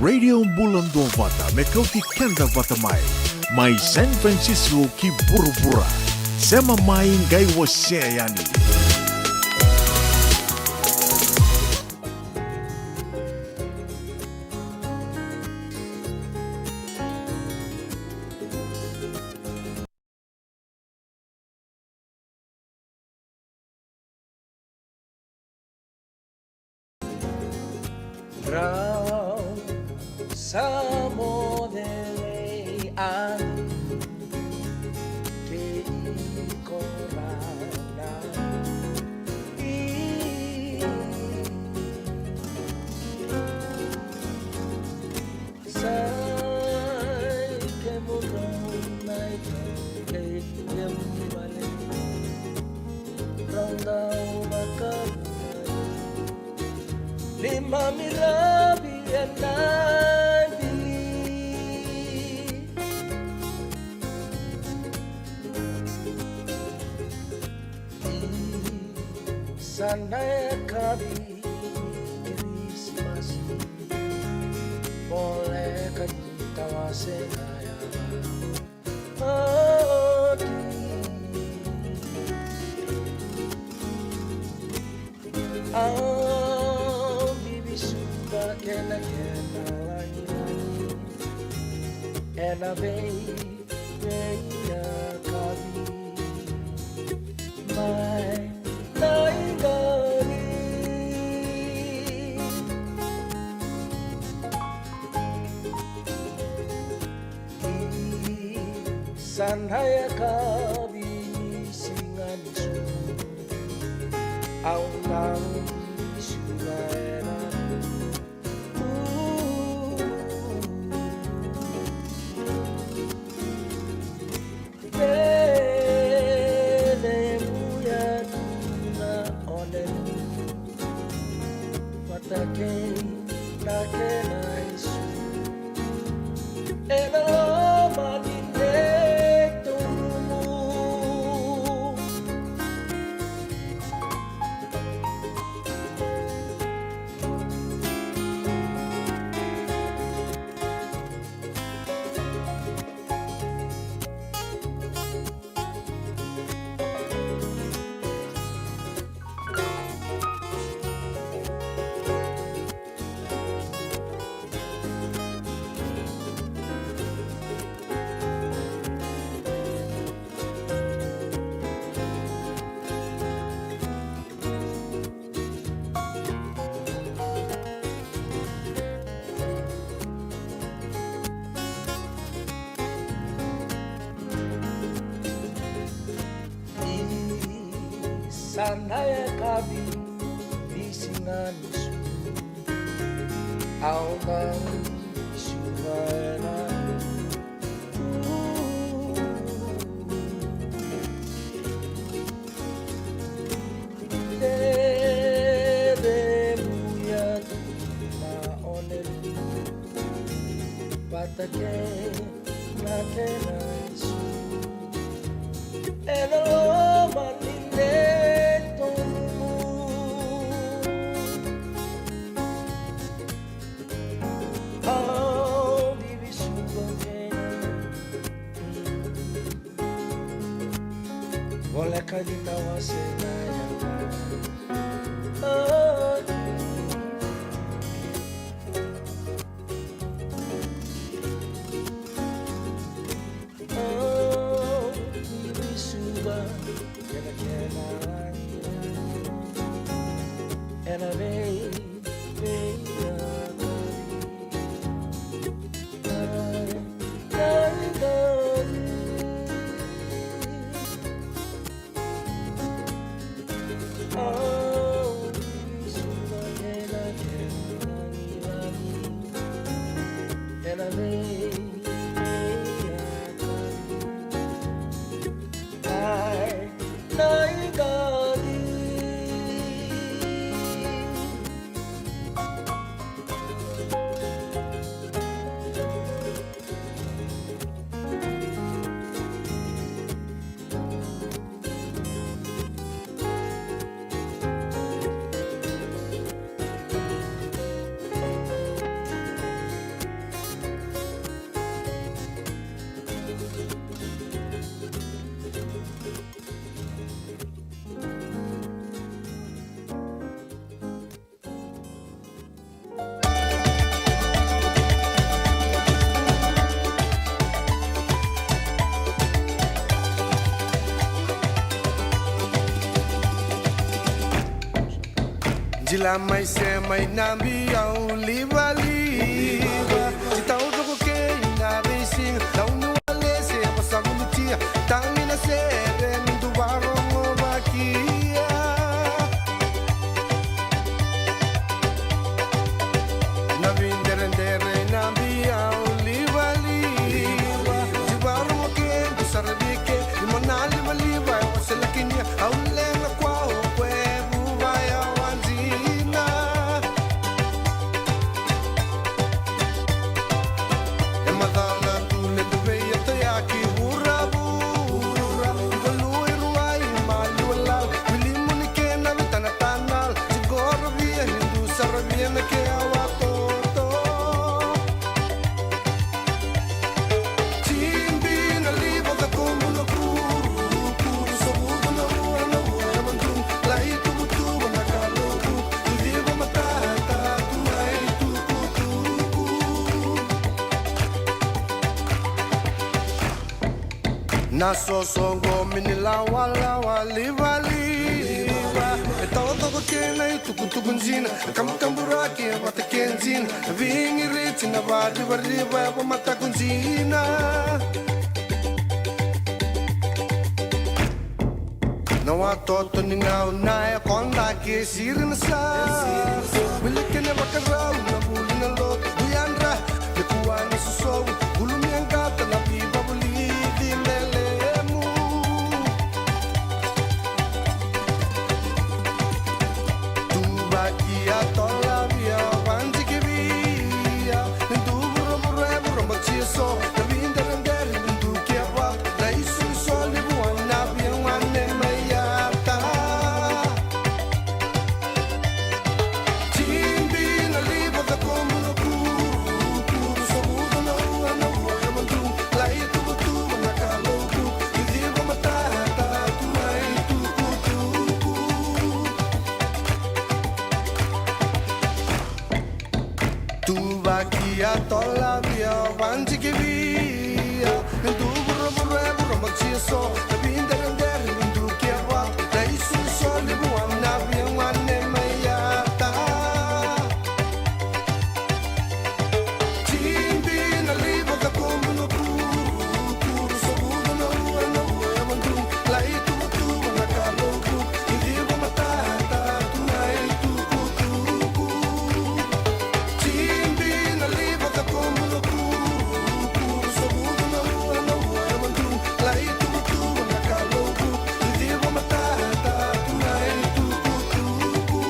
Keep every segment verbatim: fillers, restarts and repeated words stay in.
Radio Bula Duavata me kauti keda vata mai, mai San Francisco ki vuravura. Sema mai, qai wasea yani. Rau sa modelei anu kei korana i Sai kemudou na itaukei kemu vale, rau dau vakavuna. Neimami ravi ena vili. Sa na yakavi ni Kirisimasi, voleka ni tawase na yava. Oti au bibisuka kena kena lagilagi ena vei Vei a kavi mai na iqali. Ni sa na yakavi ni siga ni sucu, au na ubi suka ena Kelemuya tu na one vata kei na kena isu. Ena loma ni neitou rumu. Ni sa na yakavi ni siga ni sucu, au na ubi suka ena Kelemuya tu na one vata kei na kena isu. Ena loma ni neitou rumu. Au bibisuka kei voleka ni tawase na yava. Au bibisuka kei na kena lagi ena vei, vei a kavi. La mai se mai na biau livaliva. Ti tau toko kei na veisiga. Tau ni wale se vasa vulutia. Tagi na sere ni duvarogo vakia. Na vinderedere na biau livaliva. Ti varogo ke, tu sara vike. Ni mona livaliva, e wasela kinia. Au lega kwa o kwe vuva ya wanjina. E macala tu le tu vei e toyaki vuravu. Vuru, i valu, i rua, i mali, walal. Vili muni kena vei tanatanal. Ti gorovia ni du saravia na ke awa toto. Tibi na liva, cakomu na kuru, kuru, sovuku na rua, na rua, na madru, lai tuvatuva na kaloku, tu liva matata, tu mai tukutuku. Na sosoqomi ni lawalawa livaliva, e tau toko kei na itukutuku jina, e kabukaburaki e vata ke jina, e vigiriti na varivariva e vamataku jina. Na watoto ni gauna e kodaki e siri na sa. Wili kena vakarau na vuli na lotu. Duyadra, le kua na sosovu. Gulumia gata na vivavulici lelemu. Tuvaki a tolavia, vanjikivia. Ni du vuravura e vuramatia so. Na videredere ni du keva. Na isu ni soli vua na via gone mai yata. Tibi na liva, cakomu na kuru, kuru, sovuku na rua, na rua, na madru, lai tuvatuva na kaloku, i liva matata, tu mai tukutuku. Tuvaki a tolavia, vanjikivia. Ni du vuravura e vuramatia so. Na videredere ni du keva. Na isu ni soli vua na via gone mai yata. Tibi na liva, cakomu na kuru, kuru, sovuku na rua, na rua, na madru, lai tuvatuva na kaloku, i liva matata, tu mai tukutuku. Tibi na liva, cakomu na kuru, kuru, sovuku na rua, na rua, na madru, lai tuvatuva na kaloku, i liva matata, tu mai tukutuku.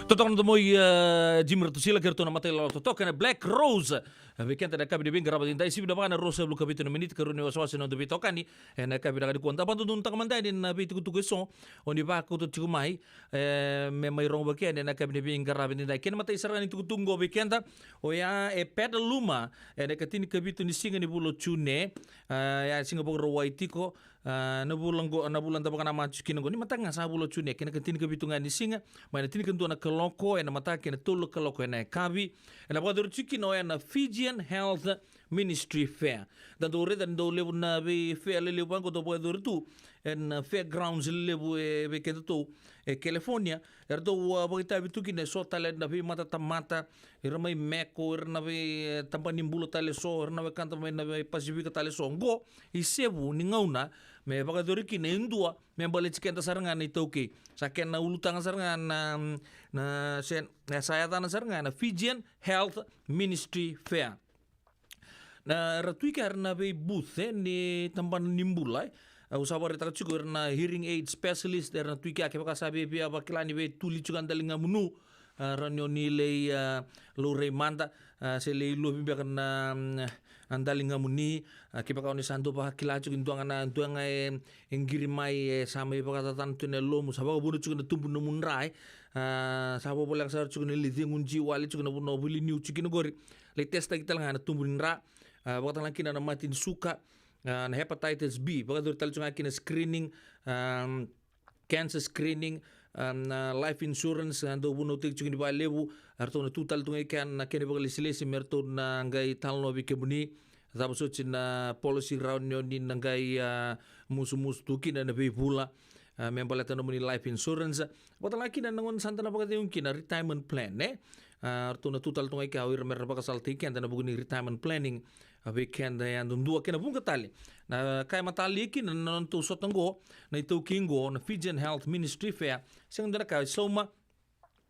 Totoka na domo i, e, Jimmy Ratusila kei ratou na matailala totoka na Black Rose. E, vei keda na yakavi ni veiqaravi edaidai, sivi na va na ruasagavulu ka vitu na miniti ka rua ni wasewase na noda veitokani. E, na yakavi vinaka nikua da vakadodonutaka mada yani na veitukutuku eso o ni vakauta tiko mai, e, me mai rogo vaki yani ena yakavi ni veiqaravi edaidai. Kena imatai sara ga ni tukutuku qo vei keda, oya e Petaluma, ena ikatinikavitu ni siga ni vula o June. E, oya e siga Vakarauwai tiko. A, na vula qo, na vula da vakanamata tiko kina qo, ni mataka ga sa vula o June, kena ikatinikavitu ga ni siga, mai na tinikadua na kaloko ena mataka kei na tolu na kaloko ena yakavi. Ena vakayacori tiko kina oya na Fijian Health Ministry Fair. Da dau raica ni dau levu na vei fair lelevu vaqo dau vakayacori tu ena fairgrounds lelevu e vei kedatou e California. Eratou, a, vakaitavi tu kina eso tale na veimatatamata, ira mai Meko, ira na vei, e, tabana ni bula tale eso, ira na wekada mai na vei Pasifika tale eso. Qo i sevu ni gauna me vakayacori kina e dua me baleti keda sara ga na iTaukei. Sa kena ulutaga sara ga na, na, se, e, sa yacana sara ga na Fijian Health Ministry Fair. Na, era tu i kea era na vei booth, e, ni tabana ni bula, e. Au sa vakaraitaka tiko era na hearing aid specialist, era na tu i kea kevaka sa via, via vakila ni veituli tiko na daligamunu, a, rawa ni o ni lai, a, laurai mada, a, se lai lovi beka na, mm, a daligamuni, a, kevaka o ni sa dau vakila tiko e dua ga na, dua ga e, e qiri mai, e, sa mai vakacacana tu na yalomu, sa vakavuna tiko na tubu ni nomu dra, e. A, sa vakavoleka sara tiko na lai ceguji wale tiko na vanua o veiliuniu tiko kina qori. Lai test-taki tale ga na tubu ni dra, a, vakatalega kina na mate ni suka, a, na hepatitis B, vakayacori tale tiko ga kina screening, a, cancer screening, a, na life insurance, a, dau vunautaki tiko ni vakalevu, a, ratou na tu tale tu ga i kea na kena vakalesilesi me ratou na qai talanoa vei kemuni, cava soti na policy rawa ni o ni na qai, a, musumusu tu kina ena veivula. a, me baleta nomuni life insurance. Vakatalega kina na gauna sa da na vakacegu kina retirement plan, e? A, ratou na tu tale tu ga i kea o ira me ra vakasalataki keda na vuku ni retirement planning. A, vei keda yadudua kei na vuqa tale. Na ka e matalia kina na nodatou sota oqo, na iTaukei oqo, na Fijian Health Ministry Fair. Sega dua na ka e sauma,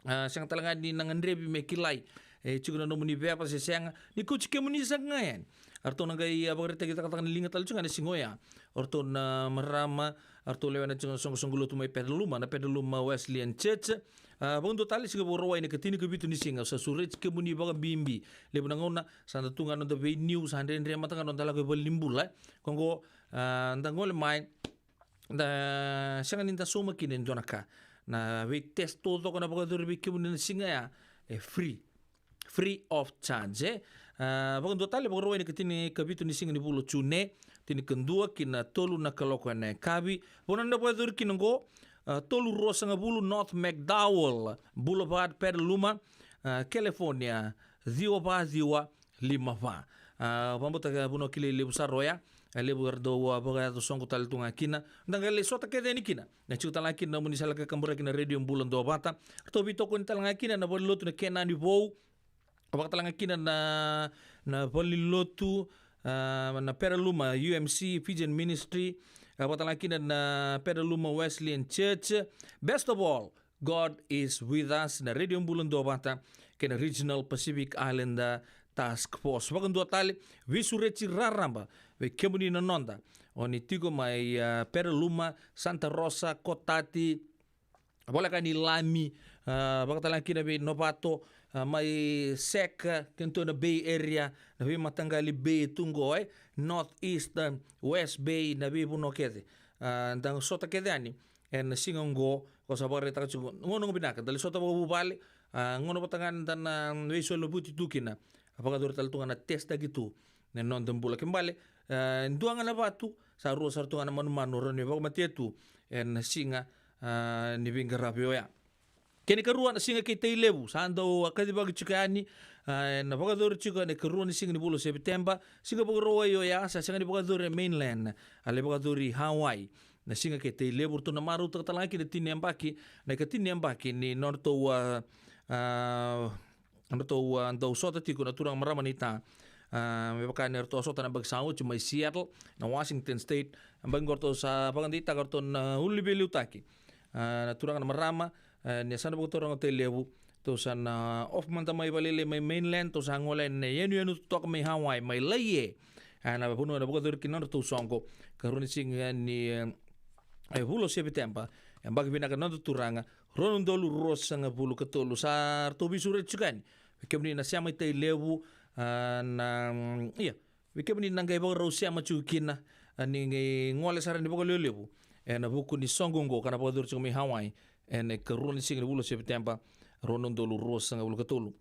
a, sega tale ga ni na gadrevi me kilai e tiko na nomuni veva se sega, ni kauti kemuni saka ga yani. A ratou na qai, a, vakaraitaki takataka na liga tale tiko ga na siga oya. O ratou na marama, a ratou lewena tiko na soqosoqo lotu mai Petaluma, na Petaluma Wesleyan Church. A, vakadua tale, siga Vakarauwai na ikatini ka vitu ni siga, sa sureti kemuni vakabibi. Levu na gauna sa da tu ga noda veiniu, sa dredre mata ga noda lako i valenibula. Ko oqo, a, da gole mai, da sega ni da sauma kina e dua na ka. Na veitest taucoko na vakayacori vei kemuni na siga ya, e free. Free of charge, e? A, vakadua tale, Vakarauwai na ikatini ka vitu ni siga ni vula o June, tinikadua ki na tolu na kaloko ena yakavi. Vanua na vakayacori kina oqo, a, tolu ruasagavulu North McDowell Boulevard, Petaluma, a, California, ciwa va ciwa lima va. A, vakabauta vanua kilai levu sara oya. A, levu era dau, a, vakayaco soqo tale tu ga kina. Da qai lai sota kece yani kina. Na tiko tale ga kina na nomuni sala kakaburaki na Radio Bula Duavata. Ratou veitokoni tale ga kina na valenilotu na Kenani Vou. Vakatalega kina na, na valenilotu, a, na Petaluma U M C, Fijian Ministry. A, vakatalega kina na Petaluma Wesleyan Church. Best of all, God is with us, na Radio Bula Duavata kei na Regional Pacific Islander Task Force. Vakadua tale, veisureti raraba vei kemuni na noda o ni tiko mai, a, Petaluma, Santa Rosa, Cotati, voleka ni Lami, a, vakatalega kina vei Novato, a, mai Seka, kei na Bay Area, na veimataqali Bay tu qo, e, North East, a, West Bay, na veivanua kece. A, da sota kece yani ena siga oqo, ko sa vakaraitaka tiko, gauna oqo vinaka, da lai sota vakavuvale, a, gauna vata ga da na veisolivuti tu kina, a, vakayacori tale tu ga na test taki tu na noda bula. Kena ibalebale, a, dua ga na vatu, sa rua sara tu ga na manumanu rawa ni vakamatea tu ena siga, a, ni veiqaravi oya. Kena ikarua na Siga kei Tailevu, sa dau, a, kacivaki tiko yani, a, ena vakayacori tiko ena ikarua ni siga ni vula o Sepiteba. Siga Vakarauwai oya, sa sega ni vakayacori e mainland, a lai vakayacori Hawaii. Na Siga kei Tailevu, ratou na marautaka tale ga kina tini yabaki, na ikatini yabaki ni nodratou, a, a, nodratou, a, dau sota tiko na turaga marama naita. A, me vaka ni ratou a sota na yabaki sa oti mai Seattle, na Washington State. Yabaki qo ratou sa vakadeitaka ratou na ulu ni veiliutaki, a, na turaga na marama, a, ni yasana vakaturaga o Tailevu. Ratou sa na off mada mai vakalailai mai mainland, ratou sa gole ena yanuyanu totoka mai Hawaii, mai Laie. A, na vanua ena vakayacori kina nodratou soqo. Karua ni siga ni, e, e, vula o Sepiteba, yabaki vinaka ni noda turaga, rua na udolu ruasagavulu ka tolu. Sa ratou veisureti tiko yani vei kemuni na sema i Tailevu, a, na, mm, ia, vei kemuni na qai vakarau sema tiko kina, a, ni qai gole sara ni vakalevulevu ena vuku ni soqo oqo ka na vakayacori tiko mai Hawaii ena ikarua ni siga ni vula o Sepiteba, rua na udolu ruasagavulu ka tolu.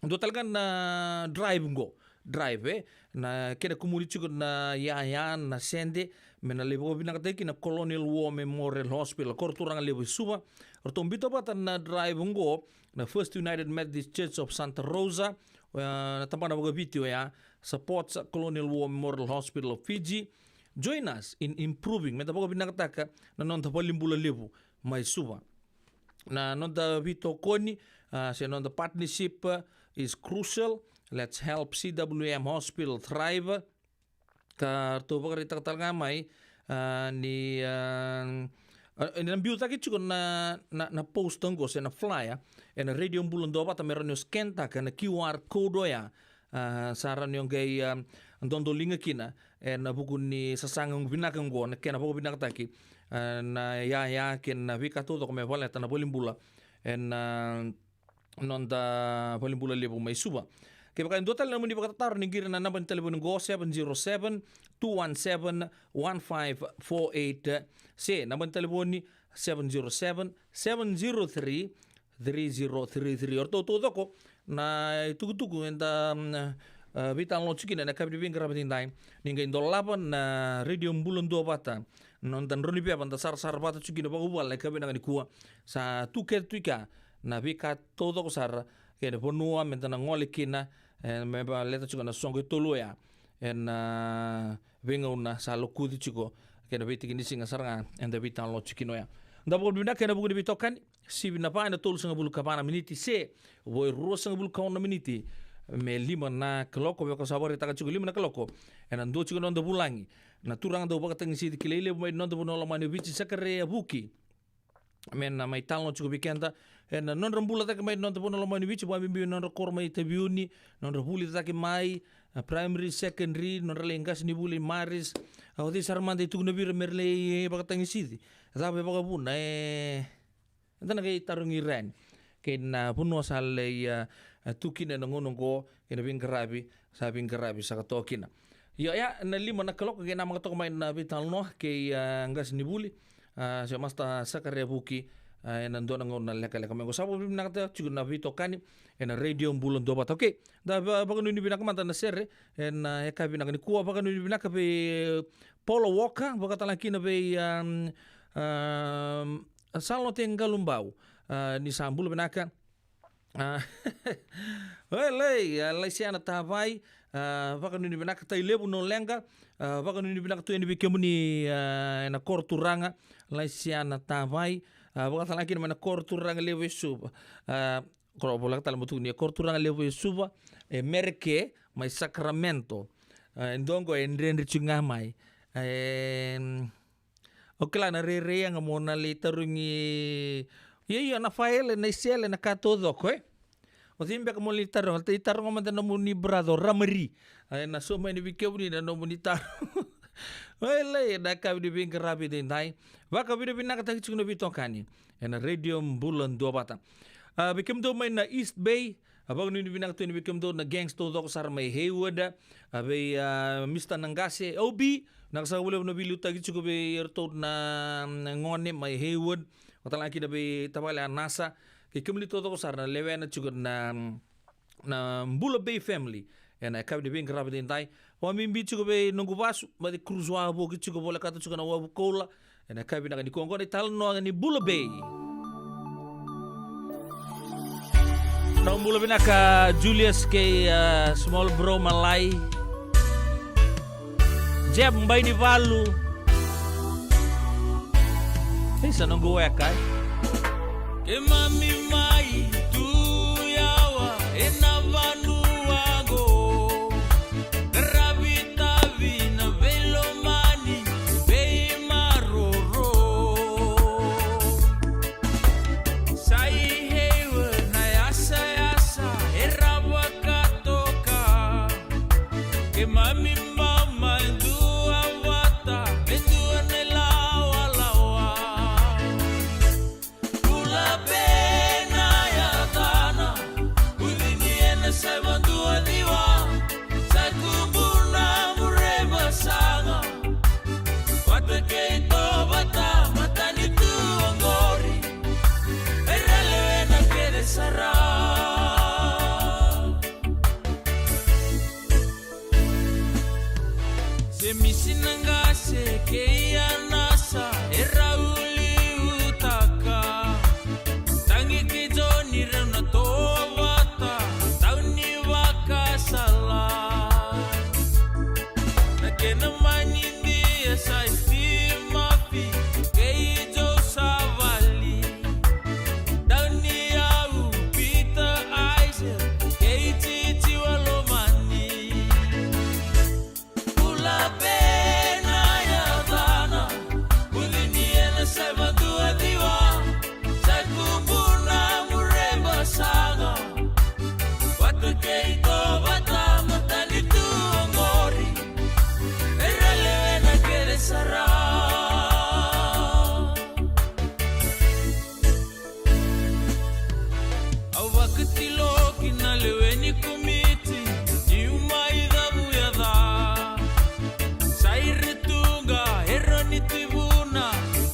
Dua tale ga na drive qo. Drive, e? Na kena kumuni tiko na yaya, na sede, me na lai vakavinakataki kina Colonial War Memorial Hospital, koro turaga levu e Suva. Ratou biuta vata na drive qo na First United Methodist Church of Santa Rosa, e, na tabana vakaviti oya, supports Colonial War Memorial Hospital of Fiji. Join us in improving, me da vakavinakataka na noda valenibula levu mai Suva. Na noda veitokoni, a, se noda partnership, a, is crucial. Let's help C W M Hospital thrive. Ka ratou vakaraitaka tale ga mai, a, ni, a, a, ena biutaki tiko na, na, na poster qo se na flyer ena Radio Bula Duavata me rawa ni o scan taka na Q R code oya. A, sa rawa ni o qai, a, dodoliga kina ena vuku ni sasaga vinaka oqo, na kena vakavinakataki, a, na yaya kei na veika taucoko me baleta na valenibula ena, a, noda valenibula levu mai Suva. Kevaka e dua tale na nomuni vakatataro, ni qiri na naba ni talevoni oqo, seven zero seven, two one seven, one five four eight, se naba ni talevoni, seven zero seven, seven zero three, three zero three three. O ratou taucoko na itukutuku eda, mm, a, veitalanoa tiko kina ena yakavi ni veiqaravi edaidai. Ni qai dolava na Radio Bula Duavata, na noda drau ni veva da sarasara vata tiko kina vakavuvale ena yakavi vinaka nikua. Sa tu kece tu i kea na veika taucoko sara kei na vanua me da na gole kina, e, me baleta tiko na soqo e tolu oya ena, a, veigauna sa lokuci tiko kei na veitiki ni siga sara ga eda veitalanoa tiko kina oya. Da vakavinavinaka ena vuku ni veitokani, sivi na va ena tolusagavulu ka va na miniti se vo e ruasagavulu ka ono na miniti me lima na kaloko. Vaka sa vakaraitaka tiko, lima na kaloko, ena dua tiko na noda vulagi, na turaga dau vakatagisici kilai levu mai na noda vanua lomani o Viti, Sakaria Vuki, me na mai talanoa tiko vei keda ena nodra bula cake mai na noda vanua lomani o Viti, vakabibi na nodra koro mai Taveuni, nodra vuli cake mai, a, primary, secondary, nodra lai qasenivuli Maris. A, o cei sara mada e tukuna vei ira me ra lai vakatagisici? Cava e vakavuna? E, eda na qai tarogi ira yani kei na vanua sa lai, a, a, tu kina ena gauna oqo, kei na veiqaravi sa veiqaravi saka toka kina. Io, ya na lima na kaloko kei na maka toka mai na veitalanoa kei, a, qasenivuli, a, se Master Sakaria Vuki, a, ena dua na gauna lekaleka mai oqo. Sa vakavinavinaka tiko na veitokani ena Radio Bula Duavata. Okay, da va-, vakanuinui vinaka mada na sere ena, a, yakavi vinaka nikua. Vakanuinui vinaka vei Paula Walker, vakatalega kina vei, a, a, Salote Qalubau, a, ni sa bula vinaka. A, oi, lai, a, Laisiana Tavai, a, vakanuinui vinaka. Tailevu Noleqa, a, vakanuinui vinaka tu yani vei kemuni, a, ena koro turaga Laisiana Tavai, a, vakatalega kina mai na koro turaga levu e Suva. A, koro, voleka tale mo tukuni, e koro turaga levu e Suva, e Mereke mai Sacramento. A, e dua oqo e dredre tiko ga mai. E, O kila na rairai yaga mo na lai tarogi. Ia, ia, na faele, na isele, na ka taucoko, e? O cei beka mo lai taroga? Lai taroga mada na nomuni brother o Ramari. A, ena sauma yani vei kemuni na nomuni taro. Oi, lai, na yakavi ni veiqaravi edaidai. Vakavinavinakataki tiko na veitokani ena Radio Bula Duavata. A, vei kemudou mai na East Bay, a, vakanuinui vinaka tu yani vei kemudou na gangs taucoko sara mai Hayward, a, vei, a, Mister Naqase, O B, vinaka saka vakalevu na veiliutaki tiko vei iratou na, na gone mai Hayward, vakatalega kina vei tavale Anasa, kei kemuni taucoko sara na lewena tiko na, na Bula Bay family ena yakavi ni veiqaravi edaidai. Vakabibi tiko vei noqu vasu, Maci Cruz Wavoki tiko volekata tiko na wavu koula, ena yakavi vinaka nikua. Oqo na italanoa ni Bula Bay. Na bula vinaka Julius kei, a, small bro Malai. Jeb Bainivalu. Isa noqu weka, e. Keimami mai tu yawa ena vanua qo. Qaravi tavi na veilomani, veimaroro. Sa i Hayward na yasayasa era vakatoka. Keimami bau mai dua vata, me dua na ilawalawa. Bula Bay na yacana, ucini ena saiva dua ciwa, sa tubu na mure vasaga. Vata kei Tovata, matanitu oqori, era lewena kece sara. Jemisi Naqase kei Anasa era uliutaka. Tagi kei Joni rau na tovata, tauni vakasala. Na kena manidia sa i Steve Murphy kei Joe Savali. Tauni au Peter Isaac kei Titi Walomani. Bula Bay na yacana, ucini ena saiva dua ciwa, sa tubu na mure vasaga. Vata kei Tovata, matanitu oqori, era lewena kece sara. Au vakatilo ki na lewe ni komiti niu mai cavuyaca. Sa i Ratuqa, Eroni Tivuna,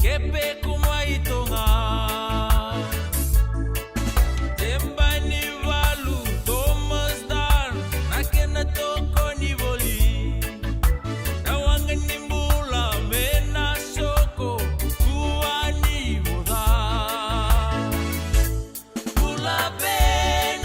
Kepe ko mai Toga. Tebanivalu, Thomas Dan, na kena tokoni voli. Na waqa ni bula me na soko, kua ni voca. Bula Bay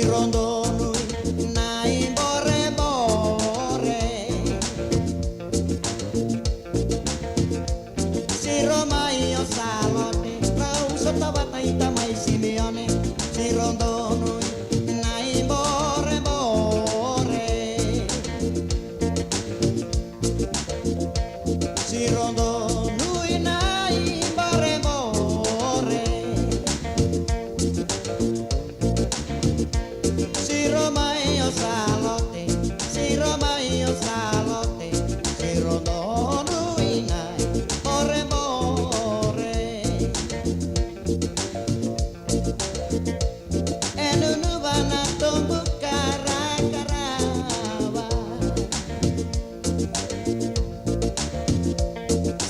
Siro donu i na i borebore. Siro mai o Salote, rau sota vata i tamai Simione. Siro donu i na i borebore. Siro donu i na i borebore. Siro mai o Salote, siro mai o Salote, siro donu i na i borebore. E nunuva na tobu karakarava.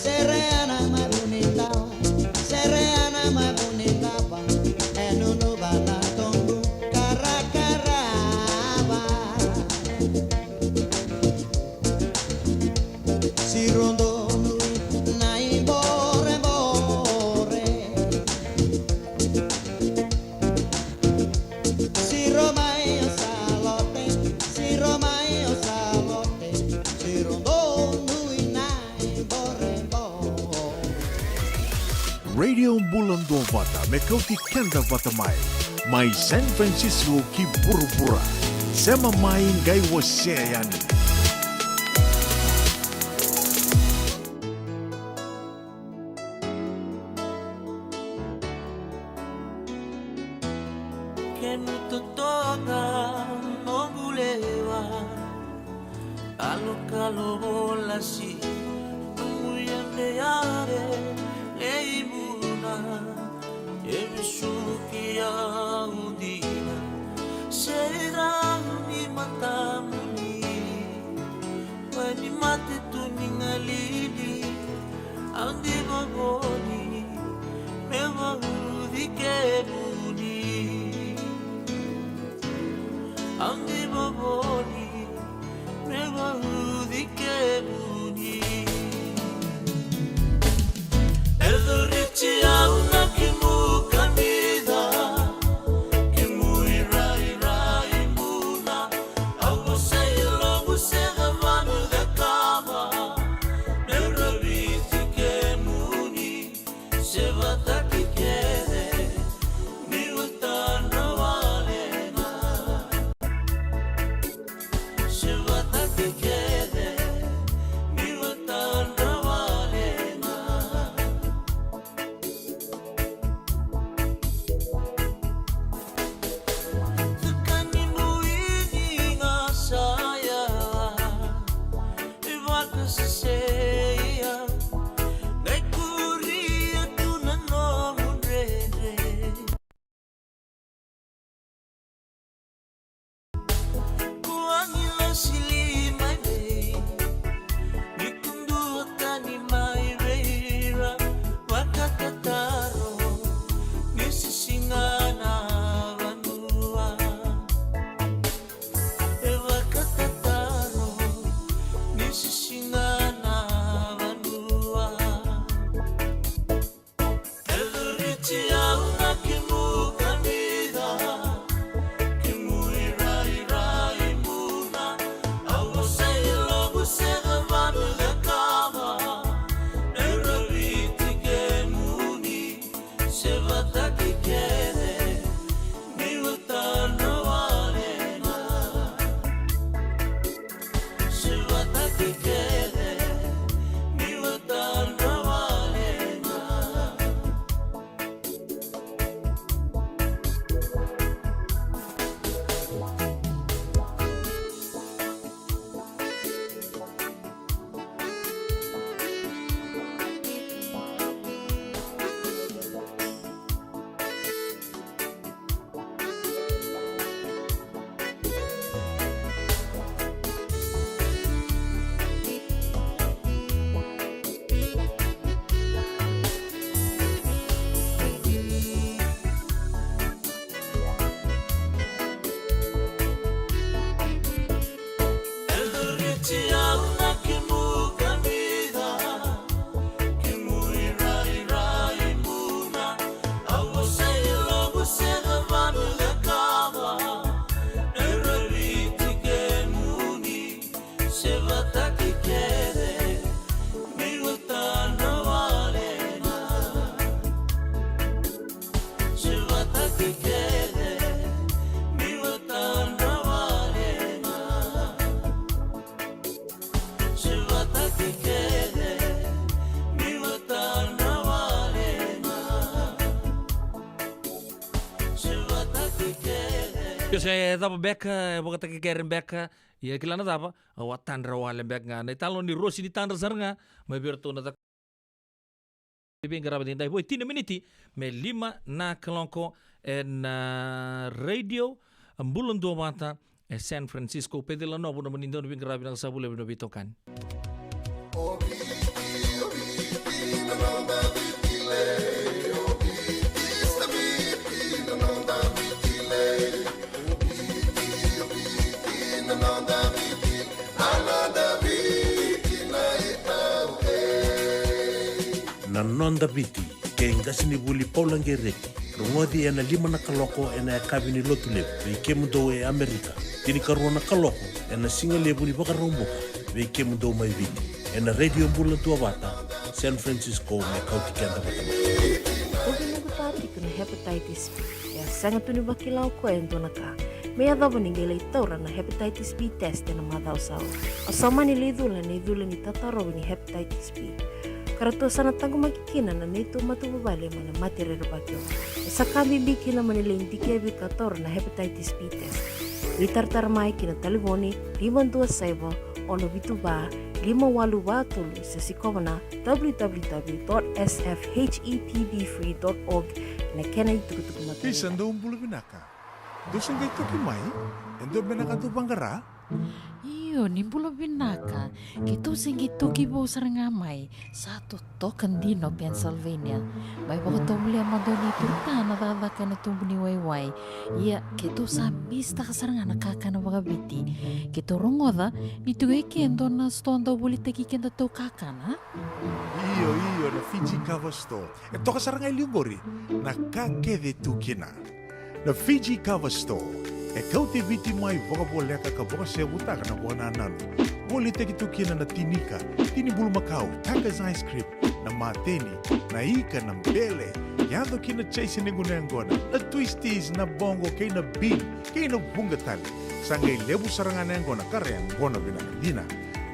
Sereana mai Vunidava, sereana mai Vunidava, e nunuva na tobu karakarava. Siro donu i na i borebore. Siro mai o Salote, siro mai o Salote, siro donu i na i borebore. Radio Bula Duavata, me kauti keda vata mai. Mai San Francisco ki vuravura. Sema mai qai wasea yani. Kemu totoka, noqu lewa, kalokalo volasi, nomu yabeyare, lei vuna, e vesuki au dina, se rau ni matamuni. Vani mate tu ni galili, au diva voli, me vauci kemuni. Au diva voli, me vauci kemuni. E curiti au na kemu kamica, kemu irairai vuna. Au vosa i loqu sega vanu cakava, me raviti kemuni, se vataki kece, ni vatadra wale ga. Se vataki kece, ni vatadra wale ga. Cakani mu ini ga sa ya, e vakaseseia, qai kuria tu na nomu dredre. Kuagi lasi li mai vei, ni kudua tani mai vei ira, vakatataro ni se siga na vanua. E vakatataro ni se siga na vanua. E curiti au na kemu kamica, kemu irairai vuna. Au vosa i loqu sega vanu cakava, me raviti kemuni, se vataki kece, ni vatadra wale ga. Se vataki kece, ni vatadra wale ga. E curiti au na kemu kamica, kemu irairai vuna. Au vosa i loqu sega vanu cakava, Sevataki kece, mi vata na wale na. Sevataki kece, mi vata na wale na. Sevataki kece, mi vata na wale na. Sevataki kece. Io, se cava beka, e vakataki kere beka, ia kila na cava, au a tadra wale beka ga. Na italanoa ni Rosi ni tadra sara ga, mai vei iratou na caka. Veiqaravi ni dai vo e tini na miniti me lima na kaloko ena radio, a Bula Duavata e San Francisco. Pecila Novo na mani dau ni veiqaravi na ka sa vulevu na veitokani. Na Noda Viti, kei qasenivuli Paula Qereti, rogoci ena lima na kaloko ena yakavi ni Lotulevu vei kemudou e Amerika, tinikarua na kaloko ena sigalevu ni Vakaraubuka vei kemudou mai Viti, ena Radio Bula Duavata, San Francisco, me kauti keda vata mai. Ko vinakata tiko na hepatitis B, e a sega tu ni vakila o koya e dua na ka. Me yacova ni qai lai taura na hepatitis B test ena macawa sa oti. O sa mani lai cula na icula ni tatarovi ni hepatitis B, ka ratou sa na taqomaki kina na neitou matavuvale mai na mate rerevaki oqo. E sa ka bibi kina mo ni lai dikevi ka taura na hepatitis B test. Veitaratara mai ki na talevoni lima dua saiva, ono vitu va, lima walu va tolu, se sikova na w w w dot s f h e p b free dot org, na kena itukutuku matavuvale. Isa, dou bula vinaka. Dou se qai toki mai? E dua beka na ka dou vaqara? Io, ni bula vinaka. Keitou se qai toki vou sara ga mai. Sa totoka dina o Pennsylvania. Mai vakatovolea mada o neitou ta na cakacaka ena tubu ni waiwai. Ia, keitou sa misitaka sara ga na kakana vakaviti. Keitou rogoca ni tu e ke e dua na sitoa dau volitaki kedatou kakana. Io, io, na Fiji Cover Store. E toka sara ga e liu qori na ka kece tu kina. Na Fiji Cover Store e kauti Viti mai vakavoleka ka vakasevutaka na vakanananu. Volitaki tu kina na tinika, tini bulumakau, Tucker's ice cream, na mateni, na ika, na bele, yaco ki na chase ni gunu yaqona, na twisties, na boqo, kei na bean, kei na vuqa tale. Sa qai levu sara ga na yaqona ka ra yaqona vinaka dina.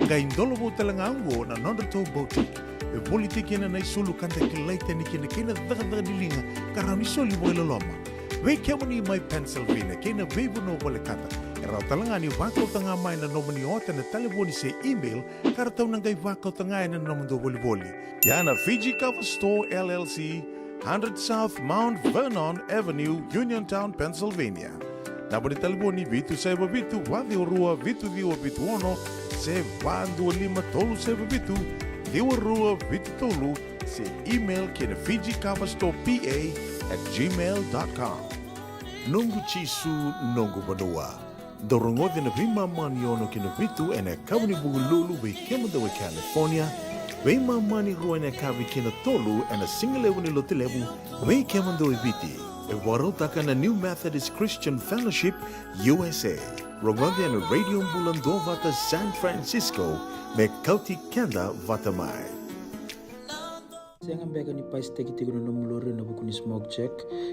Qai dolovou tale ga oqo na nodratou boutique. E volitaki kina na isulu ka da kilai tani kina kei na cakacaka ni liga ka rawa ni soli vakailoloma. Vei kemuni mai Pennsylvania kei na veivanua volekata, e rawa tale ga ni vakauta ga mai na nomuni ota ena talevoni se email ka ratou na qai vakauta ga ena nomudou volivoli. Ia na Fiji Cover Store L L C, hundred South Mount Vernon Avenue, Uniontown, Pennsylvania. Naba ni talevoni vitu saiva vitu, va ciwa rua, vitu ciwa vitu ono, se va dua lima tolu saiva vitu, ciwa rua vitu tolu, se email ki na Fiji Cover Store P A at gmail dot com. Noqu Jisu, noqu vanua. Dou rogoci na veimama ni ono ki na vitu ena yakavi ni Vukelulu vei kemudou e California, veimama ni rua ena yakavi ki na tolu ena sigalevu ni Lotulevu vei kemudou e Viti. E vakarautaka na New Methodist Christian Fellowship U S A. Rogoci ena Radio Bula Duavata San Francisco me kauti keda vata mai. Sega beka ni pasitaki tiko na nomu lori ena vuku ni smoke check?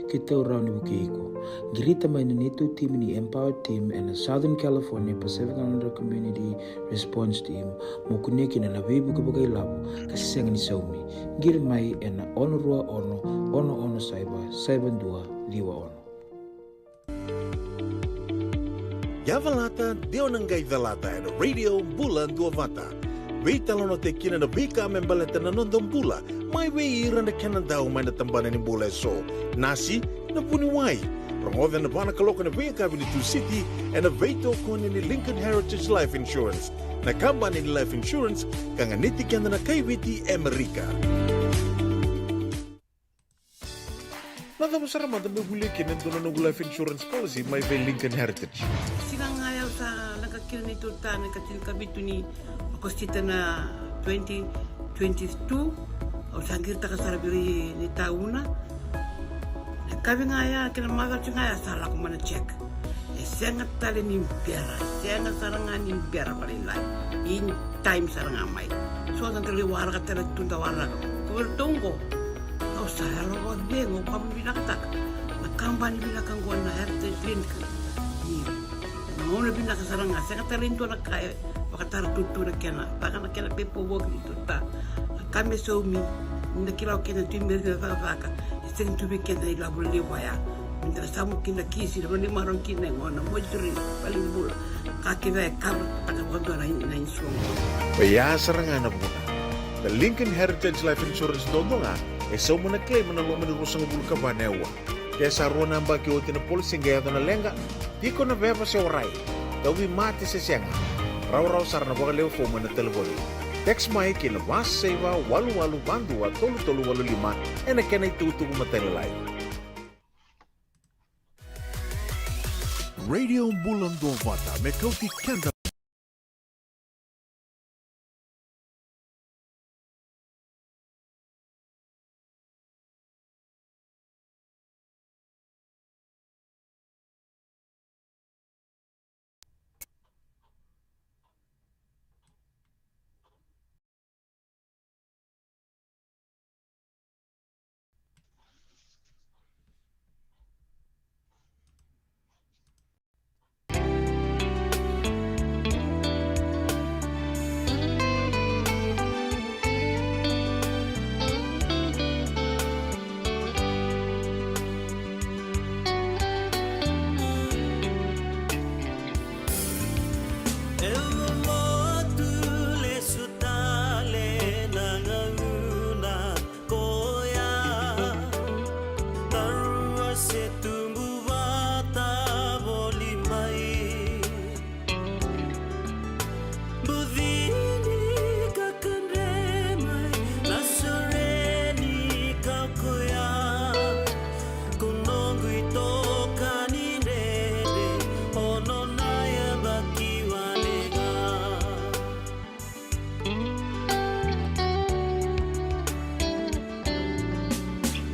Keitou rawa ni vukei iko. Qirita mai na neitou timi ni Empower Team ena Southern California Pacific Islander Community Response Team mo kunea kina na veivuke vakailavo ka sega ni saumi. Qiri mai ena ono rua ono, ono ono saiva, saiva dua ciwa ono. Ia calata, de o na qai calata ena Radio Bula Duavata. Veitalanoataki kina na veika me baleta na noda bula mai vei ira na kena dau mai na tabana ni bula eso. Nasi, na vuniwai. Rogoca ena va na kaloko ena veiyakavi ni Tusiti ena veitokoni ni Lincoln Heritage Life Insurance, na kabani ni life insurance ka ganiti keda na kai Viti e Amerika. Na cava sara mada meu volia kina e dua na noqu life insurance policy mai vei Lincoln Heritage? Siga ga ya au sa leqa kina neitou ta na ikatinikavitu ni Okosita na twenty twenty-two. Au sa qiritaka sara vei ira na itauna. Na yakavi ga ya kei na macawa ga ya sa lako mai na check. E Sega tale ni bera, sega sara ga ni bera vakalailai. In time sara ga mai. So da lai waraka tale tu da waraka. Ko vei ratou oqo. Au sa yalo vakacegu, au ka vinakataka. Na kabani vinaka oqo na Heritage Clinic. Ni na gauna vinaka sara ga, sega tale ni dua na ka e vakatara tutu na kena, vaka na kena pepa voki ni tuta. Na ka me saumi, ni na kila o kena tu i meri na cakacaka, e sega ni tu vei kena ilavo levu vaya. Meda na samu kina kisi, na vale ni marau kina e gona, moituri, vale ni bula. Ka kece e kavara taka vakadua na, na insurance. Oya sara ga na vuna. Na Lincoln Heritage Life Insurance dodonu ga, e sauma na claim na loma ni ruasagavulu ka va na aua. Ke sa rua na yabaki oti na policy qai yaco na leqa, tiko na veva se warai, tauvimate se sega. Rawarawa sara na vakalewe fomu ena talevoni. Text mai ki na va saiva walu walu va dua tolu tolu walu lima ena kena itukutuku matailalai. Radio Bula Duavata me kauti keda. Koya, tarua se tubu vata voli mai. Bucini ka kadre mai, na sore ni ka koya. Ko noqu itokani dredre, ono na yabaki wale ga.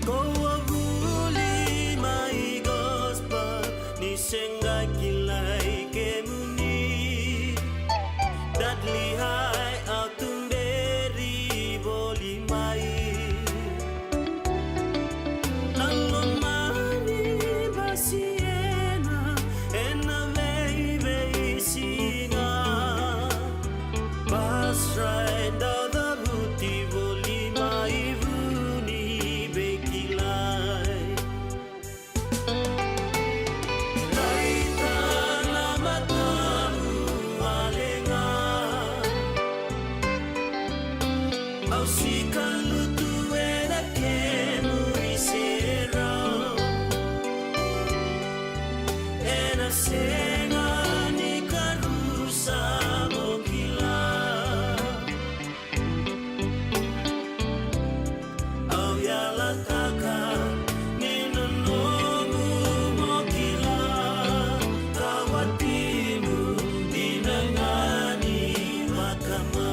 Ko a vuli mai gospel ni sega kilai kemuni. Dudley High au tuberi voli mai. Na lomani basi ena, ena veiveisiga. Bus ride au cavuti voli mai vu ni veikilai. Laita na matamu wale ga. Au sika lutu ena kemu iserau. Ena sega ni karusa mo kila. Au yalataka ni nonomu mo kila, ka watimu dina ga ni vakama.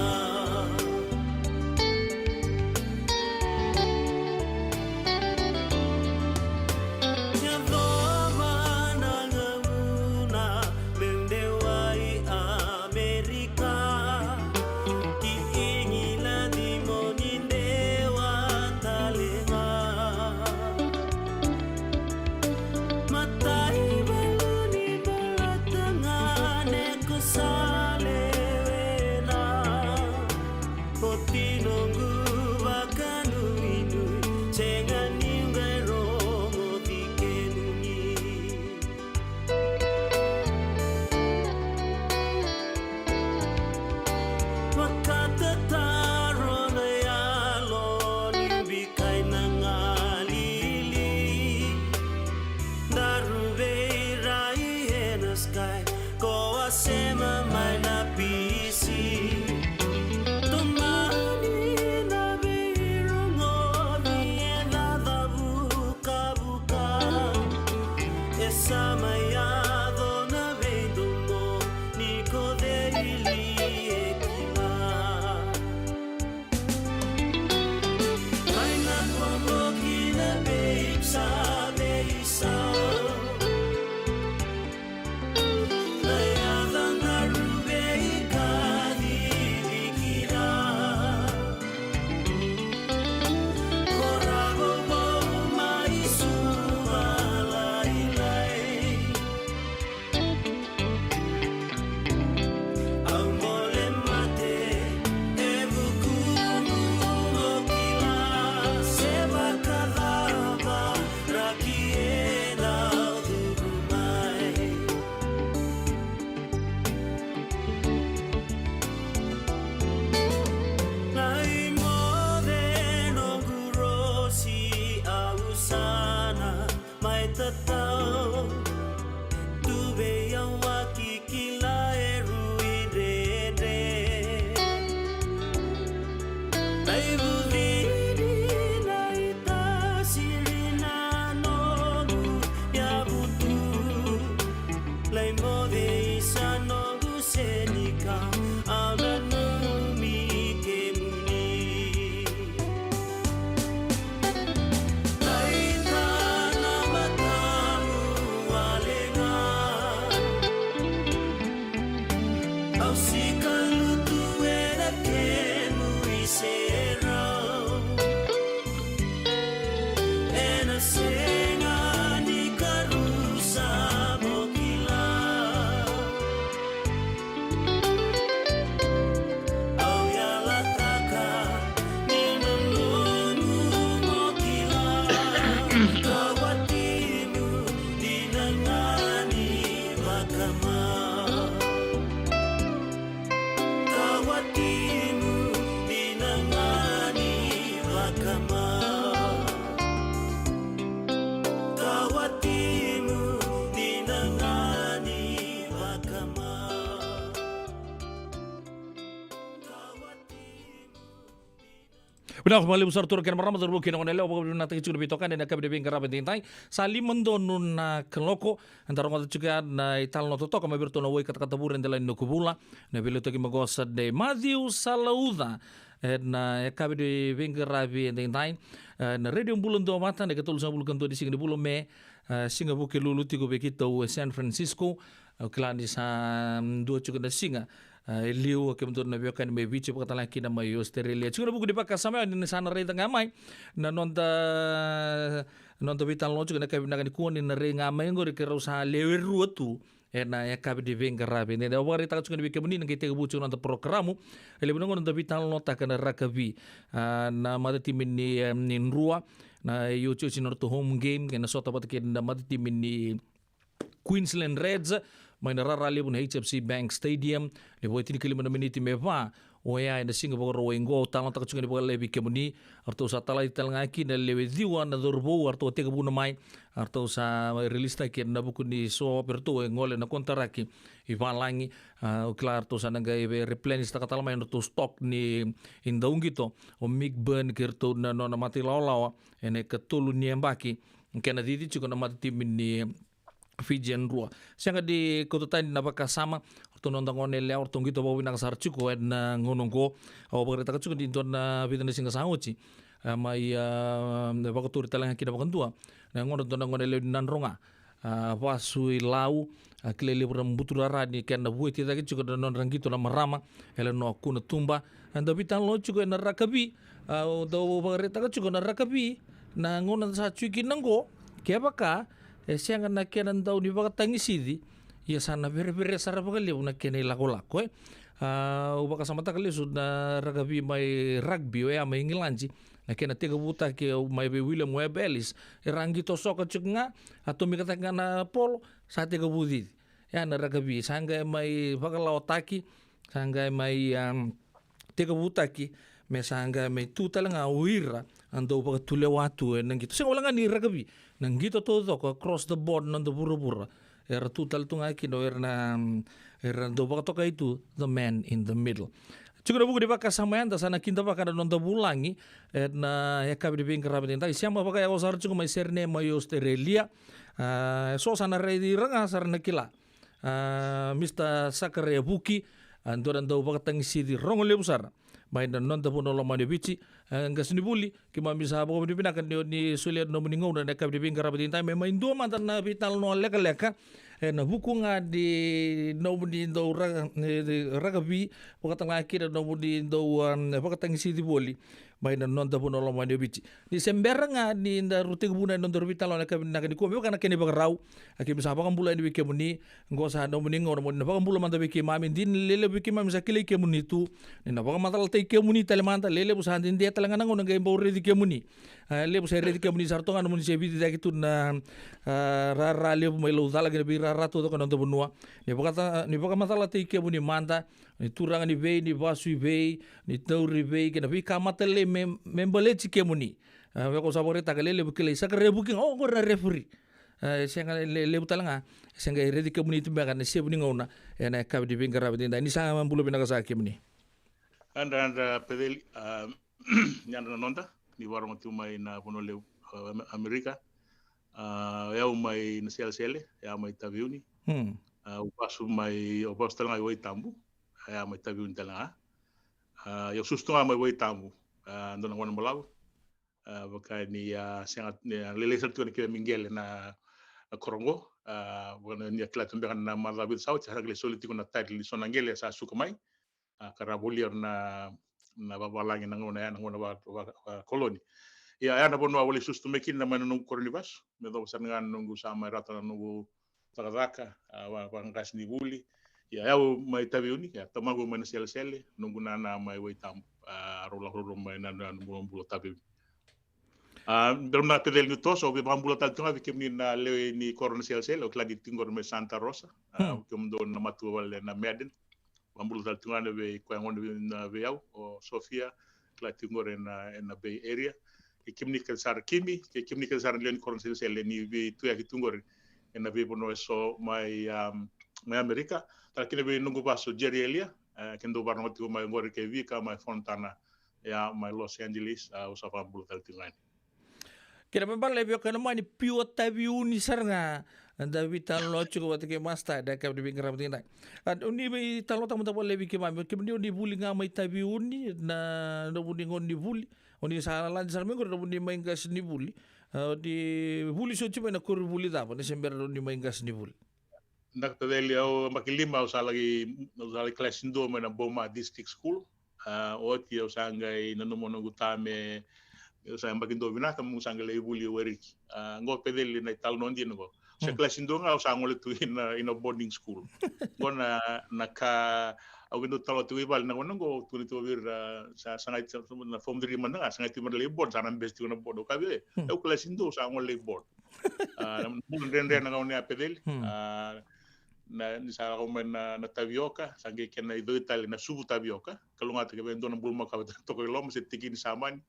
Vinaka vakalevu sara turaga kei na marama, cauravou kei na goneyalewa, vakavinavinakataki tiko na veitokani ena yakavi ni veiqaravi edaidai. Sa lima donu na kaloko, eda rogoca tiko ya na italanoa totoka mai vei iratou na wai katakata vure e delai ni Nakuvula, na veiliutaki maqosa nei Matthew Salauca. Ena yakavi ni veiqaravi edaidai, e, na Radio Bula Duavata, na ikatolusagavulu ka dua ni siga ni vula o Me, e, siga Vukelulu tiko vei keitou e San Francisco. Au kila ni sa, mm, dua tiko na siga, e, e liu, o kemudou na veiwekani mai Viti, vakatalega kina mai Australia. Tiko na vuku ni vakasama ya ni sa na raica ga mai na noda, noda veitalanoa tiko ena yakavi vinaka nikua, ni na rai ga mai oqori keirau sa lewe rua tu ena yakavi ni veiqaravi. Ni au vakaraitaka tiko ni vei kemuni na qai tekivu tiko na noda porokaramu, e levu na gauna da veitalanoataka na rakavi, a, na matatimi ni, em, ni Drua, na iotioti ni nodratou home game, kei na sota vata kei na matatimi ni Queensland Reds, mai na rara levu na H F C Bank Stadium, levu e tinikalima na miniti me va oya ena siga Vakarauwai qo. Au talanoataka tiko ga ni vakalevu vei kemuni, eratou sa talai tale ga kina e lewe ciwa na cauravou eratou a tekivuna mai, eratou sa release-taki ena vuku ni so vei iratou e gole na konitaraki i valagi. A, au kila eratou sa na qai vei replenish-taka tale mai na nodratou stock ni, ni dauqito, o Mick Byrne kei iratou na nona mata ilawalawa ena ikatolu ni yabaki, kena cici tiko na matatimi ni Fijian Drua. Sega ni kauta tani na vakasama, o ratou na noda goneyalewa, o ratou qito vakavinaka sara tiko ena gauna oqo. Au vakaraitaka tiko ni dua na vica na siga sa oti, a, mai, a, vakatori tale ga kina vakadua na gauna, dua na goneyalewa ni Nadroga, a, vasu i Lau, a, kilai levu na buturara ni kena vueti cake tiko na nodra qito na marama, Eleanor Kunatuba. Eda veitalanoa tiko ena rakavi, a, au dau vakaraitaka tiko na rakavi, na gauna sa tiko kina oqo, kevaka e sega na kena dau ni vakatagisici, ia sa na verevere sara vakalevu na kena ilakolako, e. A, au vakasamataka lesu na rakavi mai rugby, oya mai Igiladi, na kena tekivutaki mai vei William Webb Ellis, era qito soka tiko ga, a tomika cake ga na polo, sa tekivu cici. Ya na rakavi, sa qai mai vakalawataki, sa qai mai, am, tekivutaki, me sa qai mai tu tale ga o ira a dau vakatulewa tu ena qito. Sega wale ga ni rakavi, na qito taucoko across the board, noda vuravura, era tu tale tu ga kina o ira na, mm, era dau vakatokai tu the man in the middle. Tiko na vuku ni vakasama ya, eda sa na kidavaka na noda vulagi ena yakavi ni veiqaravi edaidai. Sema vakayawa sara tiko mai Sydney mai Australia. A, e so sa na raici ira ga sa ra na kila. A, Mister Sakaria Vuki, a, dua na dau vakatagisici rogo levu sara mai na noda vanua lomani o Viti. A, qasenivuli, keimami sa vakavinavinaka ni, ni solia na nomuni gauna ena yakavi ni veiqaravi edaidai me mai dua mada na veitalanoa lekaleka ena vuku ga ni nomuni dau ra-, ni, ni rakavi, vakatalega kina nomuni dau, a, vakatagisici voli mai na noda vanua lomani o Viti. Ni se bera ga ni daru tekivuna e nodaru veitalanoa ena yakavi vinaka nikua, me vaka na kena ivakarau, a, keimami sa vakabula yani vei kemuni. Qo sa nomuni gauna mo ni na vakabula mada vei keimami. Dina ni lewe levu vei keimami sa kilai kemuni tu, ni na vakamacalataki kemuni tale mada. Lewe levu sa dede tale ga na gauna qai bau raici kemuni. A, levu sa raici kemuni sara tu ga nomuni se Viti cake tu na, a, rara levu mai Laucala kei na veirara taucoko ena noda vanua. Ni vakaca-, ni vakamacalataki kemuni mada, ni turaga ni vei, ni vasu i vei, ni tauri vei, kei na veika mata lei me, me baleti kemuni. A, me ko sa vakaraitaka, lewe levu kilai Sakaria Vuki ga, o, qori na referee. A, e sega, le-, levu tale ga, e sega, e raici kemuni tu beka ena isevu ni gauna ena yakavi ni veiqaravi edaidai. Ni sa bula vinaka saka kemuni. Yadra, yadra Peceli, a, yadra na noda, ni vakarorogo tiko mai na vanua levu, a, Am-, Amerika. A, o yau mai Naselesele, o yau mai Taveuni. Hmm. A, au vasu mai, au vasu tale ga i Waitabu, o yau mai Taveuni tale ga. A, au susu tu ga mai Waitabu, a, dua na gauna balavu. A, vaka ni, a, sega, ni, a, lailai sara tiko na keimami qele na, a, koro qo. A, vaka ni a kila tu beka na macawa vica sa oti, sa qai lai soli tiko na title ni so na qele sa suka mai. A, ka ra volia na, na vavalagi na gauna ya, na gauna va, va, vakoloni. Ia, ya na vanua au lai susu tu mai kina mai na noqu koro ni vasu. Me yacova sara ga na noqu sa mai rauta na noqu cakacaka, a, va, vaqasenivuli. Ia, o yau mai Taveuni, ia, tamaqu mai Naselesele, noqu nana mai Waitabu, a, rau lako ruarua mai na, na, na bulabula Taveuni. A, bera mada Peceli niu toso, au via vakabula tale tu ga vei kemuni na lewe ni koro Naselesele, au kila ni tiko qori mai Santa Rosa. A, hmm, o kemudou na matavuvale na Madden. Vakabula tale tu ga na vei koya gona vei, na vei au, o Sofia, kila tiko qori ena, ena Bay Area. Kei kemuni kece sara Kimi, kei kemuni kece sara na lewe ni koro Naselesele ni veituyaki tu qori ena veivanua eso mai, am, mai Amerika. Tale kina vei noqu vasu Jerry Elia, e, kemudou vakarorogo tiko mai qori kei Vika, mai Fontana, Ia mai Los Angeles, a, au sa vakabula tale tiko ga yani. Kena ibalebale e via kena mani pure Taveuni sara ga. Da veitalanoa tiko vata kei Master, da kena veiqaravi tiko ga. A, o ni veitalanoataka mada vakalevu vei keimami, kemuni o ni vuli ga mai Taveuni, na, na nomu gauna ni vuli. O ni sa lade sara mai qori na nomu mai qasenivuli. A, o ni vuli soti mai na koronivuli cava ni se bera na nomu mai qasenivuli? Na Peceli, au yabaki lima, au sa laki, au sa laki kalasi dua mai na Beaumont District School. A, oti au sa qai nanuma noqu ta me, au sa yabaki dua vinaka meu sa qai lai vuli e Wairiki. A, qo Peceli na italanoa dina qo. Au sa kalasi dua ga au sa gole tu ina, ina boarding school. Qo na, na ka, au qai dau talanoa tiko i vale na gauna qo, tukuna tiko vei ira, sa, sa qai, sa, na form three mada ga, sa qai tiko mada lai board, sa na best tiko na board. Au kaya vei, au kalasi dua au sa gole lai board. A, na bula dredre na gauna ya Peceli. A, na, ni sa lako mai na, na tavioka, sa qai kena icoitali na suvu tavioka. Kalougata ke vei dua na bulumakau e toka i loma se tiki ni samani.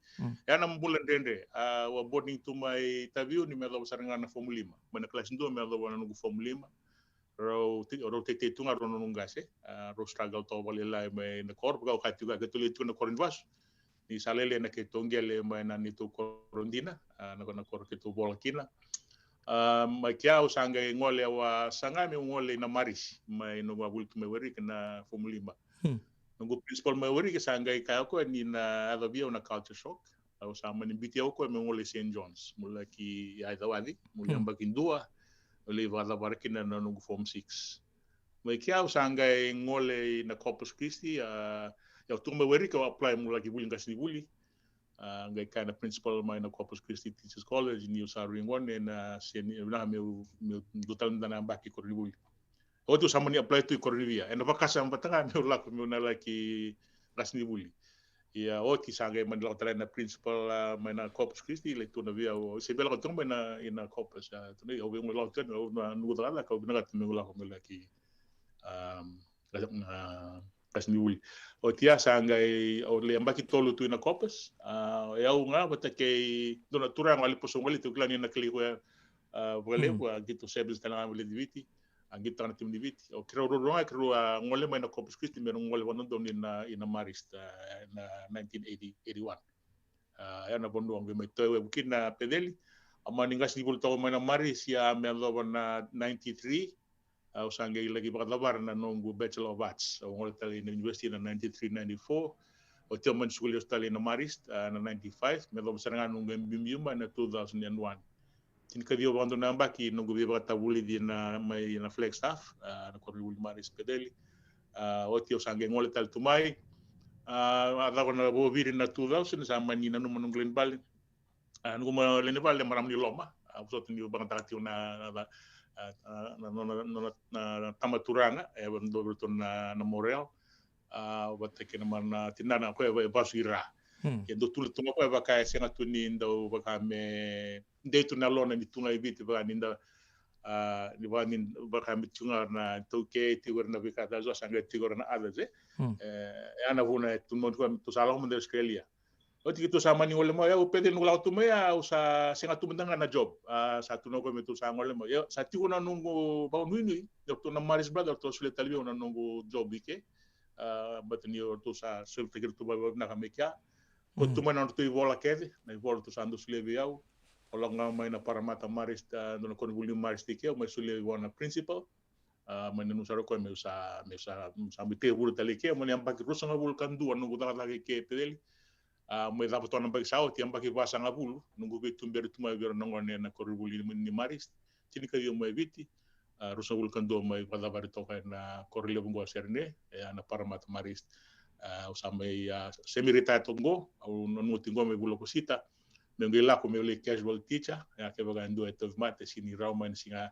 Ia na bula dredre. A, au a boarding tu mai Taveuni me yacova sara ga na form lima. Mai na kalasi dua me yacova na noqu form lima. Rau te-, rau teitei tu ga rau na noqu qase. A, rau struggle toka vakalailai mai na koro, vaka au kaya tiko, keitou lai tiko na koro ni vasu. Ni sa lailai na keitou qele mai na neitou koro dina, a, na, na koro keitou vola kina. A, mai kea au sa qai gole, au a saga meu gole ina Marist, mai noqu a vuli tu mai Wairiki na form lima. Noqu principal mai Wairiki sa qai kaya o koya ni na yacovi au na culture shock. Au sa mani biuti au o koya meu gole i Saint John's, meu laki yacova, meu lai yabaki dua, meu lai vakacavara kina na noqu form six. Mai kea au sa qai gole ina Corpus Christi, a, ia au tu mai Wairiki au apply meu laki vuli qasenivuli. A, qai kaya na principal mai na Corpus Christi Teachers College niu sa rui gone na seni, e vinaka meu, meu dua tale mada na yabaki koronivuli. Oti au sa mani apply tu i Koronivia. Ena vakasama vata ga meu lako meu na laki qasenivuli. Ia oti sa qai mani lako tale na principal, a, mai na Corpus Christi, lai tukuna vei au, se via lako tiko mai na, ina Corpus, a, tukuna, au via lako tiko, au na noqu cakacaka, au vinakata meu lako meu laki, a, qase-, a, qasenivuli. Oti ya sa qai, au lai yabaki tolu tu ina Corpus, a, e au ga vata kei dua na turaga o Aliposo Qali, tou kila ni na kilai koya, a, vakalevu, a, qito service tale ga mai Viti. A, qito tale na timi ni Viti. O keirau ruarua ga, keirau a gole mai na Corpus Christi, me rau gole vakadodonu ina, ina Marist, a, na nineteen eighty, eighty-one. A, ia na vanua qai mai toewevu kina Peceli. A, mani qasenivuli toka mai na Marist, ia me yacova na ninety-three. A, au sa qai laki vakacavara na noqu Bachelor of Arts. Au gole tale ina university na ninety-three, ninety-four. Oti au mani sukuli au tale ina Marist, a, na ninety-five. Me yacova sara ga noqu M B B U mai na two thousand and one. Tinikaciwa vakadua na yabaki noqu veivakatavulici na, mai na Flagstaff, a, na koronivuli Marist Peceli. A, oti au sa qai gole tale tu mai. A, a cava na voviri na two thousand, sa mani nanuma noqu lainivale. A, noqu ma lainivale e marama ni loma. A, vosota niu vakayagataka tiko na, na, na, na, na, na, na tama turaga, e dua vei iratou na, na Morel. A, vata kei na marama na tinana, koya e vasu i ra. Ia dau tu tu ga koya vaka e sega tu ni dau vaka me dei tu na lona ni tu ga i Viti, vaka ni da, a, ni vaka ni, vaka me tiko ga na iTaukei, tiko ga na veika tale so, sa qai tiko ga na others, e. E, e a na vuna e tu mada koya, tou sa lako mada i Australia. Oti keitou sa mani gole mai, au Peceli noqu lako tu mai, au sa sega tu mada ga na job. A, sa tu na koya me tou sa gole mai. Ia, sa tiko na noqu vakanuinui, ia tou na Marist Brothers, tou solia tale vei au na noqu job i ke. A, baleta ni ratou sa solitaki iratou vakavinaka mai kea. Ko tu mai na nodratou ivola kece, na ivola ratou sa dau solia vei au. Au lako ga mai na Parramatta Marist, a, dua na koronivuli Marist i ke, au mai solia vua na principal. A, mai nanuma sara o koya meu sa, meu sa, meu sa mai tekivuna tale i ke, mai na yabaki ruasagavulu ka dua noqu cakacaka i ke Peceli. A, mai cava toka na yabaki sa oti, yabaki vasagavulu, noqu veituberi tu mai vei ira na gone ena koronivuli ni, ni Marist. Tinikaciwa mai Viti, a, ruasagavulu ka dua mai vakacavari toka ena koro levu qo o Serene, e, a, na Parramatta Marist. A, au sa mai, a, semi-retire toka qo, au nanuma tiko qo me vula ko Sita, meu qai lako meu lai casual teacher, e, a, kevaka e dua e tauvimate, sega ni rawa mai na siga,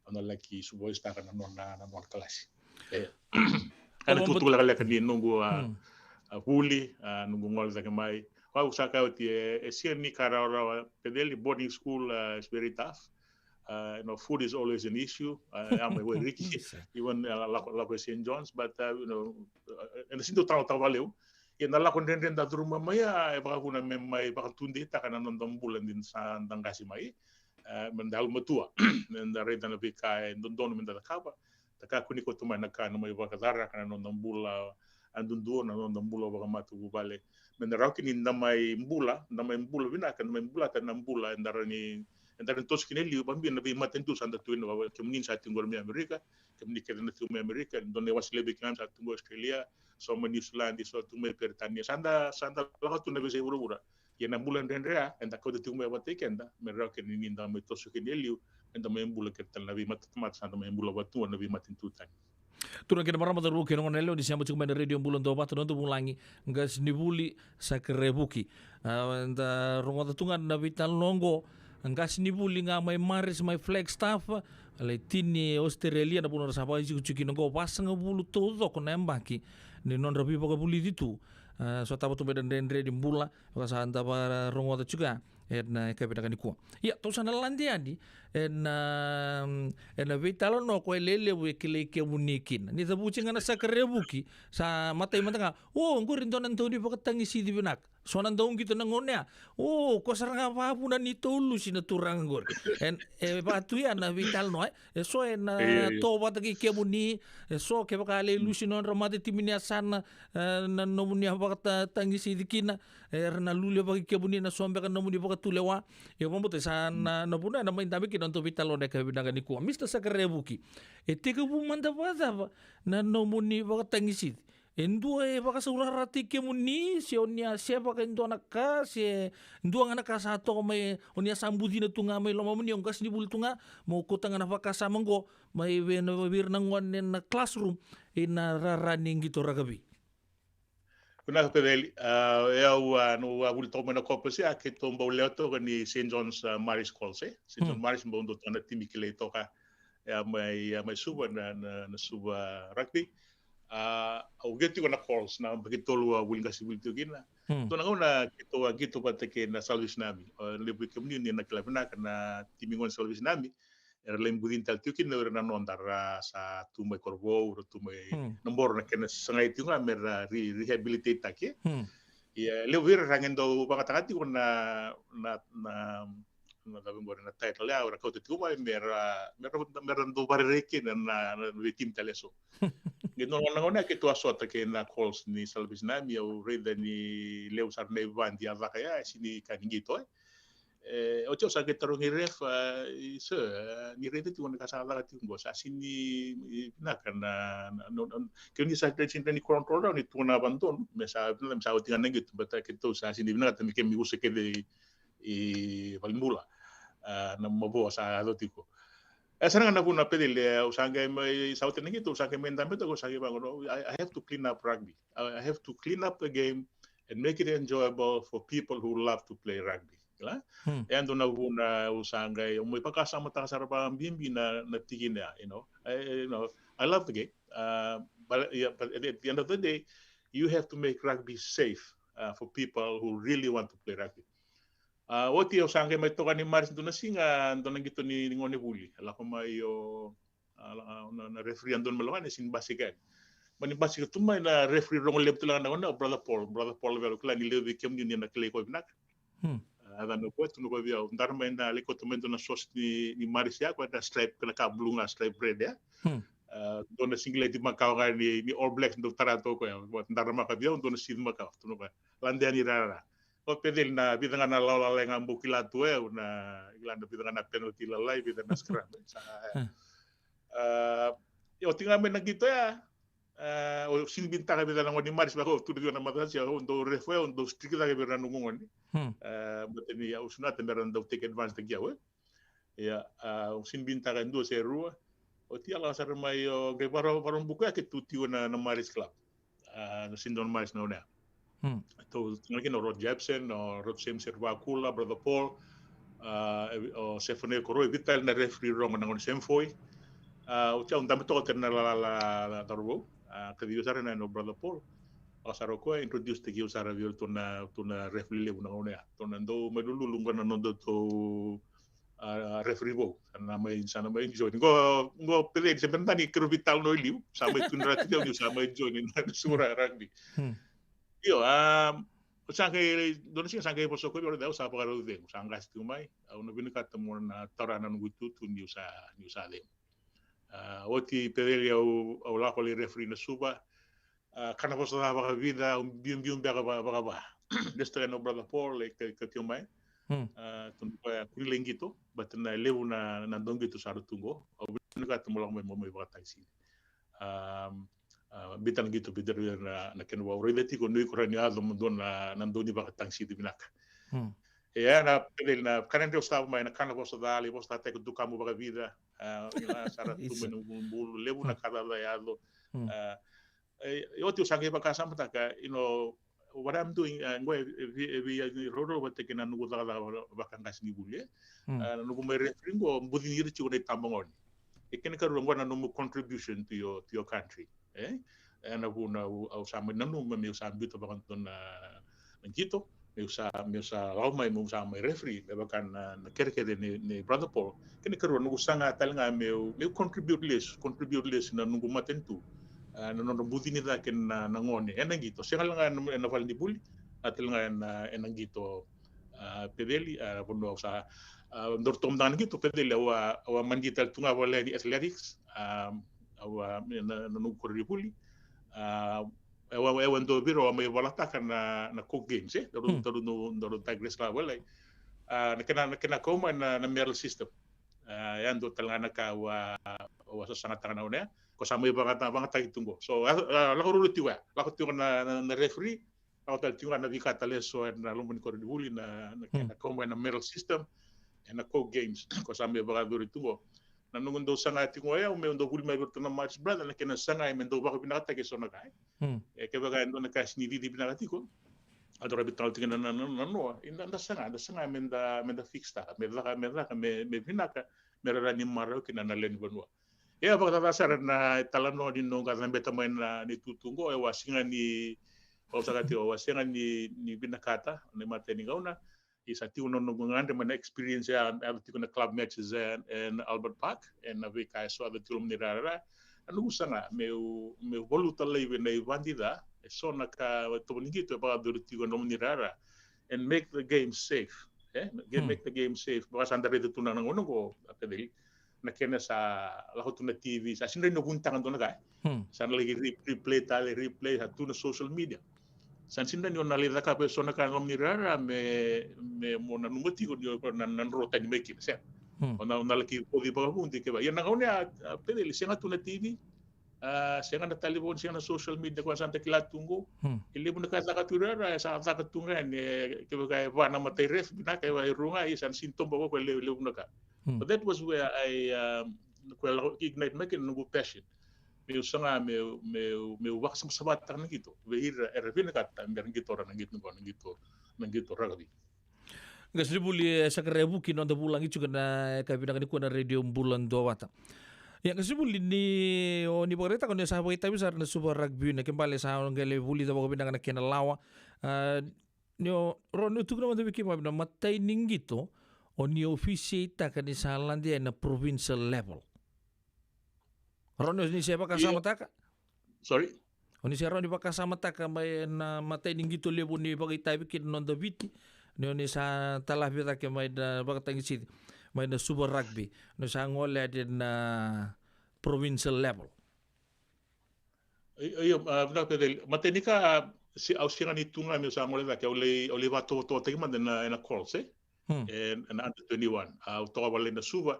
au na laki supervise-taka na nona, na nona kalasi. E, e na itukutuku lekaleka ni noqu, a, a, vuli, a, noqu gole cake mai. Au sa kaya oti, e, e sega ni ka rawarawa, Peceli, boarding school, a, is very tough. Uh, you know, food is always an issue. Uh, ia mai Wairiki, even, uh, lako, lako i Saint John's, but, uh, you know, uh, ena sega ni dau talanoataka vakalevu. Ia na lako dredre da curuma mai, ia e vakavuna me mai vakatudeitaka na noda bula ni da sa da qase mai. Uh, me da yalomatua, me da raica na veika e dodonu me da cakava. Da kakua ni kauta mai na ka na mai vakacaraka na noda bula, yadudua na noda bula vakamatavuvale. Me da rawa kina ni da mai bula, da mai bula vinaka, da mai bulata na bula eda rawa ni, eda rawa ni toso kina e liu, vakabibi na veimatanitu sa da tu kina, vaka kemuni sa tiko qori mai Amerika, kemuni kece na tiko mai Amerika, dua na iwase levu vei keimami sa tu qo Australia, so mai New Zealand, so tu mai Peritania, sa da, sa da lako tu na veiyasai vuravura. Ia na bula dredre ya eda kauta tiko mai vata kei keda, me rawa kina ni da mai toso kina e liu, eda mai bula kece tale na veimatatamata sa da mai bula vata tu na veimatanitu tani. Turaga kei na marama, cauravou kei na goneyalewa ni sema tiko mai na Radio Bula Duavata, noda vulagi, qasenivuli Sakarevuki. A, eda rogoca tu ga na veitalanoa oqo, qasenivuli ga mai Marist, mai Flagstaff, lai tini e Australia, na vanua era sa vakaitikotiko kina oqo, vasagavulu taucoko na yabaki ni nodra veivakavulici tu. A, sotava tu mai na dredre ni bula, vaka sa da vakarogoca tiko ya ena yakavi vinaka nikua. Ia, tou sa na lade yani ena, ena veitalanoa koya e lelevu e kilai kemuni kina. Ni cavuti ga na Sakarevuki, sa matai mada ga, o, qori dua na dau ni vakatagisici vinaka. So na dau qito na gauna ya. O, ko sara ga vavuna ni tou lusi na turaga qori. E, e vaka tu ya na veitalanoa, e. E so ena, io, io, tovata kei kemuni, e so kevaka e lai lusi na nodra matatimi ni yasana, e, na nomuni a vakatagisici kina, era na lulevaki kemuni, na so beka na nomuni vakatulewa. Ia vakabauta sa na, na vuna ena mai dabe kina na noda veitalanoa ena yakavi vinaka nikua. Mister Sakarevuki, e tekivu mada vakacava na nomuni vakatagisici? E dua e vakasaurarataki kemuni, se o ni a sevaka e dua na ka, se dua ga na ka sa toka mai, o ni a sa bucina tu ga mai lomamuni, o qasenivuli tu ga, mo kauta ga na vakasama oqo mai vei na, vei ira na gone na classroom, ena rara ni qito rakavi. Vinaka Peceli, a, e au, a, au a vuli toka mai na Copper, se a keitou bau lewe toka ni Saint John's, a, Marist Colts, e? Saint John Marist bau dua toka na timi kilai toka. E a mai, a mai Suva na, na, na Suva Rugby. A, au qito tiko na Colts, na yabaki tolu au vuli qasenivuli tiko kina. Dua na gauna keitou a qito vata kei na Salvation Army. A, levu vei kemuni ni na kila vinaka na timi gone Salvation Army. Era lai bucini tale tiko kina o ira na noda ra sa tu mai Korovou, ra tu mai Naboro, na kena sagai tiko ga me ra re-, rehabilitate-taki. Ia, levu vei ira ra qai dau vakataka tiko na, na, na, na cava qori na title ya, ra kauta tiko mai me ra, me ra, me ra dau varerei kina na, na, na veitimi tale eso. Qai dua na gauna keitou a sota kei na Colts ni Salvation Army, au raica ni levu sara na ivadi a caka ya, e sega ni ka ni qito, e. E, oti au sa qai tarogi ref, a, i, sir, a, ni raica tiko na ka sa caka tiko qo, sa sega ni, i, vinaka na, na, na, na, kemuni sa sega ni control rawa ni tukuna vakadodonu, me sa, me sa oti ga na qito, baleta keitou sa sega ni vinakata me keimami usa kece i, i valenibula. A, na mavoa sa yaco tiko. E, sa na ga na vuna Peceli, e, au sa qai mai, sa oti na qito, au sa qai mai dabe toka, au sa qai vaqo, no, I, I have to clean up rugby. I, I have to clean up the game and make it enjoyable for people who love to play rugby. Kila? E a dua na vuna au sa qai, au mai vakasamataka sara vakabibi na, na tikina ya, you know. I, you know, I love the game. Uh, but, yeah, but at the, at the end of the day, you have to make rugby safe, uh, for people who really want to play rugby. Uh, oti au sa qai mai toka ni Marist dua na siga, dua na qito ni, ni gone vuli. Lako mai o, a, a, na, na referee a dua mai lomani, e sega ni basika yani. Mani basika tu mai na referee rogo levu tale ga na gauna, o Brother Paul. Brother Paul vei au, kila ni levu vei kemuni ni na kilai koya vinaka. A, yacana o koya, tukuna o koya vei au, dara mai na lai kauta mai dua na sosi ni, ni Marist ya, koya na stripe, na ka blue ga stripe red ya. A, dua na singileti makawa ga ni, ni All Blacks dau tara toka o koya. Dara makawa vei au, dua na sici makawa, tukuna o koya. Lade yani rarara. O Peceli, na vica ga na lawa lalai ga bau kila tu, e, au na kila na vica ga na penalty lalai, vica na scrum, e, sa, e. A, oti ga mai na qito ya, a, au sega ni vinakata vica na gone ni Marist, vaka au tukuna tiko na mataka, au dau ref, au dau strict cake vei ira na noqu gone. A, baleta ni au sega ni vinakata me ra dau take advantage-taki au, e. Ia, a, au sega ni vinakata e dua se rua. Oti a lako sara mai o qai varo, varo buka ya keitou tiko na, na Marist Club. A, na Saint John Marist na gauna ya. Tou tiko kina o Rod Jepson, o Rod James Serivakula, Brother Paul, a, o Sefania Koroi, vei tale na referee rogo na gauna Sam Foy. A, oti au dabe toka tale na lalala, la, la, cauravou. A, kacivi au sara na, na Brother Paul. Lako sara o koya, introduce-taki au sara vei iratou na, iratou na referee levu na gauna ya. Tou na dau mai lululu qo na nodatou a, referee vou. Sa na mai, sa na mai join. Qo, qo Peceli, se bera ni keirau veitalanoa e liu. Sa mai tukuna rawa tiko niu sa mai join na Suva Rugby. Io, a, au sa qai, dua na siga sa qai vosa o koya vei au, au sa vakarau cegu. Sa qase tiko mai. Au na vinakata mo na taura na noqu itutu niu sa, niu sa cegu. A, oti Peceli au, au lako lai referee na Suva. A, kana vosa ca vakavica, au biubiu beka va- vakava. Lesu tale na brother Paul e ka- kauti au mai. Hmm. A, tukuna o koya, kua ni lai qito, but na levu na na dauqito sa ra tu qo. Au vinakata mo lako mai mo mai vakatagisini. A, a, biuta na qito, biuta na na kena vau raica tiko ni ko rawa ni yaco mo dua na na dau ni vakatagisini vinaka. Hmm. E a na pele na kana deu sa mai na kana vosa ca, lai vosa ca tiko tu kamu vakavica. A, ila sa ra tu mai na bulubulu, levu na ka ca ca yaco. Hmm. A, e, e oti au sa qai vakasamataka, you know, what I'm doing, a, qo e vi- e via roro vata kei na noqu cakacaka vaka- vakaqasenivuli, e. Hmm. A, na noqu mai referee qo, bucini ira tiko na itabagone. E kena karua qo na nomu contribution to your to your country, e. E na vuna au au sa mai nanuma meu sa biuta vakadua na na qito, meu sa meu sa lako mai meu sa mai referee me vaka na na kerekere ni ni brother Paul. Kena karua noqu saga tale ga meu meu contribute lesu, contribute lesu na noqu matanitu. A, na nodra bucini cake na na gone e na qito, sega tale ga e na vale ni vuli, a tale ga e na e na qito. A, Peceli, a, vanua au sa a, dau toka mada ga na qito, Peceli, au a au a mani tale tu ga vale ni athletics. A, au a na na noqu koronivuli. A, au a au a dau vei ira au a mai valataka na na Coke Games, e. Daru daru daru digress la vale. A, na kena na kena kau mai na na medal system. A, e a dua tale ga na ka au a au a sasagataka na gauna ya. Ko sa mai vagata- vagataki tu qo. So a a lako ruru tiko ya. Lako tiko na na na referee. Lako tale tiko ga na veika tale eso e na loma ni koronivuli na na kena kau mai na medal system. E na Coke Games. Ko sa mai vakayacori tu qo. Na noqu dau saga tiko ya, au meu dau vuli mai vei iratou na Marist Brothers, na kena saga e me dau vakavinakataki eso na ka, e. Hmm. E kevaka e dua na ka sega ni cici vinaka tiko, a dau ravi tale tiko na na na na noa. E da da saga da saga me da me da fix taka me caka me caka me me vinaka, me ra rawa ni marau kina na lewe ni vanua. E a vakacaca sara na italanoa ni noqu a cabeta mai na ni tutu qo, e au a sega ni, au saka tiko au a sega ni ni vinakata na imatai ni gauna. I sa tiko na noqu gadre mai na experience ya, a yaco tiko na club matches e e na Albert Park e na veika e so a yaco tiko loma ni rara. A noqu saga meu meu valuta laivi na ivadi ca e so na ka e tovo ni qito e vakayacori tiko e loma ni rara, and make the game safe. E make the game safe. Vaka sa da raica tu na na gauna qo, a Peceli, na kena sa lako tu na T V, sa sega ni rawa ni o vunitaka dua na ka, e. Hmm. Sa na laki re- replay tale, replay, sa tu na social media. Sa na sega ni rawa ni o na lai cakava e so na ka e loma ni rara me me mo nanuma tiko ni o na na dro tani mai kina, sega. Hmm. O na o na laki poci vakavudi kevaka ia na gauna ya, a Peceli, sega tu na T V. A, sega na talevoni, sega na social media ko sa da kila tu qo. Hmm. E levu na ka e caka tu i rara e sa caka tu ga yani, e kevaka e va na matai ref vinaka, e va e rua ga, ia sa na sega ni tobo ko e levu levu na ka. Hmm. But that was where I um, ko e lako ignite mai kina noqu passion. Meu saga meu meu meu vakasavasavataka na qito vei ira era vinakata me ra qitora na qito qo, na qito na qito rakavi. Qasenivuli, e Sakaria Vuki na noda vulagi tiko ena yakavi vinaka nikua na Radio Bula Duavata. Ia Qasenivuli, ni o ni vakaraitaka o ni sa vakaitavi sara na Suva Rugby Union, ke bale sa o qai lai vulica vakavinaka na kena lawa. A, ni o rawa ni o tukuna mada vei keimami na imatai ni qito o ni officiate-taka ni sa lade ena provincial level. Rawa ni o ni se vakasamataka? Sorry? O ni se rawa ni vakasamataka mai na imatai ni qito levu ni vakaitavi kina noda Viti, ni o ni sa talavi cake mai na vakatagisici mai na Suva Rugby, ni o sa gole yani na provincial level? Io, io, a, vinaka Peceli. Imatai ni ka, a, se- au sega ni tu ga meu sa gole cake, au lai au lai vakatovotovotaki mada ena ena Colts, e? Hmm. E, ena under twenty-one. A, au toka vale na Suva,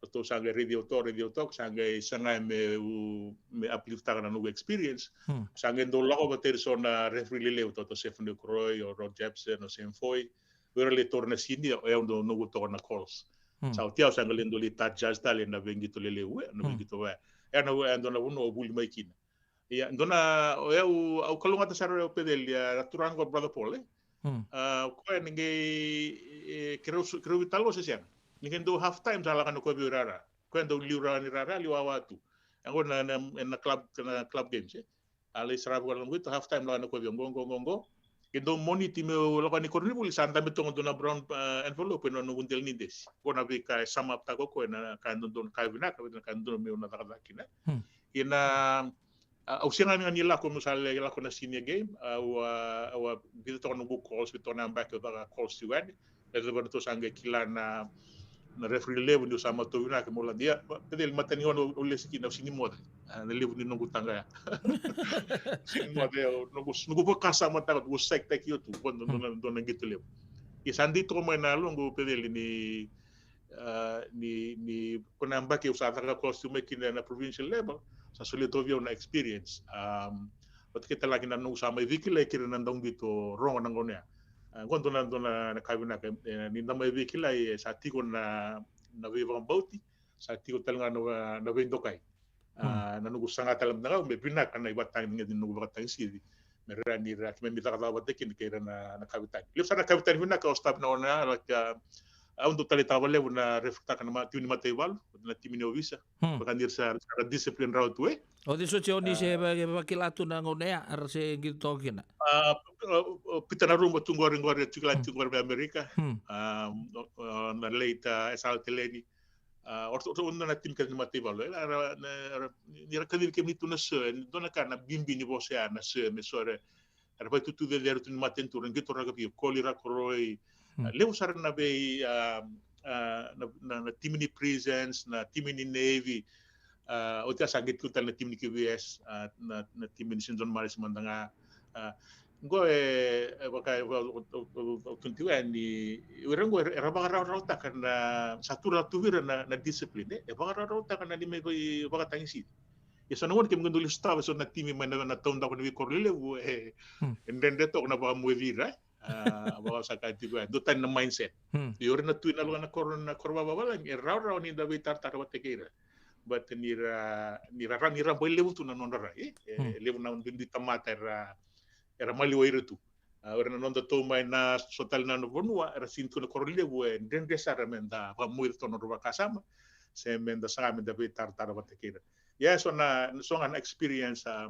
ratou sa qai raici au toka, raici au toka, sa qai saga meu me uplift-taka na noqu experience. Hmm. Sa qai dau lako vata ira so na referee lelevu, o Stephen Croy, o Rod Jepson, o Sam Foy. O ira lai taura na senior, o yau dau noqu toka na Colts. Hmm. Sa oti au sa qai lai dau lai touch judge tale na veiqito lelevu, e, na veiqito vaya. E na vua e dua na vanua au vuli mai kina. Ia, dua na, o yau, au kalougata sara o yau Peceli, a, na turaga o Brother Paul, e? Hmm. A, o koya ni qai, e, keirau su- keirau veitalanoa se sega. Ni qai dau half time sa lako yani o koya vei au i rara. O koya dau liu rawa ni rara, liu wawa tu. Ia qo na na na club na club games, e? A lai saravi koya na noqu qito, half time lako yani o koya vei au qo qo qo qo. Qai dau moniti meu lako yani koronivuli, sa dabe toka dua na brown, a, envelope ena noqu dela ni desi. Qo na veika e sum up-taka o koya na ka e dodonu, ka e vinaka, na ka e dodonu meu na cakacaka kina. Hmm. Ia na, a, au sega ga ni lako meu sa lai lako na senior game, au a au a vica toka noqu calls, vica toka na yabaki au caka calls tiko yani. E cava na ratou sa qai kila na na referee levu niu sa matou vinaka meu lade. Ia, Peceli, matani gauna au lesi kina au sini moce. A, na levu ni noqu taqa ya. Sini moce, au, noqu, noqu vakasamataka, noqu psych taki au tu, qo dua na, dua na qito levu. Ia sa dei toka mai na yaloqu, Peceli, ni, a, ni, ni, ko na yabaki au sa caka course tu mai kina na provincial level, sa solia toka vei au na experience. Um, vata kei tale ga kina noqu sa mai veikilai kei ira na dauqito rogo na gauna ya. A, qo dua na, dua na ka vinaka, e, ni da mai veikilai, e, sa tiko na, na veivakabauti, sa tiko tale ga na, na veidokai. A, na noqu saga tale mada ga me vinaka na ivakatagicigi ni noqu vakatagicigi. Me rawa ni ra, keimami cakacaka vata kina kei ira na, na kavetani. Levu sara na kavetani vinaka au stop na gauna ya, like, a, au dau taleitaka vakalevu na referee-taka na ma-, timi ni mataivalu, na timi ni ovisa. Vaka ni ra sa, sa ra discipline rawa tu, e. O cei soti o ni se va-, vakila tu na gauna ya, era se qito toka kina? A, o, o Peter Naruba tu qori, qori, tu kila tu qori vei Amerika. A, o, o, na late, a, Esau Teleni. A, o, o, o, na timi kece ni mataivalu. Era, era, na, era, ni ra kacivi kemuni tu na se, ni dua na ka na bibi ni vosa ya na se, me so era, era vaitutu cecere tu ni matanitu, ra qito rakavi, Koli Rakoroi. A, levu sara na vei, a, a, na, na, na timi ni Prisons, na timi ni Navy, a, oti ya sa qito tale na timi ni K V S, a, na, na timi ni Saint John Marist mada ga, a, qo e, e vaka, e va-, o, o, o, o, tuni tiko yani, o ira qo era, era vakarawarawataka na, sa tu ra tu vei ira na, na discipline, e, e vakarawarawataka na neimami vakatagicigi. Ia so na gauna keimami qai dau lesu sotava so na timi mai na, na taudaku ni veikoro lelevu, e, e dredre toka na vakamoici ira, e. A, vaka sa kaya tiko, e, dua tani na mindset. Ia o ira na tui na loga na koro, na koro vakavalagi, e rawarawa ni da veitaratara vata kei ira. But ni ra, ni ra, ni ra boi levu tu na nodra rai, e, e levu na duidui tamata era, era maliwai ira tu. A, o ira na noda tou mai na so tale na vanua, era sini tu na koro levu, e dredre sara me da vakamoici ira tu na nodra vakasama, se me da saga me da veitaratara vata kei ira. Ia so na, so ga na experience, a,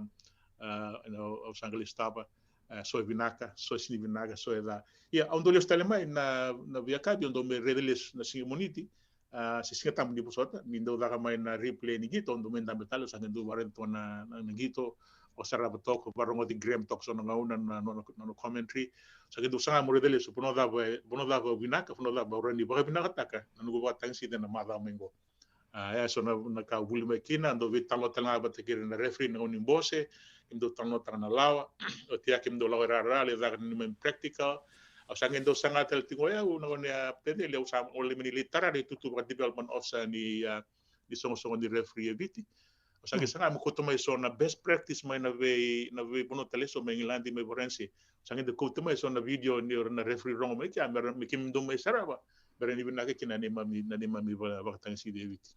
a, you know, au sa qai lesu sotava, a, so e vinaka, so e sini vinaka, so e ca. Ia, au dau lesu tale mai na, na veiyakavi, au dau mai raica lesu na siga Moniti, a, se Siga Tabu ni vosota, ni dau caka mai na replay ni qito, au dau mai dabe tale, au sa qai dau vakaraica toka na, na, na qito, au sarava toka, vakarogoci Graham toka so na gauna, na, na, na, na commentary. Au sa qai dau saga meu raica lesu, vanua cava, vanua cava vinaka, vanua cava au rawa ni vakavinakataka na noqu vakatagicigi ena macawa mai qo. A, e so na, na ka au vuli mai kina, dau veitalanoa tale ga vata kei ira na referee na gauna ni bose, keimami dau talanoataka na lawa, oti ya keimami dau lako i rara, lai caka na neimami practical. Au sa qai dau saga tale tiko ya, au na gauna ya Peceli, au sa, au lai mani lai tara na itutu vaka development officer ni, a, ni soqosoqo ni referee e Viti. Au sa qai saga meu kauta mai so na best practice mai na vei, na veivanua tale so mai Igiladi, mai Varanise. Au sa qai dau kauta mai so na video ni ira na referee rogo mai kea, me ra, me keimami dau mai sarava, me rawa ni vinaka kina na neimami, na neimami va-, vakatagicigi e Viti.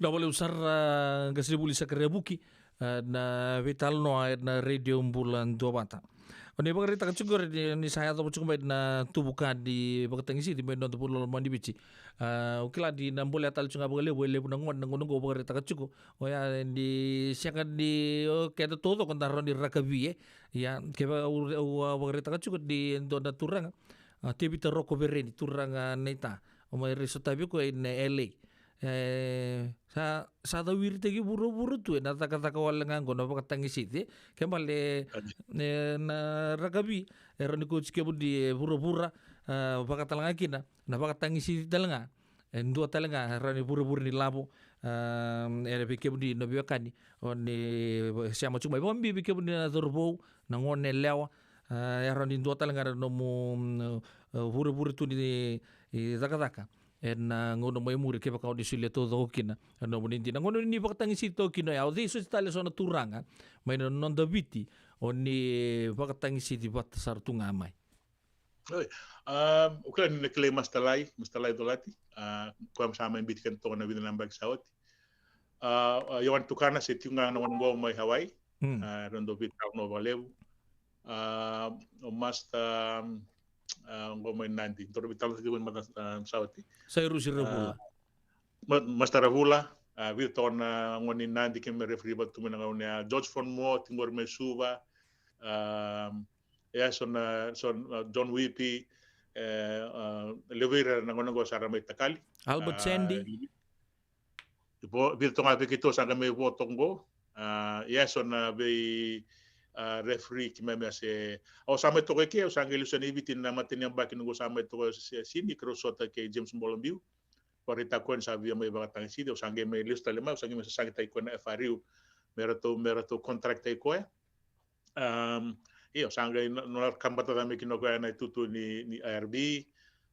Vinaka vakalevu sara, a, qasenivuli Sakaria Vuki, a, na veitalanoa ena Radio Bula Duavata. O ni vakaraitaka tiko qori ni, ni sa yacova tiko mai na tuvuka ni vakatagicigi mai na noda vanua lomani Viti. A, au kila ni na bolea tale tiko ga vakalevu e levu na gone na gauna qo vakaraitaka tiko. Oya ni sega ni, o, keda taucoko da rawa ni rakavi, e. Ia, kevaka au, au, au vakaraitaka tiko ni dua na turaga, a, Tevita Rokovereni, turaga naita, o mai rai sotavi koya ina L A. E, sa, sa cawiritaki vuravura tu ena cakacaka wale ga qo na vakatagicigi, e. Ke bale, e, na rakavi, e rawa ni kauti kemuni e vuravura, a, vaka tale ga kina na vakatagicigi tale ga. E dua tale ga, e rawa ni vuravura ni lavo, a, e vei kemuni na veiwekani, o ni sema tiko mai. Vakabibi kemuni na cauravou, na gone yalewa, a, e rawa ni dua tale ga na nomu, mm, e, vuravura tu ni, e, cakacaka ena gauna mai muri kevaka o ni solia taucoko kina na nomuni dina. Na gauna ni vakatagicigi toka kina oya, o cei soti tale so na turaga mai na noda Viti o ni vakatagicigi vata sara tu ga mai? Oi, a, o kila ni na kilai Master Lai, Master Lai Colati, a, koya sa mai biuti keda toka na vica na yabaki sa oti. A, a, Ioane Tukana se tiko ga na gone qo mai Hawaii. Mm. A, rau dau veitalanoa vakalevu. A, o Master, a, qo mai Nadi, dau veitalanoa tiko mai mada, a, sa oti. Sairusi Ravula. A, Ma-, Master Ravula, a, vica toka na gone ni Nadi keimami referee vata tu mai na gauna ya. George Fonmo, tiko qori mai Suva. A, e so na, so, a, John Whippi, e, a, levu vei ira na gone qo sa ra mai takali. Albert, a, Sandy. Vo, vica toka ga vei keitou sa qai mai vo toka qo. A, e so na vei, a, referee keimami a se, au sa mai toka eke, au sa qai lesu yani i Viti na mataniyabaki noqu sa mai toka se, sini, keirau sota kei James Bolabiu. Vakaraitaka o koya ni sa via mai vakatagicidi, au sa qai mai lesu tale mai, au sa qai mai sasagitaki koya na F R U. Me ratou, me ratou contract-taki koya. Um, io, sa qai na, na kabata cake mai kina o koya na itutu ni, ni I R B.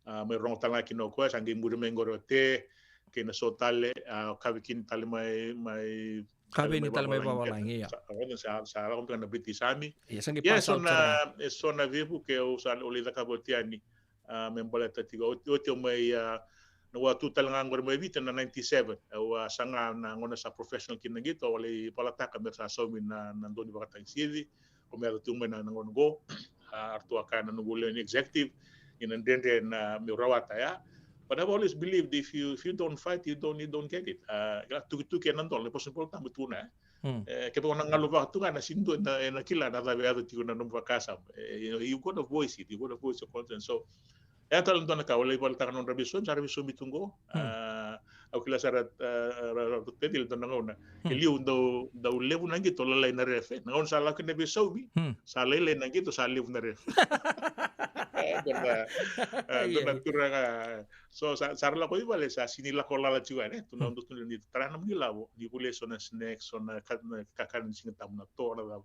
A, mai rogo tale ga kina o koya, sa qai muri mai qori o Te, kei na so tale, a, kavi kina tale mai, mai, Kavi ni tale mai vavalagi, ia. Sa, sa, sa, sa lako beka na British Army. Ia, sa qai Ia, e pass so out sara ga. na, e so na veivuke au sa, au lai cakava oti yani, a, me baleta tiko. Oti, oti au mai, a, na, au a tu tale ga qori mai Viti na ninety-seven. Au a saga na gauna sa professional kina na qito, au a lai valataka me ra sa saumi na, na dau ni vakatagicidi. Au mai yaco tiko mai na, na gauna qo. A, ratou a kaya na noqu lewe ni executive, ni na dredre na meu rawata ya. But I've always believed if you, if you don't fight, you don't, you don't get it. A, kila tukituki ena dola, na vosa ni Vola Tabu tu na, e. Hmm. E, kevaka o na galu vaka tu ga na sega ni dua ena, ena kila na cava e yaco tiko na nomu vakasama. E, you know, you gotta voice it, you gotta voice your concerns. So, e a tale dua na ka, au lai valataka na nodra veisaumi, sa ra veisaumi tu qo. Hmm. A, au kila sara, a, a, ra, ra, ra, Pedeli dua na gauna. Hmm. E liu dau, dau levu na qito, lalai na ref, e. Na gauna sa lako kina na veisaumi, hmm, sa lailai na qito, sa levu na ref. E, dua na, e, dua na, io, turaga. So, sa, sa ra lako i vale, sa sega ni lako lala tiko yani, e. Tu na, hmm, dua tu ni tara na nomuni lavo, ni volia so na snacks, so na ka, na kakana ni Siga Tabu, na to, na cava.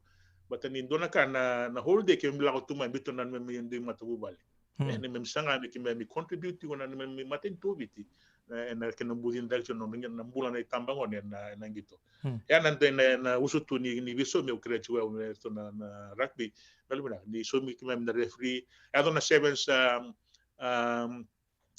But ni dua na ka na, na whole day keimami lako tu mai, biuta na neimami dui matavuvale. Hmm. E, neimami saga me keimami contribute tiko na neimami matanitu o Viti. E, ena kena bucina cake tiko na, na bula na itabagone ena, ena qito. Hmm. E, na, na, na usutu ni, ni veisaumi au kerea tiko au me ratou na, na rugby. Na luve na, ni saumi keimami na referee. E yaco na sevens, um, um,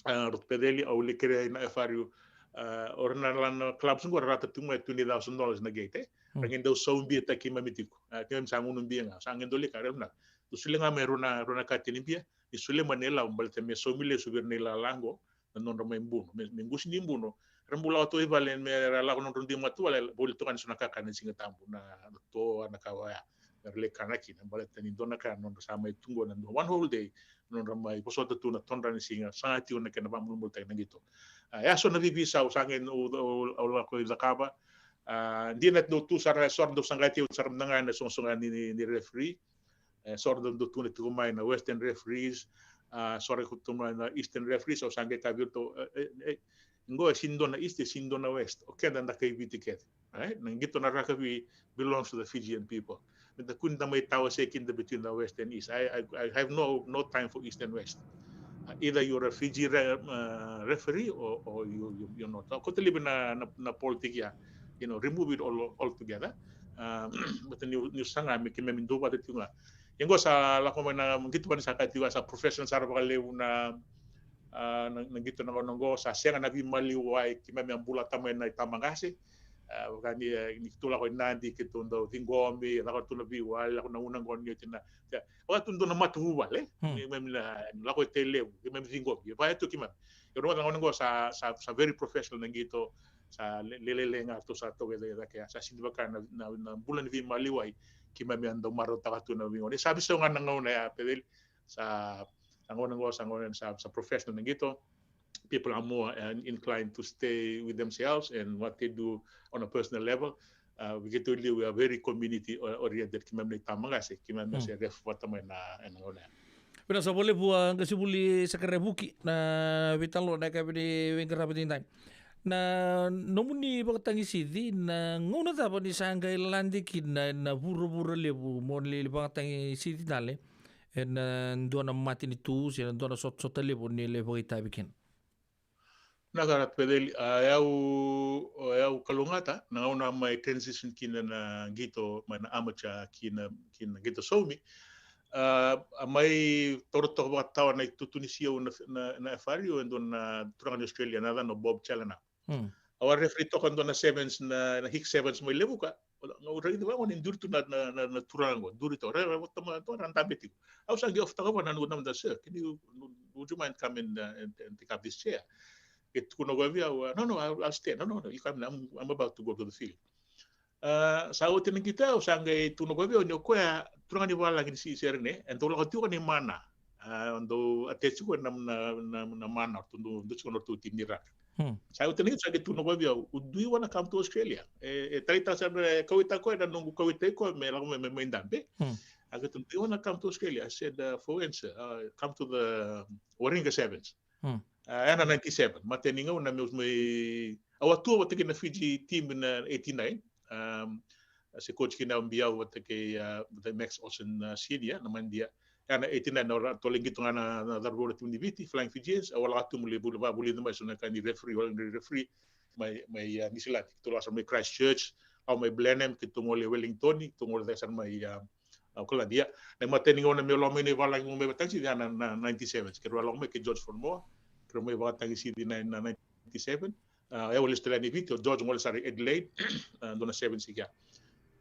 a, Ruth Peceli, au lai kerea na F R U. A, o ira na, na clubs qo ra rawata tu mai twenty thousand dollars na gate, e. Hmm. Ra qai dau saubiataki keimami tiko. A, keimami sa gunu bia ga. Sa qai dau lai kaya, na, dou solia ga mai rua na, rua na katini bia. Ni solia mai na ilavo baleta me saumi lesu vei ira na ilala qo na nodra mai buno. Me, me qusi ni buno. Ra bau lako tu i vale me ra lako nodra dui matavuvale, voli toka ni so na kakana ni Siga Tabu, na, na to, na ka oya. Me ra lai kana kina, baleta ni dua na ka nodra sa mai tu qo na dua, one whole day, nodra mai vosota tu na todra ni siga, saga tiko na kena vakabulabulataki na qito. A, e a so na veiveisau sa qai au, au, au lako i cakava. A, dina dau tu sara, so ra dau saga tiko sara mada ga na sogasoga ni, ni, ni referee. E, so ra dau, dau tukuna tiko mai na Western referees, a, so ra dau tukuna mai na Eastern referees, au sa qai kaya vei iratou, e, e, e, qo e sega ni dua na East, e sega ni dua na West. O keda da kai Viti kece. Right? Na qito na rakavi belongs to the Fijian people. Me da kua ni da mai tawasei keda between the West and East. I, I, I have no, no time for East and West. Uh, either you're a Fiji re-, uh, referee or, or you, you, you're not. Ko te live na, na, na politiki ya, you know, remove it all, all together. Um, but niu, niu saga me keimami duavata tiko ga. Ia qo sa lako mai na qito vani sa ka tiko ga sa professional sara vakalevu na, a, na, na qito na gauna qo, sa sega na veimaliwai, keimami a bulata mai na itabagase. A, vaka ni, e, ni keitou lako i Nadi, keitou dau ciqomi, lako tu na veiwali, lako na gauna qo ni oti na, ia, vaka tu dua na matavuvale, hmm, keimami na lako i Tailevu, keimami ciqomi, vaka tu keimami. Ia na gauna qo sa, sa, sa very professional na qito, sa le-, lelele ga ratou sa toka i cake, sa sega ni vaka na, na, na bula ni veimaliwai, keimami a dau marautaka tu na veigauna. Sa veisau ga na gauna ya, Peceli, sa, sa gauna qo, sa gauna sa, sa professional na qito. People are more, uh, inclined to stay with themselves and what they do on a personal level. Uh, vei keitou liu, we are very community o-, oriented, keimami na itabagase, keimami, hmm, se ref vata mai na, ena gauna ya. Vinaka saka vakalevu, a, qasenivuli Sakaria Vuki, na veitalanoa na yakavi ni veiqaravi edaidai. Na nomuni vakatagicidi, na gauna cava ni sa qai lade kina na vuravura levu mo lai vakatagicidi tale ena dua na matanitu se na dua na sotasota levu ni lai vakaitavi kina? Na ka, Peceli, a, e au, e au kalougata na gauna mai transition kina na qito mai na amateur kina, kina qito saumi. A, a mai taura toka vakatawa na itutu ni siau na, na, na F R U, e dua na turaga ni Australia, na yacana o Bob Challoner. Hmm. Au a referee toka dua na sevens, na, na Hicks sevens mai Levuka. Au raica vaqo ni duri tu na, na, na, na turaga qo, duri toka, ra, ra, ra, ra dabe tiko. Au sa qai off-taka vua na noqu, na noqu, "Sir, can you, would you mind come and, uh, and, and take up this chair?" E tukuna o koya vei au, uh, "No, no, I'll, I'll stay. No, no, no, you come, I'm, I'm about to go to the field." A, sa oti na qito, au sa qai tukuna o koya vei au ni o koya turaga ni valagi ni si-, sere ne, e dau lako tiko na i Mana. A, dau attach tiko na, na, na, na Mana, ratou dau, dau tiko na ratou timi ni rugby. Hmm. Sa oti na qito sa qai tukuna vei au, "Do you wanna come to Australia?" E, e taleitaka sara, e kauaitaka koya na noqu kauaitaki koya me lako mai, mai, mai dabe. Hmm. A qai tukuna, "Do you wanna come to Australia?" I said, uh, "For when, sir?" "Uh, come to the Warringah Sevens." Hmm. Uh, ena ninety-seven. Matai ni gauna meu mai, au a tu vata kei na Fiji team na eighty-nine. Um, se coach kina o Biau vata kei, uh, vata Max Olsen, uh, Senior, na Madia. Ena eighty-nine, na ora, tou lai qito ga na, na cauravou na team ni Viti, Flying Fijians, au a lako tu meu lai vuli, vakavulica mai so na ka ni referee, wale ni referee, mai, mai, uh, New Zealand. Keitou lako sara mai Christchurch, au mai Blenheim, keitou gole Wellington, keitou gole cake sara mai, uh, Auckland. Ia, na imatai ni gauna meu lako mai na ivalagi meu mai vakatanisici, ia na, na ninety-seven. Keirau a lako mai kei George Fonomoa, keirau mai vakatanisici na, na ninety-seven. Uh, e, au lesu tale yani i Viti, o George gole sara i Adelaide, uh, dua na sevens i kea.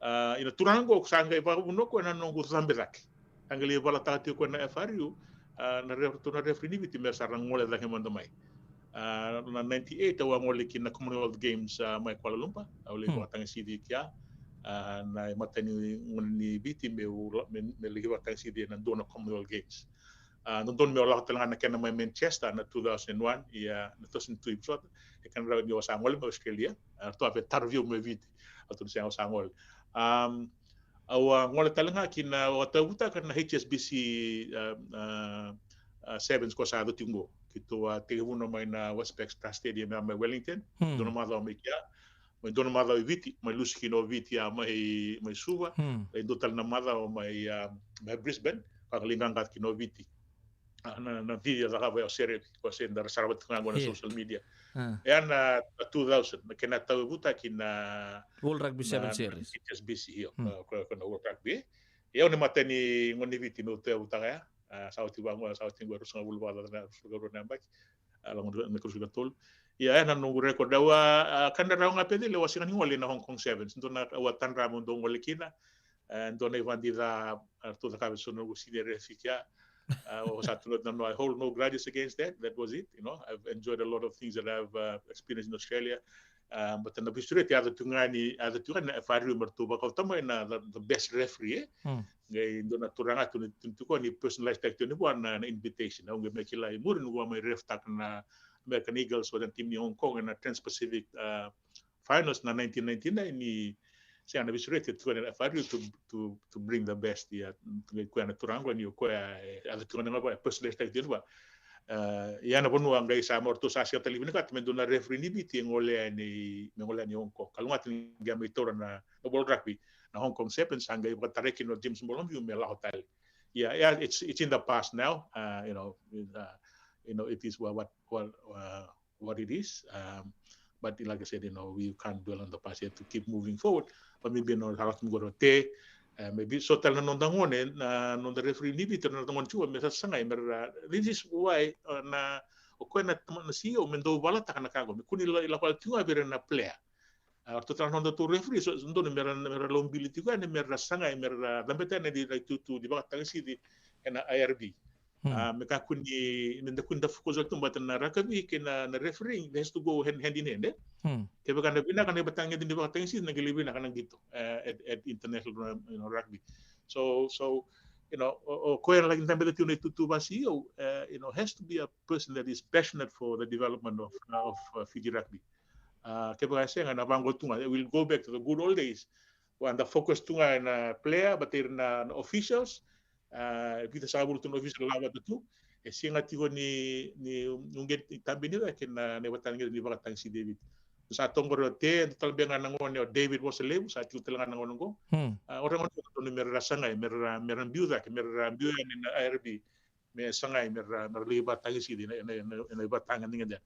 Uh, ina turaga qo sa qai vakavuna o koya na noqu cabe cake. Sa qai lai valataka tiko o koya na F R U, uh, na ref-, ratou na referee ni Viti me ra sa ra gole cake mada mai. Uh, na ninety-eight au a gole ki na Commonwealth Games, uh, mai Kuala Lumpur, au lai vakatanisici i kea. Uh, na imatai ni gauna ni Viti meu la-, me, me lai vakatanisici ena dua na Commonwealth Games. A, dodonu meu lako tale ga na kena mai Manchester na two thousand and one, ia na two thousand two i vosota, e kena rawa ni au sa gole mai Australia, a, ratou a via taro vei au mai Viti, a, ratou na sega au sa gole. Um, au a gole tale ga ki na, au a tauyavutaka na H S B C, a, a, a, sevens ko sa yaco tiko qo. Keitou a tekivuna mai na Westpac Trust Stadium, a, mai Wellington, Hmm. dua na macawa mai kea. Mai dua na macawa i Viti, mai lusi kina o Viti, a, mai, mai Suva. Hmm. E dua tale na macawa mai, a, mai Brisbane, ka lai qaqaco kina o Viti. A, na, na video e cakava o Serevi, ko se da sarava tiko ga qo na Io. social media. A. E a na, na two thousand, na kena tauyavutaki na World Rugby na, Seven na Series. H S B C, io, Hmm. ko, ko na World Rugby. E au na imatai ni gone ni Viti meu tauyavutaka ya. A, sa oti vaqo, sa oti qo e ruasagavulu vakacaca na, ruasagavulu na yabaki. A, lagona na ikaruasagavulu ka tolu. Ia, e na noqu record. Au a, a, ka na rawa ga Peceli, au a sega ni gole ina Hong Kong Sevens. Dua na, au a tadra meu dau gole kina. E, dua na ivadi ca, a, ratou cakava e so na noqu senior ref i kea. A, au sa tukuna, no, I hold no grudges against that. That was it, you know. I've enjoyed a lot of things that I've, uh, experienced in Australia. A, but na vesureti, a yaco tiko ga ni, a yaco tiko ga na F R U me ratou vakauta mai na the, the best referee, e. Hmm. Qai dua na turaga tu ni, tu, tu ko ni personalize taki tu ni vua na, na invitation. Au qai mai kila i muri ni vua mai ref taka na American Eagles vata na team ni Hong Kong ena Trans-Pacific, uh, Finals na nineteen ninety-nine ni sega na vesureti tu na F R U to, to, to bring the best. Ia, qai koya na turaga ni o koya, e, a tu na personalize taki tu ni vua. Uh, ia na vanua qai sa mai ratou sa sega tale vinakata me dua na referee ni Viti e gole yani, me gole yani Hong Kong. Kalougata ni qai mai taura na, na World Rugby, na Hong Kong Sevens, sa qai vakatarai kina o James Molombiu me lako tale. Yeah, yeah, it's, it's in the past now. Uh, you know, uh, you know, it is what, what, what, uh, what it is. Um, but like I said, you know, we can't dwell on the past. You have to keep moving forward. But maybe, you know, sa lako mai qori o Te, uh, maybe so tale na noda gone, na noda referee ni Viti, na noda gone tu me sa sagai, me ra, this is why, uh, na, o koya na, na C E O me dau valataka na ka qo, me kua ni la, lako tiko ga vei ira na player. A, ratou tale na nodatou referee, so, so dodonu me ra, me ra lomani tiko yani, me ra sagai, me ra cabeta yani na itutu ni vakatagisici ena I R B. Hmm. A, me kakua ni, me da kua ni da focus tu vata na rakavi kei na, na refereeing, it has to go hand, hand in hand, e? Hmm. Kevaka na vinaka na ivakatagisici, na qai lai vinaka na qito, e, at, at international, you know, rugby. So, so, you know, o, o koya na laki cabeta tiko na itutu va C E O, e, you know, has to be a person that is passionate for the development of, of, uh, Fiji rugby. A, kevaka e sega, na vaqo tu ga, we'll go back to the good old days. Vua da focus tu ga ena player, but ira na, na officials, a, vica sagavulu tu na official lako vata tu. E sega tiko ni, ni uqeti tabeni cake na, na ivakatagisici ni vakatagisici e Viti. Sa tu qori o Te, dua tale beka ga na gone o David Vosalevu, sa tiko tale ga na gone qo. Hmm. A, o ira gone qo dodonu me ra sagai, me ra, me ra biu cake, me ra biu yani na I R B. Me sagai, me ra, me ra lai vakatagisici ena, ena, ena, ena ivakatagedegede.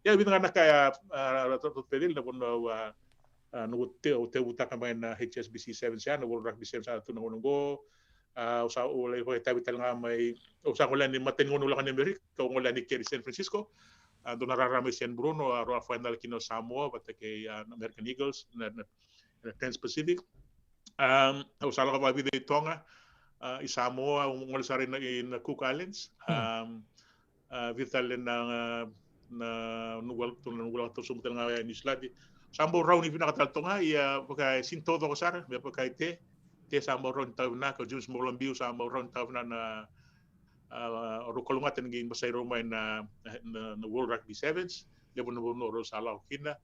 Ia, vica ga na ka ya, a, a, Peceli, na vanua au a, a, noqu te, au tauyavutaka mai na H S B C Sevens ya, na World Rugby Sevens ya, tu na gauna qo. A, au sa, au lai vakaitavi tale ga mai, au sa gole yani, matai ni gauna au lako i Amerika, au gole yani keri San Francisco. A, dua na rara mai San Bruno, a, rau a final kina o Samoa vata kei, a, na American Eagles, na, na, na Trans-Pacific. Um, au sa lako vakavica i Toga, a, i Samoa, au gole sara ina, ina Cook Islands. Hmm. Um, a, vica tale na, na noqu a lako, noqu a lako tausamu tale ga i Niusiladi. Sa bau rauni vinaka tale toka ga, ia vaka e sini taucoko sara, me vaka e Te, Te sa bau rauni tauvinaka, James Molombiu sa bau rauni tauvinaka na, a, rau kalougata ni qai basai rau mai na, na, na World Rugby Sevens. Levu na vanua rau sa lako kina.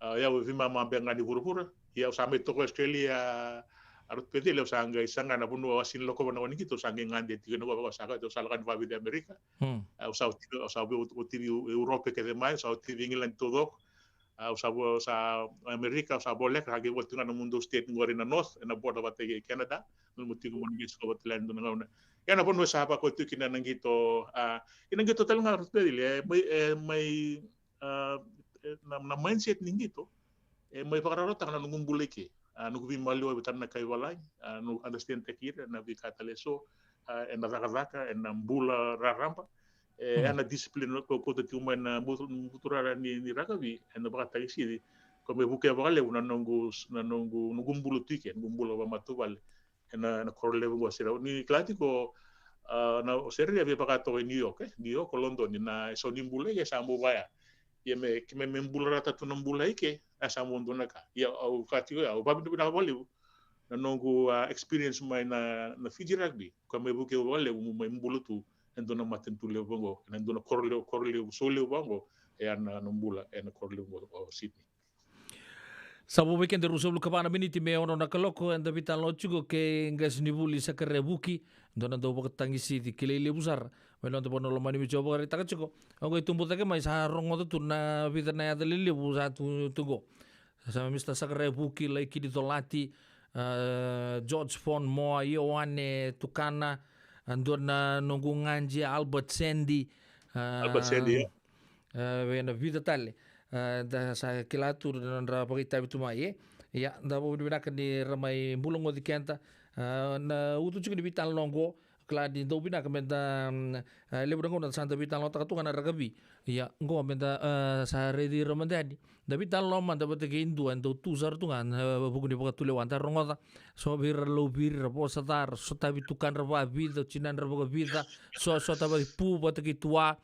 A, ia au veimama beka ga ni vuravura. Ia au sa mai toka Australia, a, Ratu Peceli, au sa qai saga na vanua au a sini lakova na gauna qito, au sa qai gade tiko na vanua, au sa qai, au sa lako ni vakavica Amerika. Hmm. A, au sa otivi, au sa otivi Europe kece mai, au sa otivi England taucoko. A, au sa vo-, sa Amerika, au sa voleka, sa qai vo tiko ga na nomudou state qori na North, ena border vata kei Canada. Nomu tiko mai na qito vata tale ga na gauna. Ia na vanua sa vakaoti kina na qito, a, ena qito tale ga Ratu Peceli, e mai, e mai, a, e, na, na mindset ni qito, e mai vakarautaka na noqu bula i ke. A, noqu veimaliwai vata na kai valagi, a, noqu understand taki ira na veika tale eso, a, ena cakacaka, ena bula raraba, e, hmm, ena discipline ko, ko tiko mai na butu, buturara ni, ni rakavi, ena vakatagisici, ko me vukea vakalevu na noqu, na noqu, noqu bula tu i ke, noqu bula vakamatavuvale, ena, na koro levu qo Australia. Ni kila tiko, a, na Australia via vaka toka i New York, e? New York, o London, na eso ni bula i ke sa bau vaya. Ia me, ke me, me bula rata tu na bula i ke, a sa bau dua na ka. Ia au ka tiko, au vakavinavinaka vakalevu. Na noqu, a, experience mai na, na Fiji Rugby, ka me vukea vakalevu, me bula tu, e dua na matanitu levu vaqo, e dua na koro levu, koro levu, so levu vaqo, e a na, na bula, ena koro levu vaqo, o Sydney. Sa vo vei keda ruasagavulu ka va na miniti me ono na kaloko, eda veitalanoa tiko kei qasenivuli Sakaria Vuki, dua na dauvakatagisici kilai levu sara mai noda vanua lomani. Miti au vakaraitaka tiko, au qai tubu cake mai sa rogoca tu na vica na yaca lelevu sa tu, tu qo. Sa Mister Sakaria Vuki, Laikini Colati, a, George Fon Moa, Ioane Tukana, a, dua na noqu gaji Albert Sandy, a, Albert Sandy, ia. A, vei na vica tale. A, da sa kila tu na nodra vakaitavi tu mai, e. Ia, da vakavinavinaka ni ra mai bula goci keda. A, na utu tiko ni veitalanoa qo, kila ni dau vinaka me da, mm, a, levu na gauna sa da veitalanoataka tu ga na rakavi. Ia, qo me da, a, sa raici ira mada yani. Da veitalanoa mada vata kei dua e dau tu sara tu ga na vuku ni vakatulewa, da rogoca. So vei ira lauviri, ra vosa ca, ra sotavi tukadra vakavica, tinadra vakavica, so, so sotava i Pu vata kei Tua.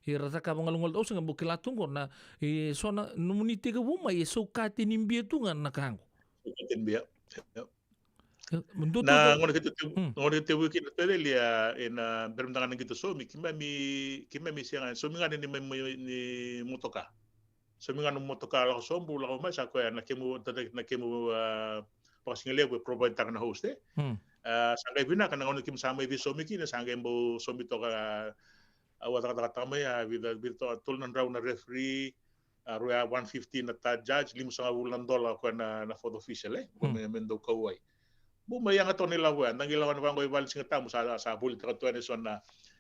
Ira cakava galugalu, au sega bau kila tu qo na, e, so na, nomuni tekivu mai, e so ka tini bia tu ga na ka qo. So ka tini bia. Ia. E, dua tu na qo. Gauna keitou te-, hmm, gauna keitou tekivu kina Peceli, a, ena bera mada ga na qito saumi, keimami, keimami sega, saumi ga ni, ni, ni, ni motoka. Saumi ga na motoka lako sobu, lako mai, sa koya na kemu, na kemu, a, vakasigalevu e provide taka na host, e. Hmm. A, sa qai vinaka na gauna keimami sa mai veisaumi kina, sa qai bau saumi toka, a, au a cakacakataka mai, a, vica, vica toka, tolu na drau na referee, a, rua, one fifty na third judge, limasagavulu na dola koya na, na fourth official, e. Ko me, me dau kauwai. Bau mai yaga toka na ilavo ya, da qai lako yani vaqo i vale ni Sigatabu, sa, sa volitaka tu yani eso na,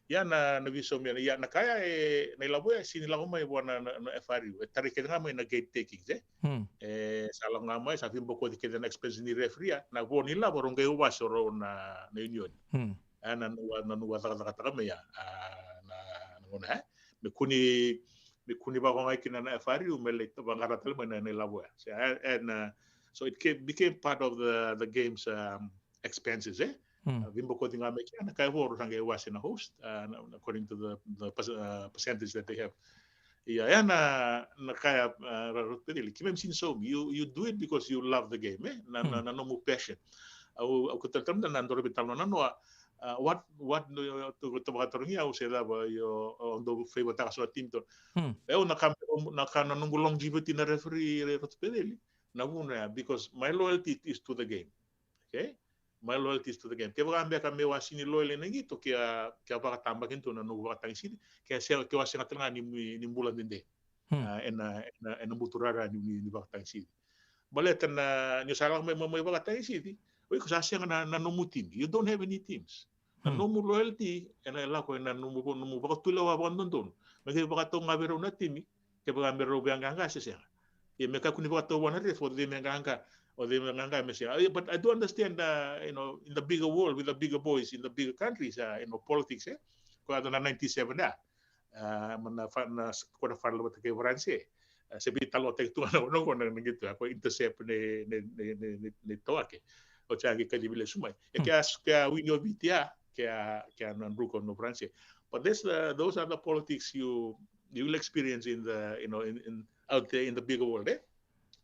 ia na, na veisaumi ya, ia na ka ya e, na ilavo ya, sini lako mai vua na, na, na F R U, e tarai kece ga mai na gate takings, e. Hmm. E, sa lako ga mai, sa veibokoci kece na expense ni referee ya, na vo ni lavo rau qai wase o rau na, na union. Hmm. E, na noqu, na noqu a cakacakataka mai ya, a, na, na gauna, e. Me kua ni, me kua ni vakaogai kina na F R U, me lai vaqara tale mai na, na ilavo ya. So, e, e, na, so it came, became part of the, the game's, um, expenses, e. Hmm. A, veibokoci ga mai kina, na ka e vo rau sa qai wase na host, a, na, na, according to the, the perc-, a, percentage that they have. Ia, ia na, na ka ya, a, Ratu Peceli, keimami sini saumi, you, you do it because you love the game, e? Na, na, hmm, na nomu passion. Au, au katautau mada na dua na veitalanoa na noa, a, what, what, tou, tou vakatarogi au se cava, io, o dou favour-taka so na team tou. Hmm. E, au na ka, na ka na noqu longevity na referee, Ratu Peceli, na vuna ya, because my loyalty is to the game. Okay? My loyalty is to the game. Kevaka beka meu a sini loyal ena qito, ke a, ke a vakatabakidua na noqu vakatagisici, ke a sega, ke a sega tale ga ni, ni, ni bula dede. Hmm. A, ena, ena, ena buturara ni, ni, ni vakatagisici. Baleta na, ni sa lako mai, mai, mai vakatagisici, o iko sa sega na, na nomu timi. You don't have any teams. Na, hmm, nomu loyalty, ena lako ena nomu, nomu vakatulewa vakadodonu. Me ke vakatau ga vei rau na timi, kevaka me rau via qaqa se sega. Ia me kakua ni vakatau vua na ref, o cei me qaqa, o cei me qaqa me sega. Ia, but I do understand, uh, you know, in the bigger world, with the bigger boys, in the bigger countries, uh, you know, politics, e. Ko ya na ninety-seven ya. A, ma na fa-, na s-, ko na final vata kei Varanise. A, se veitalanoataki tu ga na, na, na, na qito, a, ko intercept nei, nei, nei, nei, nei, nei Tawake. Oti ya qai kacivi lesu mai. Ia, hmm, ke a s-, ke a wini o Viti ya, ke a, ke a na druka o Varanise. But this, uh, those are the politics you, you will experience in the, you know, in, in, out there in the bigger world, e?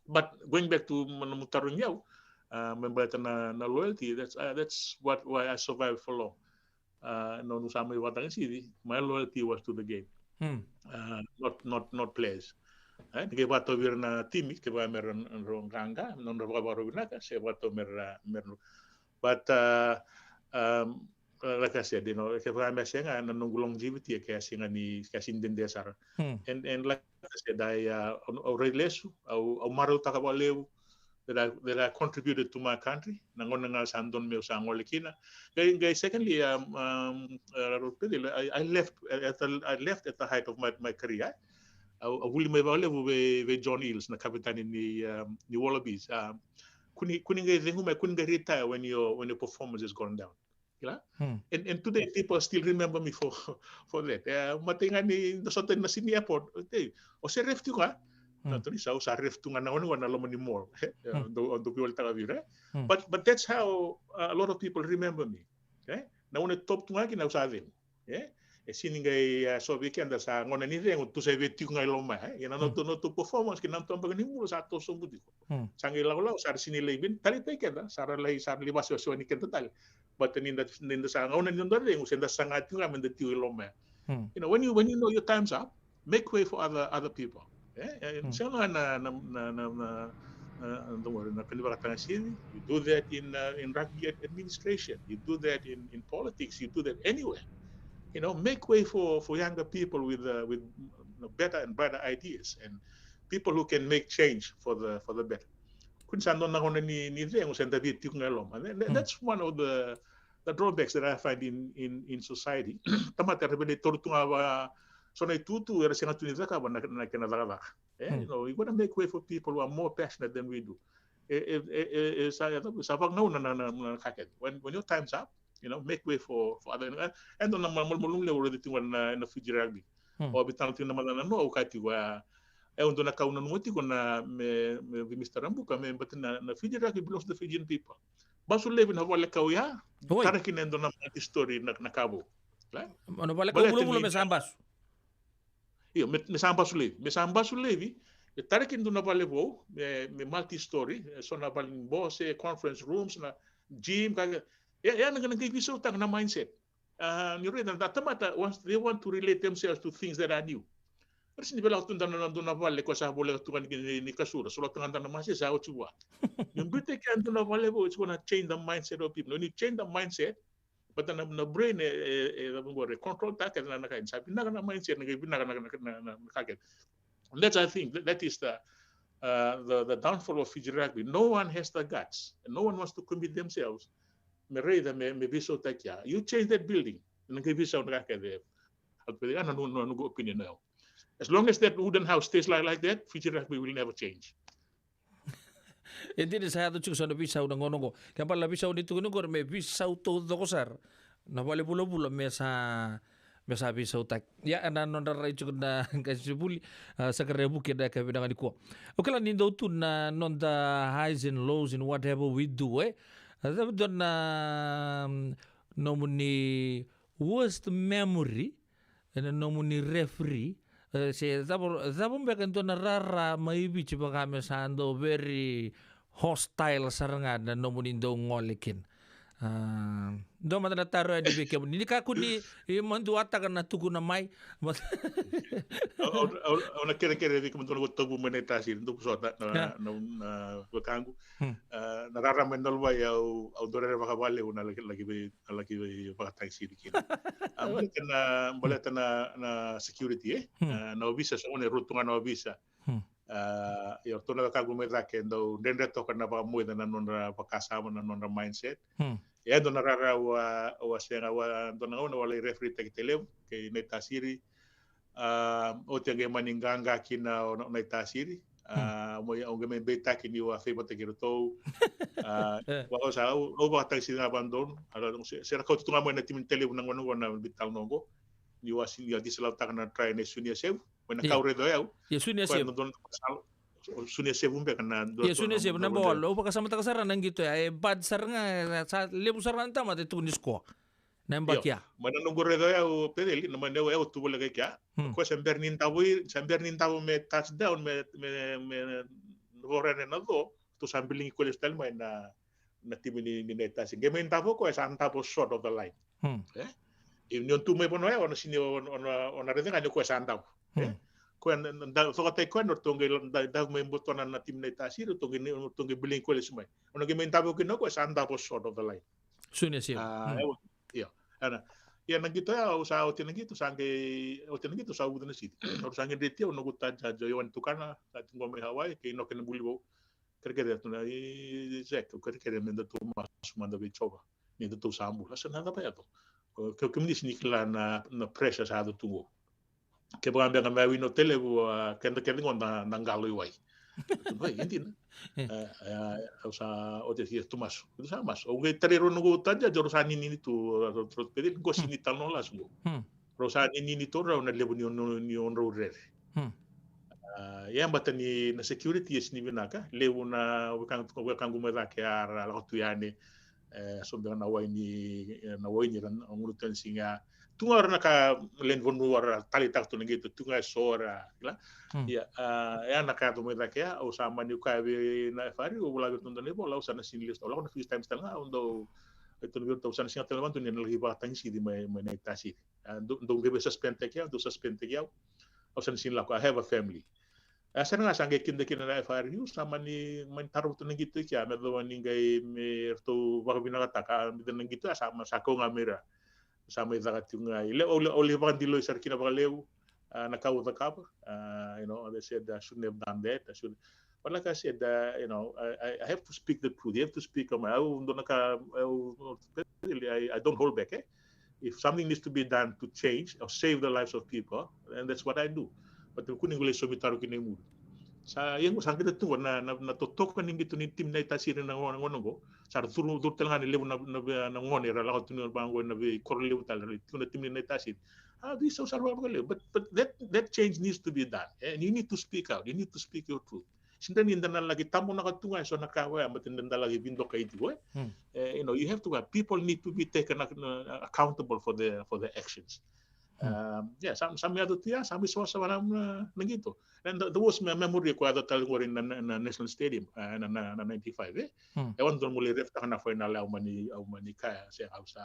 But going back to ma-, na nomu tarogi au, uh, me baleta na, na loyalty, that's, uh, that's what, why I survived for long. Uh, na noqu sa mai vakatagisici, my loyalty was to the game. Hmm. Uh, not, not, not players. E, ni qai vakatau vei ira na timi, kevaka me ra, ra qaqa, nodra vakavakarau vinaka, se vakatau me ra, me ra. But, uh, um, uh, like I said, you know, kevaka me sega, na noqu longevity, e ke sega ni, ke sega ni dede sara. Hmm. And, and like I said, I, uh, au, au rai lesu, au, au marautaka vakalevu that I, that I contributed to my country. Na gauna ga sa donu meu sa gole kina. Qai, qai secondly, um, um, uh, I, I left at the, I left at the height of my, my career. Au, au vuli mai vakalevu vei, vei John Eales, na kapiteni ni, um, ni Wallabies. Um, kua ni, kua ni qai cegu mai, kua ni qai retire when your, when your performance has gone down. Kila? Hmm. And, and today people still remember me for, for that. E, matai ga ni da sota na Sydney Airport. Hey, o se ref tiko ga? Hmm. Na toni sa, au sa ref tu ga na gauna qo na loma ni mall. E, Hmm. dou, dou veiwalitaka vei ira, e? Hmm. But, but that's how, uh, a lot of people remember me. E? Na gauna e top tu ga kina au sa cegu. E? E sega ni qai, uh, so vei keda sa gauna ni cegu, tou sa via tiko ga i loma, e? Ia na Hmm. notou, notou performance kei na notou yabaki ni bula sa toso sobu tiko. Hmm. Sa qai lakolako, sa ra sega ni lai vin, taleitaki keda, sa ra lai, sa ra lai veiwasewase ni keda tale. But ni da, ni da sa gauna ni da cegu, se da saga tiko ga me da tiko i loma. Hmm. You know, when you, when you know your time's up, make way for other, other people. E? E, Hmm. sega na, na, na, na, na, na, na, don't worry, na ka ni vakatagasivi, you do that in, uh, in rugby ad-, administration, you do that in, in politics, you do that anywhere. You know, make way for, for younger people with, uh, with, you know, better and brighter ideas and people who can make change for the, for the better. Kua ni sa dua na gauna ni, ni cegu se da via tiko ga i loma. That, that, Hmm. that's one of the, the drawbacks that I find in, in, in society. Tamata era via lai taura tu ga va, so na itutu, era sega tu ni cakava na, na kena cakacaka. E? Hmm. You know, you gotta make way for people who are more passionate than we do. E, e, e, e, e, sa, e, sa vakagauna na, na, na ka kece. When, when your time's up, you know, make way for, for other, e, e dua na ma-, malumalumu levu au raica tiko na, na Fiji Rugby. Hmm. Au via tala tiko na maca na no, au kaya tiko, e, e dua na ka au nanuma tiko na me, me vei Mister Rabuka, me baleta na, na Fiji Rugby belongs to the Fijian people. Basu laivi na vale kau ya, Oi. Tara kina e dua na multi-story na, na ka vou. E? Ona vale kau Baleta vulavula ni me sa basu. Io, me, me sa basu laivi. Me sa basu laivi. E tara kina e dua na vale vou, me, me multi-story, e so na vale ni bose, conference rooms, na gym, ka, e, e, na, na qai veisautaka na mindset. Ah, ni raica na tamata, once they want to relate themselves to things that are new. Era sega ni via lako tu e dua na, dua na vale ko sa voleka tu ga ni, ni, ni kasura, so lako tu ga e dua na mase sa oti vua. Ni biuta e ke e dua na vale vou, it's gonna change the mindset of people. When you change the mindset, but na, na brain e, e, e, e control-taka na, na ka, sa vinaka na mindset, na ka vinaka na, na, na, na, na ka kece. And that's, I think, that, that is the, uh, the, the downfall of Fiji rugby. No one has the guts. And no one wants to commit themselves. Me raica, me, me veisautaki ya. You change that building, na qai veisau na ka kece. Au via, na, na, na, na noqu opinion ya. As long as that wooden house stays like, like that, Fiji rugby will never change. E dina, sa yaco tiko so na veisau na gauna oqo. Ke bale na veisau ni tukuni oqori me veisau taucoko sara na vale vulavula me sa, me sa veisautaki. Ia, ena nodra rai tiko na qasenivuli, ah, Sakaria Vuke, ena yakavi vinaka nikua. O kila ni dau tu na noda highs and lows and whatever we do, e? A cava e dua na, mm, nomuni worst memory ena nomuni referee, e, se cava, cava beka e dua na rara mai Viti vaka me sa dau very hostile sara ga na nomuni dau gole kina? Ah, dua mada na taro yani vei kemuni. Ni kakua ni, e, maduataka na tukuna mai. Au, au, au, au na kerekere vei kemudou na tabu mai Naitasiri, dou vosota na, na, na, na wekaqu. Hmm. Ah, na rara mai Naluvai au, au dau rere vakavale, au na laki, laki vei, na laki veivakatagisini kina. Ah, baleta na, baleta na, na security, e? Hmm. Ah, na ovisa, so gone e rua tu ga na ovisa. Hmm. Ah, ia o ratou na wekaqu mai cake, dau dredre toka na vakamoica na nodra vakasama, na nodra mindset. Hmm. Ia e dua na rara au a, au a sega, au a dua na gauna au a lai referee-taki Tailevu kei Naitasiri. Ah, oti a qai mani qaqa kina o Na, Naitasiri. Ah, mai, au qai mai beitaki niu a favour-taki iratou. Ah, E. au sa, au, au vakatagisini ga vakadodonu. A, se, se ra kauta tu ga mai na timi ni Tailevu na gauna oqo na veitalanoa oqo. Niu a sega ni, niu a disallowtaka na try nei Sunia Sevu. Mai na ka au raica o yau. Ia Sunia Sevu. Koya na dua na, o Sunia Sevu beka na dua. Ia Sunia Sevu, na ball. Au vakasamataka sara na qito ya. E bad sara ga, e, sa levu sara ga na tamata e tukuni score. Na yabaki ya. Mai na noqu raica o yau, Peceli, na mai na yau, yau tu voleka i kea. Hmm. Koya sa bera ni davo i, sa bera ni davo me touchdown, me, me, me vorane na co, tu sa biligi koya lesu tale mai na, na timi ni, ni Naitasiri. Qai mai davo koya, sa davo short of the line. Hmm. E? Ia ni o tu mai vanua ya, o na sega ni, o na, o na, o na raica ga ni koya sa davo. E? Hmm. koya na, na, da, cokatai koya na ratou qai la, da, da mai boto na, na timi na i Tasiri, ratou qai, ratou qai biligi koya lesu mai. O na qai mai davo kina o koya, sa davo short of the line. Suni e sega. Ah, ewa, ia. Ana, ia na qito ya, au sa oti na qito, sa qai, oti na qito, sa uvuta na siti. Au sa qai dreti, au noqu ta jaja, Ioane Tukana, sa tu qo mai Hawaii, kei Noke na Buli Vou. Kerekere tu na i Zek, kerekere me datou masu mada vei Jiova. Ni datou sa bula, sa na cava yaco. Ke, kemuni sini kila na, na pressure sa yaco tu qo. Kevaka beka me a wina o Tailevu, a, keda kece qo na, na qalo i wai. Wai, e dina. E, e, au sa, o te, ia, tu masu. Tu sa masu. Au qai tarai rau noqu ta jaja, rau sa ninini tu, rau, rau, rau, qo sini talanoa lasu qo. Rau sa ninini tu rau na levu ni, ni, ni o drau rere. A, ia bata ni na security e sini vinaka, levu na wekaqu, wekaqu mai cake a ra lako tu yani, e, so beka na wai ni, e, na wai ni ra na gunu tani siga. Tu ga ra na ka lewe ni vanua ra taleitaka tu na qito, tu ga e so ra, kila? Ia, a, ia na ka yaco mai cake ya, au sa mani kaya vei na F R U, au vula vei iratou dua na ivola, au sa na sini lesu, au lako na few times tale ga, au dau, e tu na vei iratou, au sa na siga tale ga tu ni na laki vakatagisici mai, mai na i Tasiri. A, dou, dou qai vei suspend taki au, dou suspend taki au. Au sa na sini lako, I have a family. A, sa na ga sa qai kida kina na F R U, sa mani, mani tarovi tu na qito i kea, me yacova ni qai me ratou vakavinakataka, a, me na qito, a, sa ma, sa kau ga me ira. Sa mai caka tiko ga. I le, au le, au le vakadiloi sara kina vakalevu, a, na ka au cakava. A, you know, they said I shouldn't have done that. I should, but like I said, uh, you know, I, I, I have to speak the truth. You have to speak, um, au dua na ka, au, I, I don't hold back, eh? If something needs to be done to change or save the lives of people, and that's what I do. But kua ni qai lai saumi taro kina i muri. Sa, ia qo sa qai tu qo na, na, na totoka ni qito ni timi na i Tasiri na gauna, gauna qo. Sa ra curu, curu tale ga ni levu na, na, na gone ra lako tu ni vaqo na veikoro levu tale, ra tu na timi na i Tasiri. A, veisau sa ra vakalevu. But, but that, that change needs to be done. And you need to speak out. You need to speak your truth. Sega ni da na laki tabonaka tu ga e so na ka koya, but da, da laki vidokai tiko, e. E, you know, you have to, uh, people need to be taken ac-, uh, accountable for their, for their actions. Um, yeah, sa, sa mai yaco tu ya, sa mai savasava na, na, na qito. And the, the worst me-, memory ko yaco tale qori na, na, na National Stadium, uh, na, na, na ninety-five, eh? E au dua meu lai ref taka na final, au mani, au mani kaya, se au sa,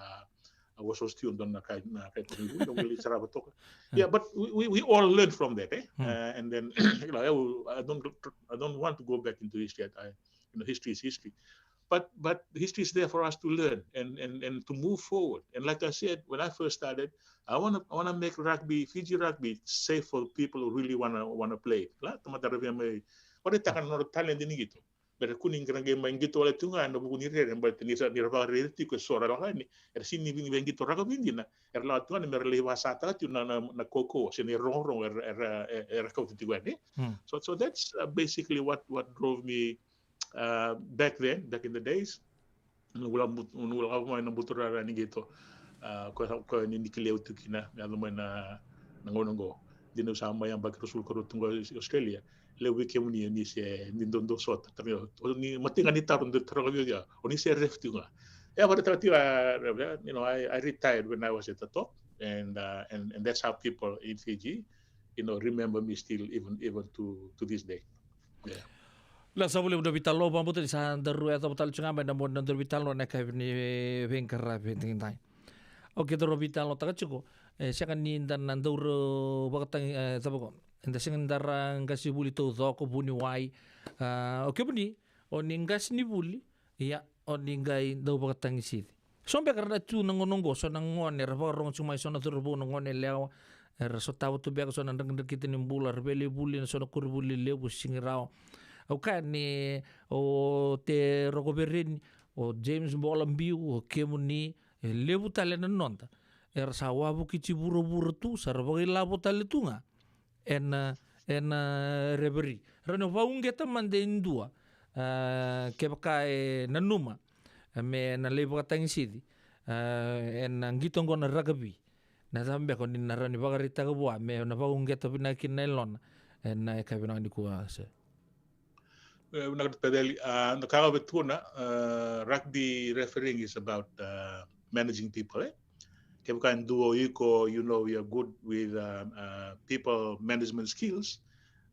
I was hosting on na kai, na kai tini, na wili sarava toka. Yeah, but we, we, we all learn from that, eh? Uh, and then, you know, I, will- I don't, I don't want to go back into history. I, you know, history is history. But, but history is there for us to learn and, and, and to move forward. And like I said, when I first started, I wanna, I wanna make rugby, Fiji rugby, safe for people who really wanna, wanna play. La, tamata ra via mai, ora taka na nodra talent ni qito. Bera kua ni ra qai mai qito wale tu ga ena vuku ni rere, baleta ni ra, ni ra vakarere tiko e so ra lako yani, era sini via qito rakavi dina, era lako tu ga me ra lai vakasataka tiko na, na, na kaukauwa, se na irogorogo era, era, era kauta tiko yani. So, so that's, uh, basically what, what drove me, uh, back then, back in the days. Au na vula bu-, au na vula mai na buturara ni qito. Ah, koya, koya ni, ni kilai au tu kina, me yaco mai na, na gauna qo. Dina au sa mai yabaki ruasagavulu ka rua tu qo i Australia. Levu vei kemuni ni se, ni dodonu sota. Tami, o ni matai ga ni taro, dou taro ga vei au, o ni se ref tu ga. E, a vakaraitaka tiko, ah, you know, I, I retired when I was at the top. And, uh, and, and that's how people in Fiji, you know, remember me still, even, even to, to this day. Yeah. La, sa vuli na veitalanoa, vakabauta ni sa daru yacova tale tiko ga mai na moni na daru veitalanoa ena yakavi ni veiqaravi edaidai. Okay, daru veitalanoataka tiko. E sega ni da na daru vakatagi, e, cava ko. Eda sega ni da ra qasenivuli taucoko, vuniwai. A, o kemuni, o ni qasenivuli, ia, o ni qai dau vakatagisici. So beka ra na tu na gauna oqo, so na gone era vakarogo tiko mai, so na cauravou, na gone yalewa, era sotava tu beka so na drakidrakita ni bula, era veilevuli ena so na koronivuli levu, Sigi Rawa. Au kaya ni o Te Rokovereni, o James Bolabiu, o kemuni, e levu tale na noda era sa wavokiti vuravura tu, sa ra vakailavo tale tu ga ena, ena referee. Ra na vakauqeta mada e dua, a, kevaka e nanuma, a, me na lai vakatagisici, a, ena qito oqo na rakavi. Na cava beka o ni na rawa ni vakaraitaka vua me na vakauqeta vinaka kina na yalona ena yakavi vinaka nikua, se? E, vinaka Taveli, a, na ka ga au via tukuna, a, rugby refereeing is about, a, managing people, eh? Kevaka e dua o iko, you know, you're good with, uh, uh, people management skills,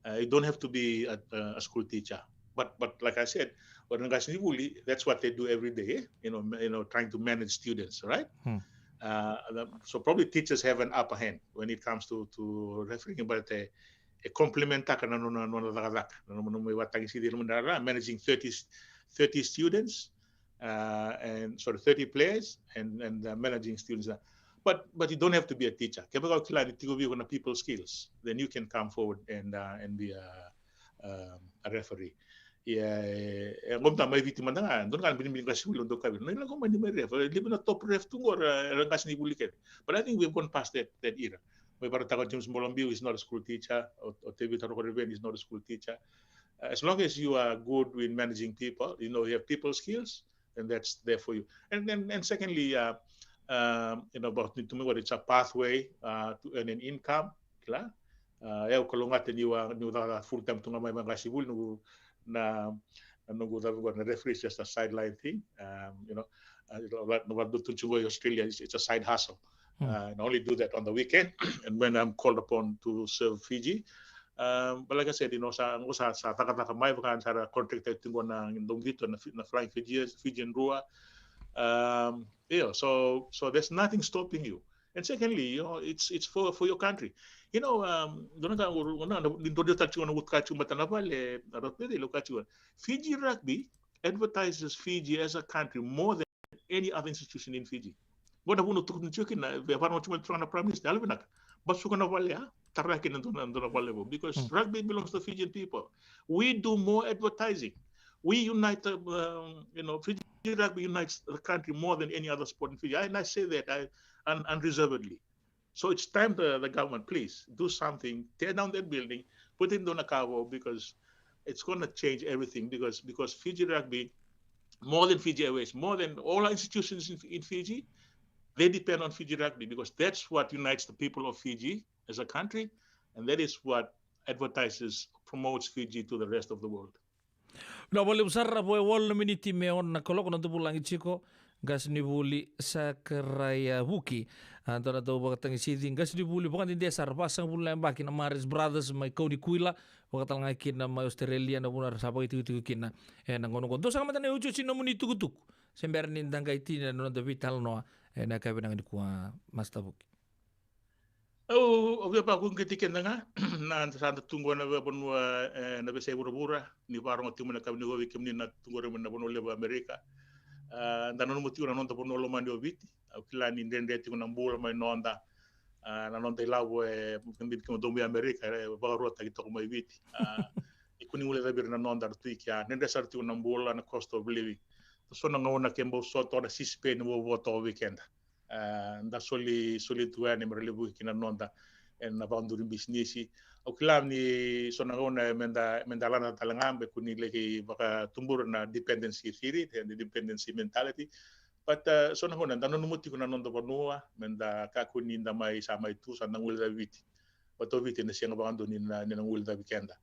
uh, you don't have to be a, a school teacher. But, but like I said, o ira na qasenivuli, that's what they do every day, eh? You know, ma-, you know, trying to manage students, right? Uh, the, so probably teachers have an upper hand when it comes to, to refereeing, but, uh, e complementaka na nona, nona cakacaka. Na nona, nona mai vakatagisici, na nona ra managing thirty, thirty students, uh, and, sorry, thirty players and, and, uh, managing students. Uh, but, but you don't have to be a teacher. Kevaka o kila ni tiko vei iko na people skills, then you can come forward and, uh, and be a, um, a referee. Ia, e, e, qo mada mai Viti mada ga, dua na ka na binibini qasenivuli, dua ka vei. Na ila qo mai ni mai ref, e, levu na top ref tu qo era, era qasenivuli kece. But I think we've gone past that, that era. Mai vakaraitaka o James Bolabiu is not a school teacher, or, or Tevita Rokoreveni is not a school teacher. Uh, as long as you are good with managing people, you know, you have people skills, then that's there for you. And, and, and secondly, uh, um, you know, about, it's a pathway, uh, to earn an income, kila. Uh, e, au kalougata niu a, niu caka full time tu ga mai, mai qasenivuli, noqu, na, noqu cava qo, na referee is just a sideline thing. Um, you know, uh, like, na vaka tu qo i Australia, it's, it's a side hustle. Uh, and I only do that on the weekend and when I'm called upon to serve Fiji. Um, but like I said, you know, sa, qo sa, sa cakacaka mai vaka sa ra contract tu qo na, na Dou Qito, na Fi-, na Flying Fijians, Fijian Drua. Um, yeah, so, so there's nothing stopping you. And secondly, you know, it's, it's for, for your country. You know, um, dua na ka, dua na, ni dua tale tiko na utu ka tiko mata na vale, a rot pede lo ka tiko. Fiji Rugby advertises Fiji as a country more than any other institution in Fiji. Qo na vuna tukuni tiko kina, e vara tiko mai turaga na Prime Minister, yalo vinaka. Basuka na vale, a? Tara kina dua na, dua na vale vo. Because rugby belongs to Fijian people. We do more advertising. We unite, um, you know, Fiji Rugby unites the country more than any other sport in Fiji. I, and I say that, I, un-, unreservedly. So it's time the, the government, please, do something, tear down that building, put in dua na ka vo, because it's gonna change everything, because, because Fiji Rugby, more than Fiji Airways, more than all our institutions in, in Fiji, they depend on Fiji Rugby, because that's what unites the people of Fiji as a country, and that is what advertises, promotes Fiji to the rest of the world. Vinaka vakalevu sara. Vo e walu na miniti me ono na kaloko, noda vulagi tiko, qasenivuli Sakaraya Vuki. A, dua na dauvakatagisici qasenivuli vakadede sara, vasagavulu na yabaki, na Mares Brothers mai Kaunikuila, vakatalega kina mai Australia, na vanua era sa vakaitikotiko kina ena gauna qo. Dua saka mada na iotioti ni nomuni itukutuku se bera ni da qai tini na noda veitalanoa ena yakavi vinaka nikua, Master Vuki. Au, au via vakauqeti keda ga, na sa da tu qo na veivanua, e, na veiyasai vuravura, ni vakarorogo tiko mai na yakavi nikua vei kemuni na tu qori mai na vanua levu o Amerika. A, da nanuma tiko na noda vanua lomani o Viti. Au kila ni dredre tiko na bula mai noda. A, na noda ilavo e, kemuni kemudou mai Amerika, e vakaruataki toka mai Viti. A, ni ko ni guilecavi ira na noda ra tu i kea, dredre sara tiko na bula, na cost of living. So na gauna ke bau so toka na sisipeni vovo toka vei keda. A, da soli, soli tu yani me ra levuki kina na noda ena vakaduri bisinisi. Au kila ni so na gauna me da, me da lada tale ga, me ko ni laki vakatubura na dependency theory, the dependency mentality. But, a, so na gauna da nanuma tiko na noda vanua, me da kakua ni da mai, sa mai tu, sa da guilecavi Viti. But o Viti ena sega vakadua ni na, ni na guilecavi keda.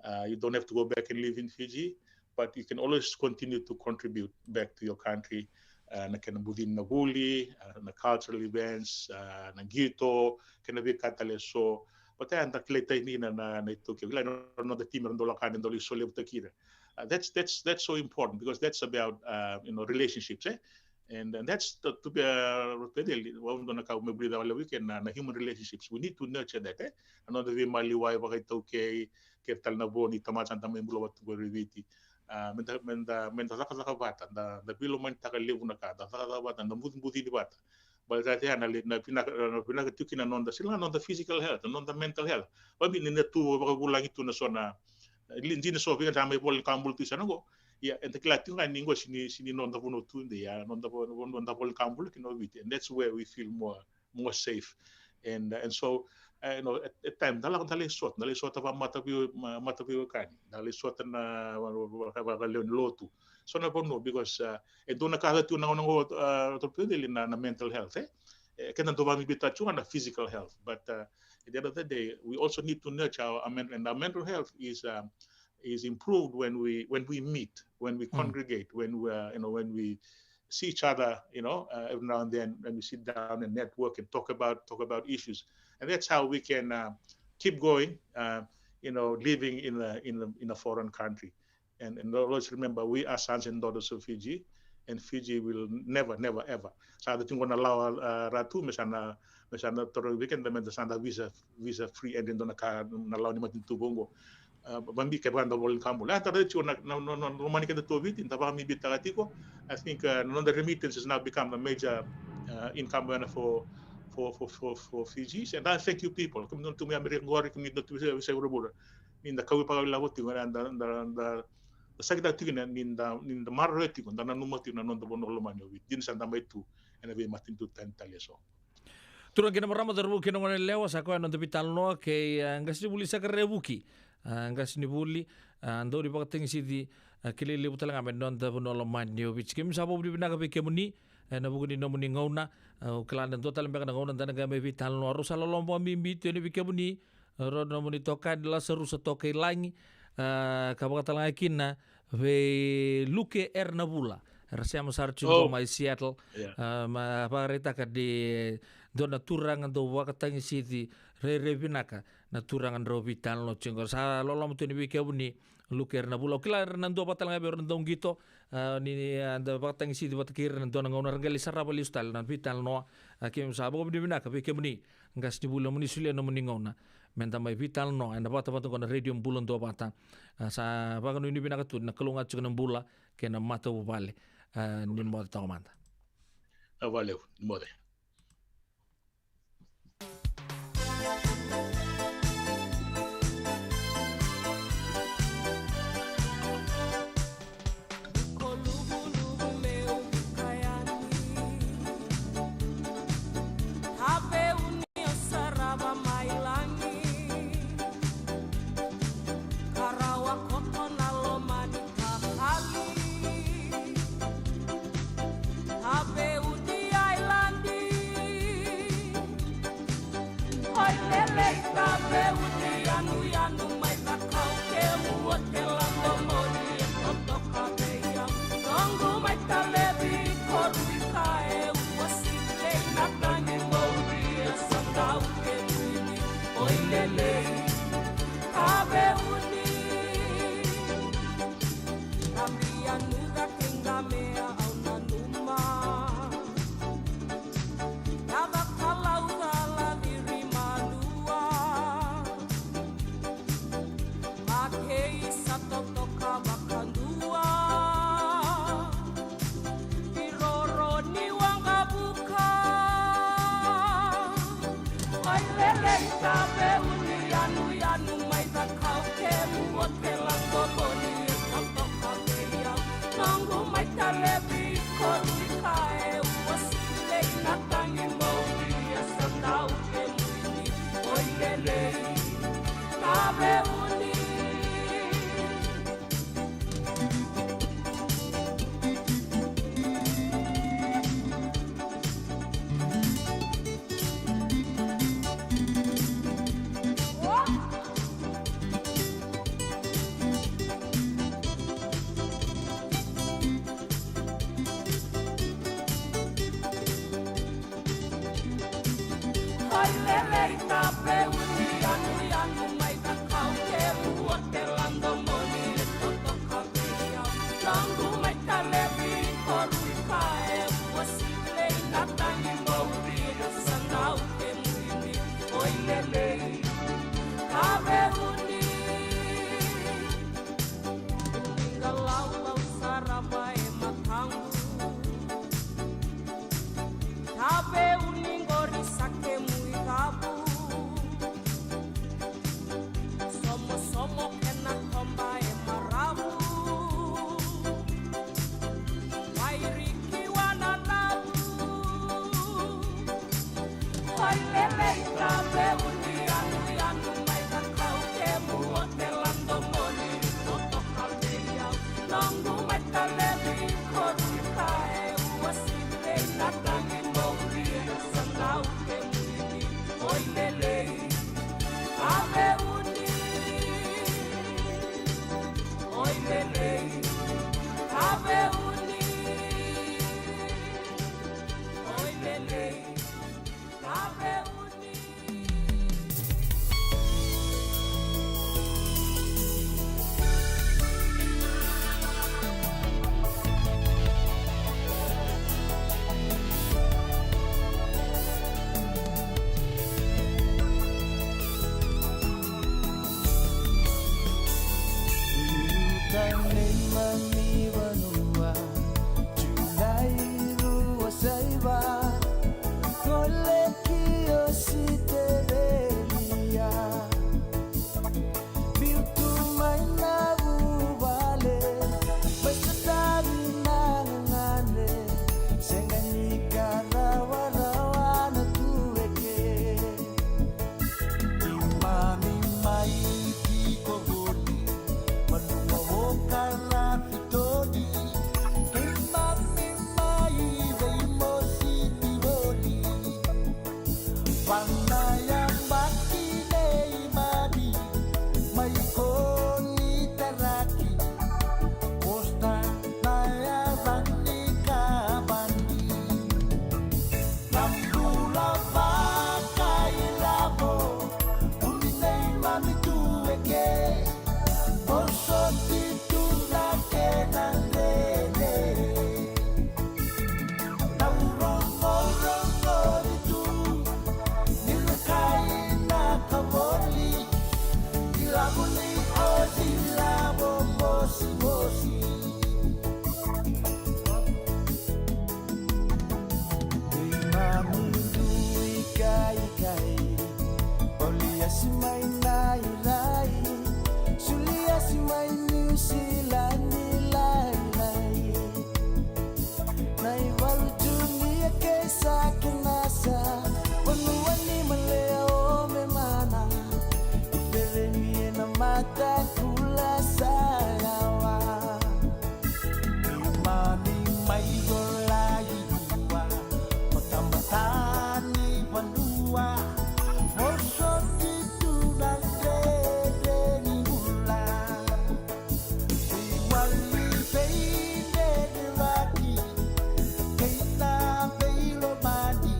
Uh, you don't have to go back and live in Fiji, but you can always continue to contribute back to your country. Uh, na kena bucini na vuli, uh, na cultural events, uh, na qito, kei na veika tale eso. But e, da kilai tani na, na, na iTaukei. Kila na noda timi era dau lako yani, dau lai solevutaki ira. Uh, that's, that's, that's so important because that's about, uh, you know, relationships, eh? And, and that's the, tu vei, uh, tu vei Deli, au dua na ka au mai vulica wale weekend na, na human relationships. We need to nurture that, eh? Na noda veimaliwai vakaitaukei, kei ira tale na vo ni tamata sa da mai bula vata qori Viti. Ah, me da, me da, me da cakacaka vata, da, da veilomanitaka levu na ka, da cakacaka vata, da bucibucini vata. Baleta ya na le-, na vinaka, na vinaka tiko kina na noda, sega na noda physical health, na noda mental health. Vakabibi ni na tu vakavulagi tu na so na, li-, dina so vei keda mai vola ni kabula tu i sana qo. Ia, eda kila tiko ga ni qo sega ni, sega ni noda vanua tu de, ia, noda vo-, vo-, noda vola ni kabula kina o Viti. And that's where we feel more, more safe. And, uh, and so, uh, you know, at, at time, da lako, da lai sota, da lai sota vaka mataveio-, ma-, mataveiwekani, da lai sota na va-, va-, va-, vakalewe ni lotu. So na vanua, because, uh, e dua na ka tu na, na, uh, tu na, na mental health, eh? Eh, keda dau vakabibitaka tu ga na physical health, but, uh, at the end of the day, we also need to nurture our, our mental, and our mental health is, um, is improved when we, when we meet, when we congregate, when we, uh, you know, when we see each other, you know, uh, every now and then, when we sit down and network and talk about, talk about issues. And that's how we can, uh, keep going, uh, you know, living in a, in a, in a foreign country. And, and always remember, we are sons and daughters of Fiji, and Fiji will never, never, ever. Sa da tiko na lawa, uh, ra tu, me sa na, Me sa da toro vei keda me da sa da visa, visa free entry, dua na ka na lawa ni matanitu vou oqo. A, vakabibi kevaka da vola ni ka bula. A, da raica tiko na, na, na, na lomani keda tu o Viti, da vakabibitaka tiko. I think, uh, na noda remittance has now become a major, uh, income earner for, for, for, for, for Fijians. And I thank you people. Kemuni na tu mai Amerika qori, kemuni na tu mai se, se vuravura. Ni da kauwai vakailavo tiko, da, da, da, da sakitaka tiko ni da, ni da maroroya tiko, da nanuma tiko na noda vanua lomani o Viti. Dina sa da mai tu ena veimatanitu tani tale eso. Turaga kei na marama, cauravou kei na goneyalewa, sa koya na noda veitalanoa kei, a, qasenivuli Sakarevuki. A, qasenivuli, a, dau ni vakatagisiti, a, kilai levu tale ga mai na noda vanua lomani o Viti. Keimami sa vakavinavinaka vei kemuni, e, ena vuku ni nomuni gauna. A, au kila ni dua tale beka na gauna da na qai mai veitalanoa. Rau sa loloma vakabibi tu yani vei kemuni, rau na nomuni itokani Lasarusa Tokailagi, a, ka vaka tale ga kina vei Luke Ernavula, era sema sara tiko mai Seattle. A, me vakaraitaka ni dua na turaga dau vakatagisiti, rairai vinaka na turaga drau veitalanoa tiko. Sa loloma tu yani vei kemuni Luke Ernavula. Au kila era na dua vata tale ga vei ira na dauqito, a, ni, ni, a, da vakatagisiti vata kei ira ena dua na gauna, ra qai lai sarava lesu tale na veitalanoa. A, keimami sa vakavinavinaka vei kemuni qasenivuli, nomuni solia nomuni gauna me da mai veitalanoa ena vatavata oqo na Radio Bula Duavata. A, sa vakanuinui vinaka tu, na kalougata tiko na bula kei na matavuvale. A, ni moce toka mada. A, vakalevu, ni moce. Kakali, Taveuni Ailadi. Oi lelei Taveuni, yanuyanu mai, cakau kemu o te lako moni, e totoka vei au. Noqu mai talevi, ko rui ka e uasi, lei na tagi mouri, e sa dau kemuni. Oi lelei Taveuni. Abia nuca kei Gamea au nanuma. Yaca Kalauca, Laciri, Malua. Makei sa totoka vakadua. Iroro ni waqavuka. Oi lelei Taveuni, yanuyanu mai, cakau kemu o te lako moni, e totoka vei au. Noqu mai talevi, ko rui ka e uasi, lei na tagi mouri, e sa dau kemuni. Oi lelei Taveuni. Oi lelei Taveuni, yanuyanu mai, cakau kemu o te lako moni, e totoka vei au. Noqu mai talevi, ko rui ka e uasi, lei na tagi mouri, e sa dau kemuni. Oi lelei Taveuni. Ni qalaubau sara vei mataqu. Taveuni qori sa kemu icavu. Somosomo kena toba e maravu. Wairiki wananavu. Oi lelei Taveuni, yanuyanu mai, cakau kemu o te lako moni, totoka vei au. Noqu mai talevi, ko rui ka e uasi, lei na tagi mouri, e sa dau kemuni. Oi lelei Taveuni. Oi lelei Taveuni. Oi lelei Taveuni. Takula sa yawa. Keimami mai colai dua, o tabata ni vanua, vosoti tu na dredre ni bula. Veiwali veidredrevaki kei na veilomani,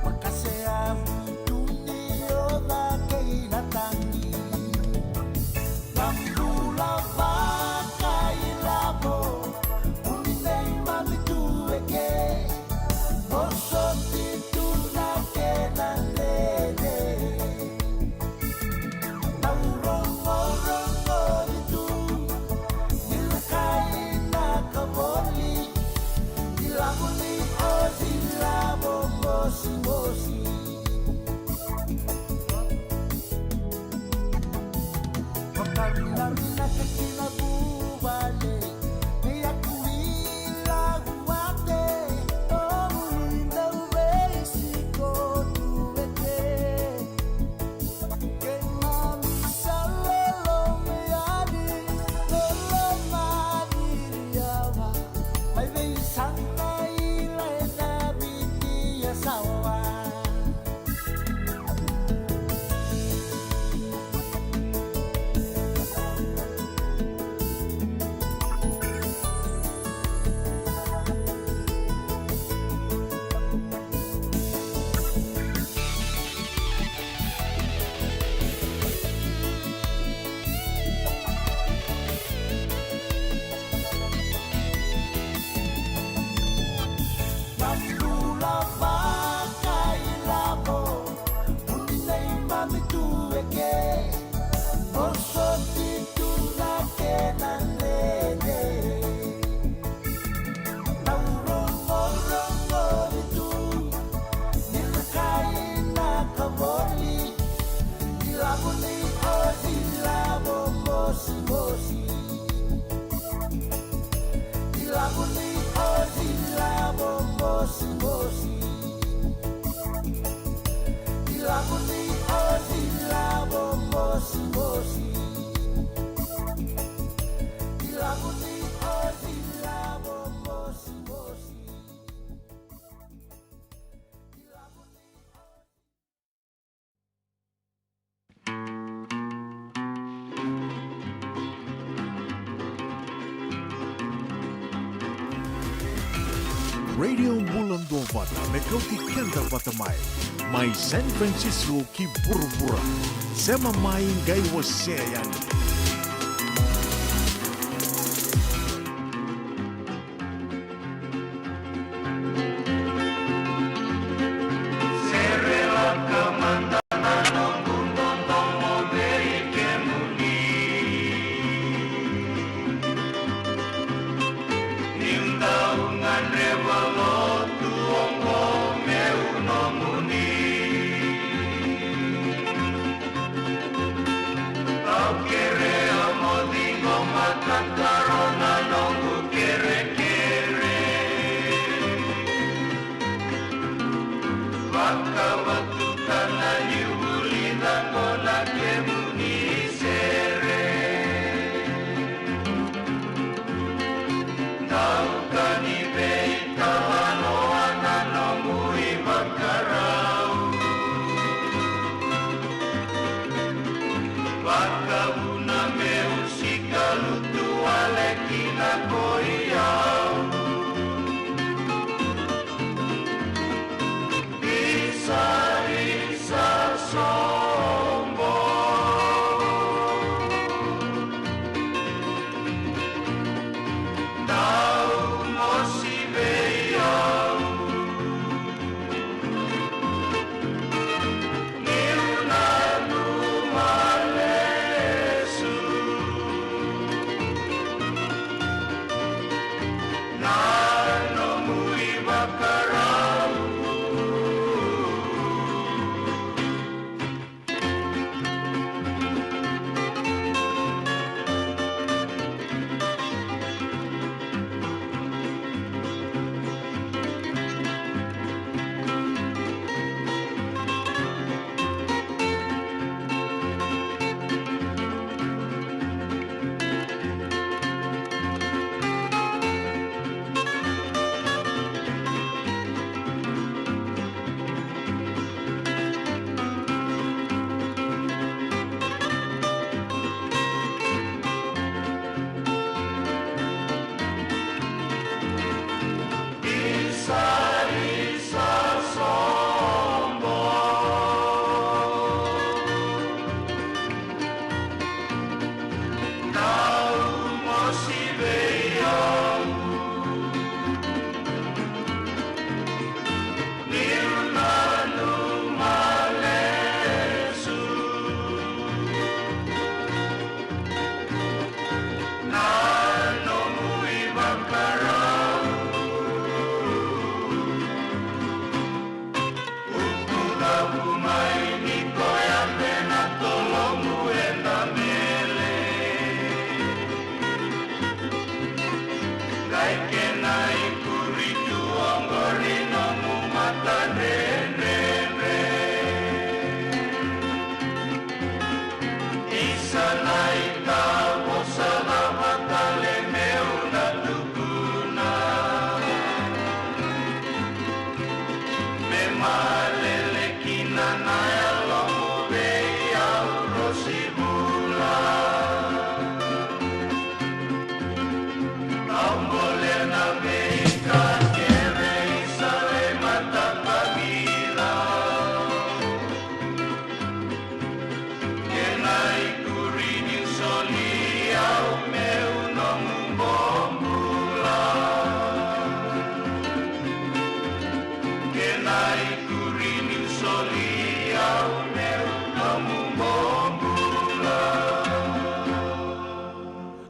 vakasea vutu ni oca kei na tagi. Na bula vakailavo, vuni neimami tu eke, vosoti tu na kena dredre. Au rogorogo ni tu, ni lakai na ka voli, ni lavo ni osi lavo mosimosi. Vakavinavinaka ki na vuvale, ni yaku ilawate, o ni dau veisiko tu eke. Keimami sa lolo me yali, lolo madiri yawa, mai veisana ila e na Viti ya sawa. Na bula vakailavo, vuni neimami tu eke, vosoti tu na kena dredre. Au rogorogo ni tu, ni lakai na ka voli, ni lavo ni osi lavo mosimosi. Ni lavo ni osi lavo mosimosi. Ni lavo ni osi lavo mosimosi. Ni lavo ni osi lavo mosimosi. Radio Bula Duavata, me kauti keda vata mai. Mai San Francisco ki vuravura. Sema mai qai wasea yani. Au kerea mo ciqoma ka taro na noqu kerekere. Vakavatuka na niu vulica qo na kemuni sere. Dau ka ni veitalanoa na noqu ivakarau. Vakavuna meu sikalutu wale kina ko i au. Isa, isa sobo. Dau mosi vei au. Niu nanuma lesu na nomu ivakarau.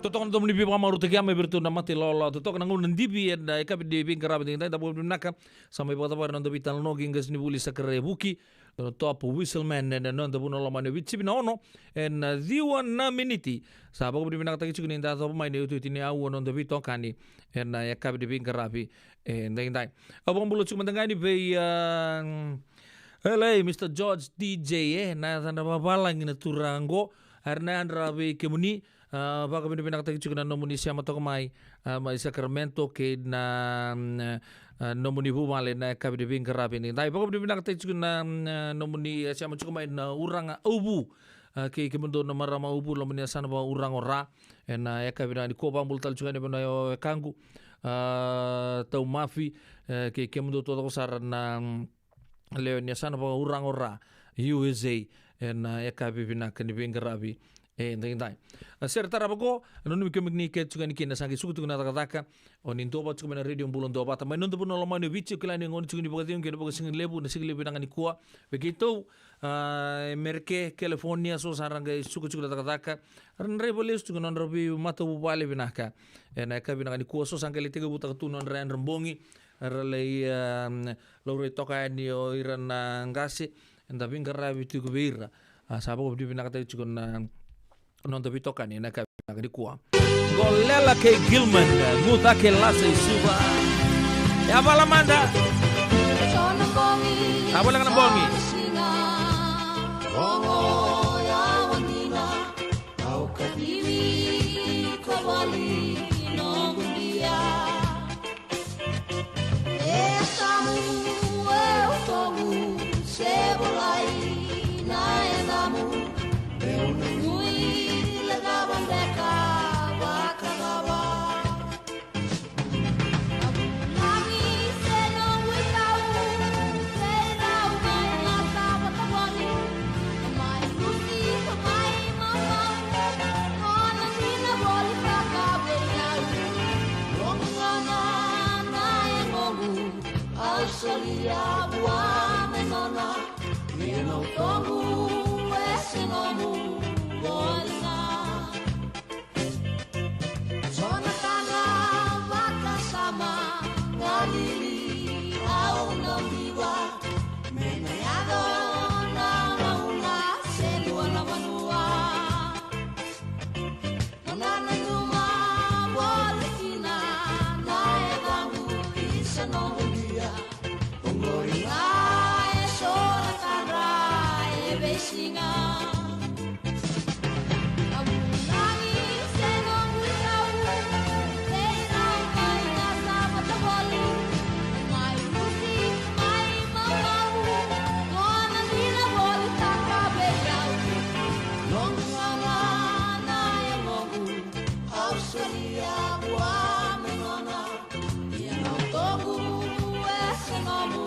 Toka na domo ni veivakamarautaki mai vei iratou na mata ilawalawa totoka na gauna divi ena yakavi ni veiqaravi edaidai. Da vakavinavinaka, sa mai vakacavara na noda veitalanoa kei qasenivuli Sakarai Vuki, na top whistle man ena noda vanua lomani o Viti, sivi na ono ena ciwa na miniti. Sa vakavinavinakataki tiko ni da yacova mai na iotioti ni aua na noda veitokani ena yakavi ni veiqaravi edaidai. Au vakabula tiko mada ga yani vei, ah, L A, Mister George D J, e, na yacana vavalagi na turaga qo. Era na yadra vei kemuni, ah, vakavinavinakataki tiko na nomuni sema toka mai, ah, mai Sacramento kei na, mm, ah, nomuni vuvale na yakavi ni veiqaravi edaidai. Vakavinavinakataki tiko na, mm, ah, nomuni, eh, sema tiko mai na uraga Auvu, ah, kei kemudou na marama Auvu, lomani yasana vakauraga o Ra. Ena yakavi vinaka nikua, vakabula tale tiko yani vei na wekaqu, ah, Taumafi, eh, kei kemudou taucoko sara na, mm, lewe ni yasana vakauraga o Ra, U S A, ena yakavi vinaka ni veiqaravi edaidai. Ah, sere tarava qo, nanumi kemuni ni kece tiko yani kina, sa qai suka tiko na cakacaka. O ni duavata tiko mai na Radio Bula Duavata mai noda vanua lomani o Viti, au kila ni gone tiko ni vakacegu kei na vakasigalevu, na sigalevu vinaka nikua vei keitou. Ah, e Mereke, California, so sa ra qai suka tiko na cakacaka. Ra na draiva lesu tiko na nodra veimatavuvale vinaka. Ena yakavi vinaka nikua, so sa qai lai tekivutaka tu na nodra yadra bogi. Ra lai, ah, laurai toka yani o ira na qase eda veiqaravi tiko vei ira. Ah, sa vakavinavinakataki tiko na noda veitokani ena yakavi vinaka nikua. Qo Lela kei Gilman, Gu Cake Lasa i Suva. Yavala mada. Yavala ga na bogi. E yasamu, e utomu, se volai na yacamu. Meu nanumi, lecava beka, vakacava. Na vulagi se noqu itau, se rau mai na sava tavoni. Mai lusi, mai mamau, nona dina volitaka vei au. Noqu gana na yagoqu, au solia vua me nona. Ia na utoqu e se nomu voli ga. So na tadra vakasama, galili au na diva. Me na yaco na gauna se dua na vanua. Mo na nanuma voli kina na yacaqu, isa noqu dia. Oqori ga e so na tadra e veisiga. Na vulagi se noqu itau, se rau mai na sava tavoni. Mai lusi, mai mamau, nona dina volitaka vei au. Noqu gana na yagoqu, au solia vua me nona. Ia na utoqu e se nomu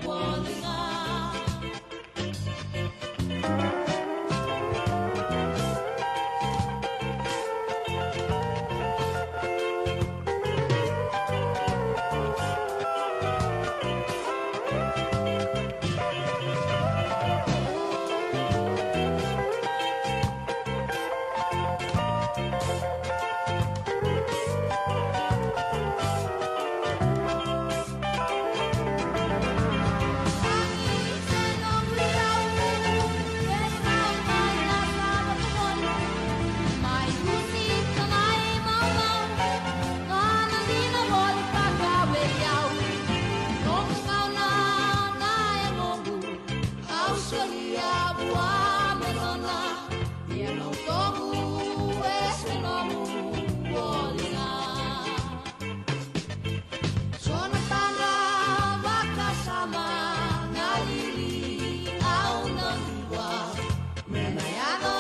voli ga. Au solia vua me nona, ia na utoqu e se nomu voli ga. So na tadra vakasama, galili au na diva. Me na yaco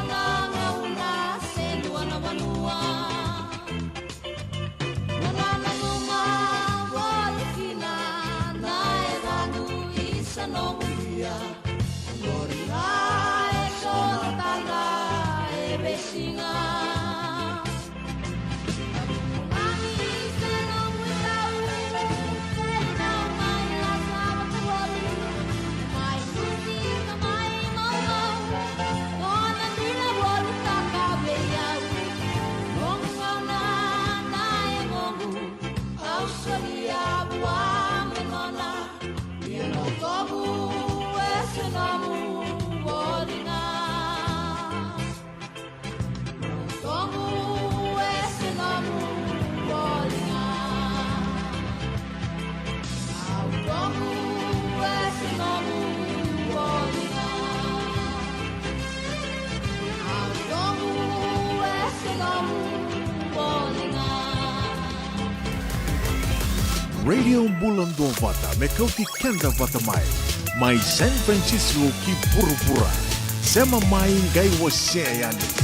na gauna se dua na vanua. Mo na nanuma voli kina na yacaqu, isa noqu dia. Oqori ga e so na tadra e Radio Bula Duavata me kauti keda vata mai, mai San Francisco ki vuravura. Sema mai, qai wasea yani.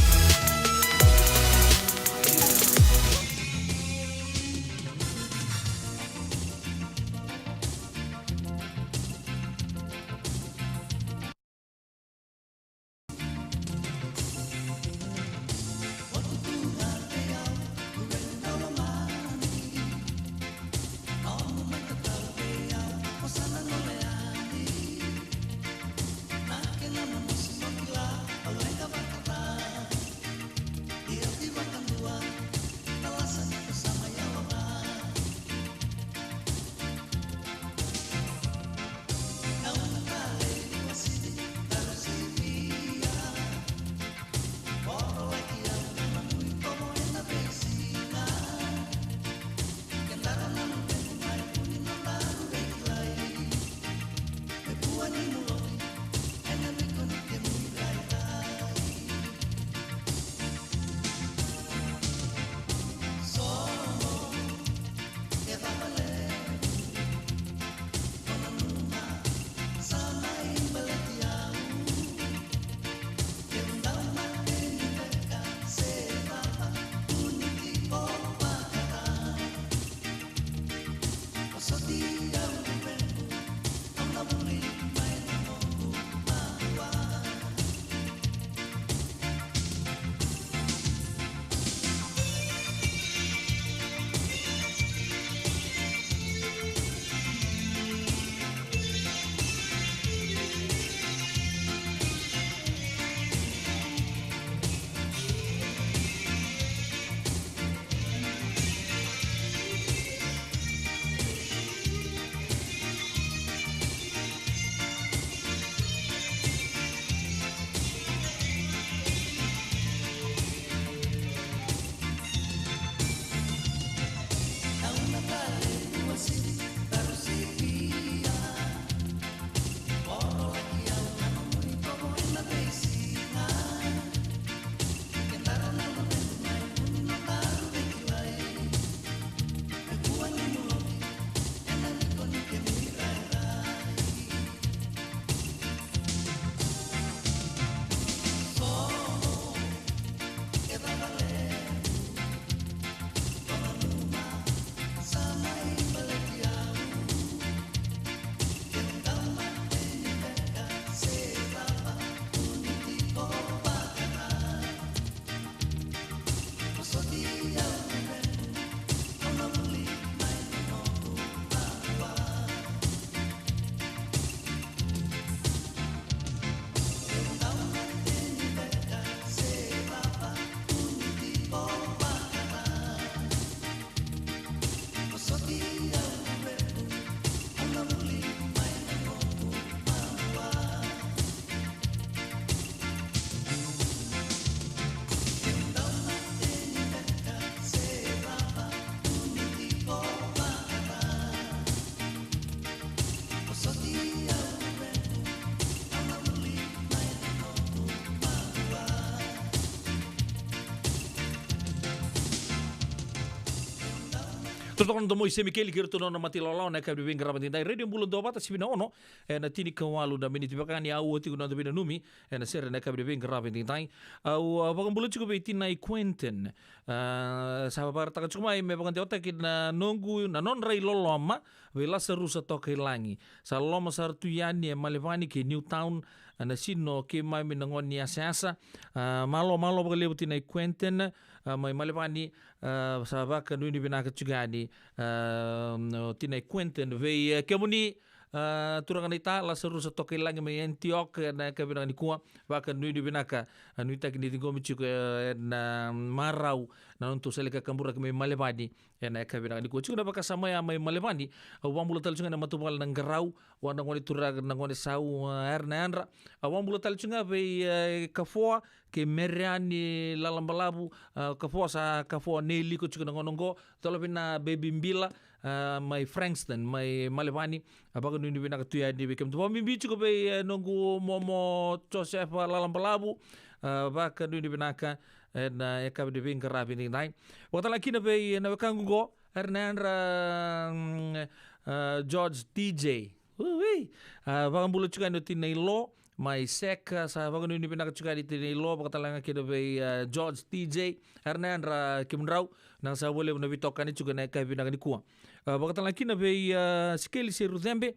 Totoka na domo i Semikeli kei iratou na nona mata ilawalawa ena yakavi ni veiqaravi edaidai. Radio Bula Duavata, sivi na ono ena tinikawalu na miniti. Vaka ni au oti ko na noda veinanumi ena sere ena yakavi ni veiqaravi edaidai. Au, a, vakabula tiko vei tinai Quentin. A, sa vakaraitaka tiko mai me vakadewataki na noqu, na nodra iloloma vei Lasarusa Tokailagi. Sa loloma sara tu yani e Malevani kei Newtown, a, na sino keimami na gone ni yasayasa. A, malo, malo vakalevu tinai Quentin, a, mai Malevani, a, sa vakanuinui vinaka tiko yani, a, o tinai Quentin vei, e, kemuni, a, turaga naita, Lasarusa Tokailagi mai Antioch, ena yakavi vinaka nikua, vakanuinui vinaka, a, nuitaki ni ciqomi tiko, e, ena marau, na nodatou sala ni kakaburaki mai Malevani, ena yakavi vinaka nikua. Tiko na vakasama ya mai Malevani, au vakabula tale tiko ga ena matavuvale na Qarau, vua na gone turaga, na gone sau, a, era na yadra. Au vakabula tale tiko ga vei, e, Kafoa, kei Mereani Lalabalavu, a, Kafoa sa, Kafoa nei Liko tiko na gauna oqo, Colovina Baby Bila, a, mai Frankston, mai Malevani, a, vakanuinui vinaka tu yani vei kemudou. Vakabibi tiko vei, e, noqu momo Josefa Lalabalavu, a, vakanuinui vinaka, ena yakavi ni veiqaravi edaidai. Vakatalega kina vei, e, na wekaqu oqo, Era na yadra, mm, a, George D J. Ui, ui. A, vakabula tiko yani o Tina Ilo mai Seka, sa vakanuinui vinaka tiko yani Tina Ilo, vakatalega kina vei, a, George D J. Era na yadra kemudrau, na sa vua levu na veitokani tiko na yakavi vinaka nikua. A, vakatalega kina vei, a, Sikeli Serucebe,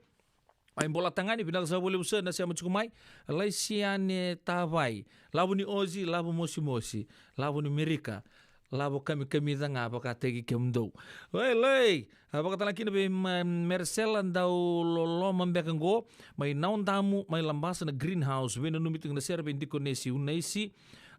mai Bolatagane, vinaka sa vua levu sa na sema tiko mai. Laisiane Tavai, Lavo ni Ozi, Lavo Mosimosi, Lavo ni Merika, Lavo Kamikamica ga vakataki kemudou. Oi, lei. A, vakatalega kina vei ma-, Meresela Dauloloma beka qo, mai Naudamu, mai Labasa na Greenhouse, veinanumi tiko na sere vei Dikonesi Unaisi,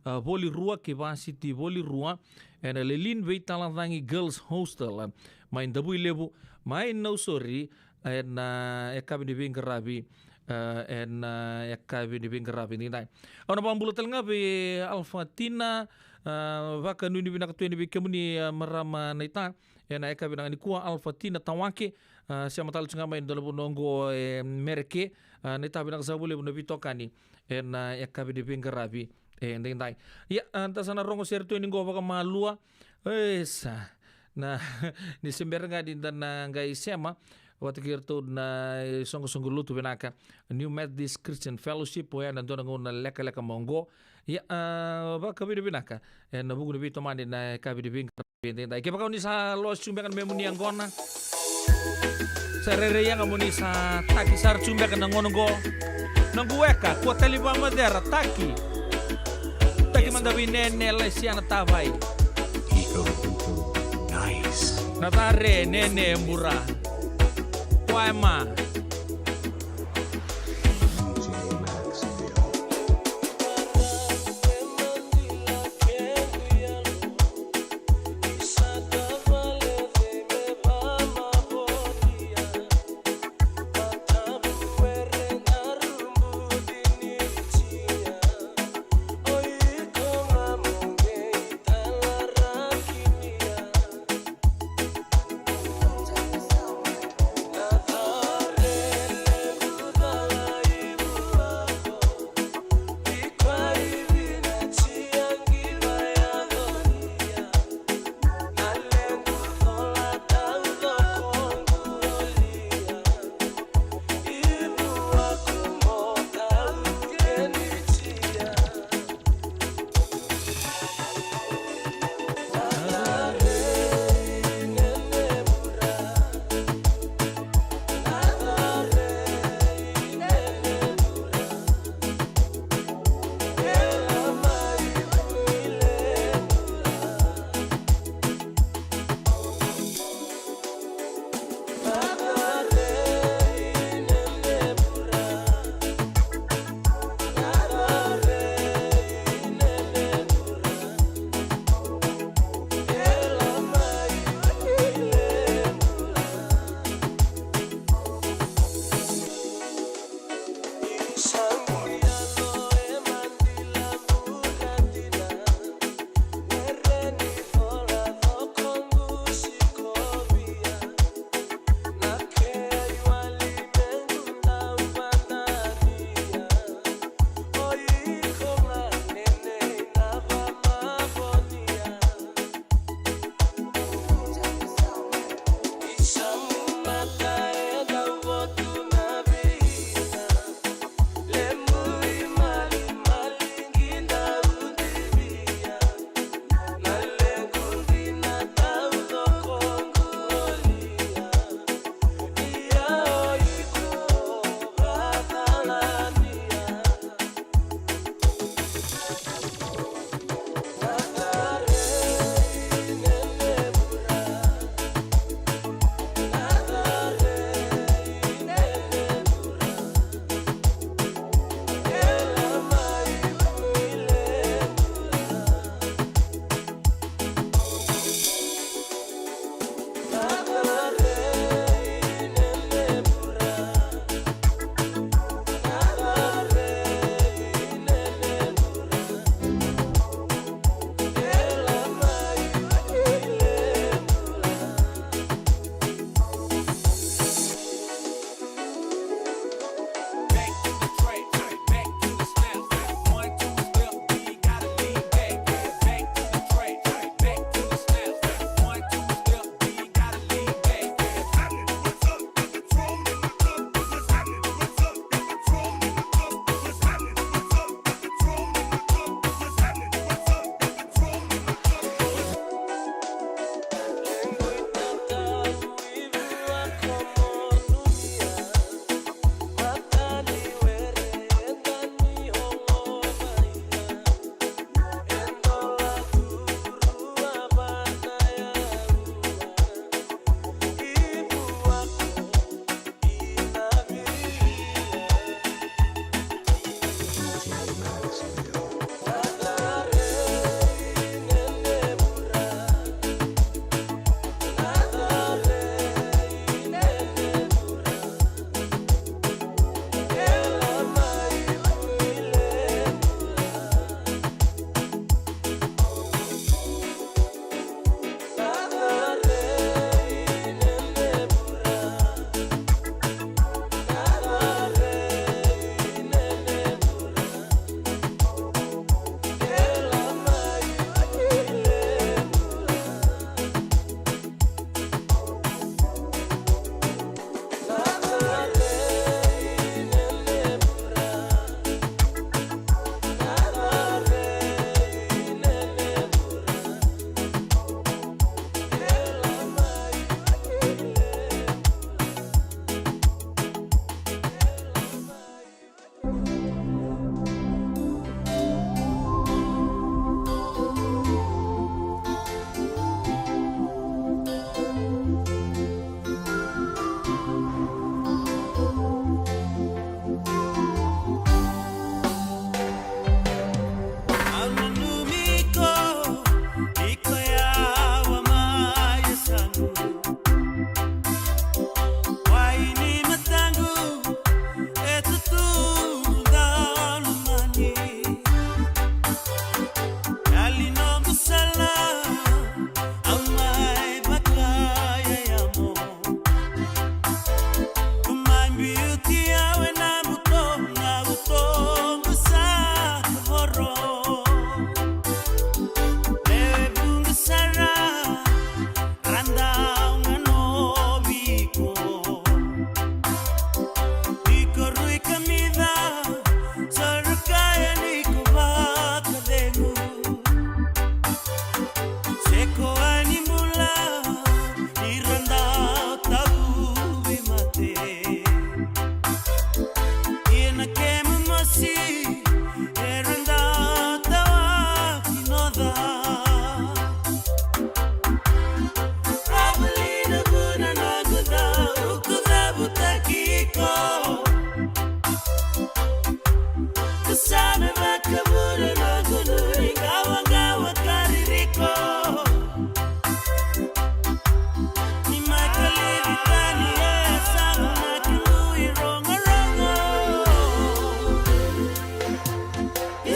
a, Volirua kei Vasiti Volirua, ena Lelin Veitalacagi Girls Hostel, a, mai Davuilevu, mai Nausori, ena, a, yakavi ni veiqaravi, a, ena, a, yakavi ni veiqaravi nidai. Au na vakabula talega vei Alfatina, a, vakanuinui vinaka tu yani vei kemuni, a, marama naita, ena yakavi vinaka nikua, Alfatina Tawake, a, sema tale tiko ga mai na dua na vanua oqo e Mereke, a, naita vinaka sa vua levu na veitokani, ena, a, yakavi ni veiqaravi, e, daidai. Ia, a, da sa na rogo sere tu yani qo vakamalua, e, sa, na, ni se bera ga ni da na qai sema, vata kei iratou na, e, soqosoqo lotu vinaka, New Methodist Christian Fellowship, oya na dua na gauna lekaleka mai oqo. Ia, a, vakavinavinaka, ena vuku ni veitomani na yakavi ni veiqaravi edaidai. Kevaka o ni sa losi tu beka na memu ni yaqona, sa rairai yaga mo ni sa taki sara tu beka na gauna oqo. Noqu weka, kua tale vakamacera, taki. Taki mada vei Nene Laisiana Tavai. Iko, iko, nice. Na care Nene Bura. Kwaema.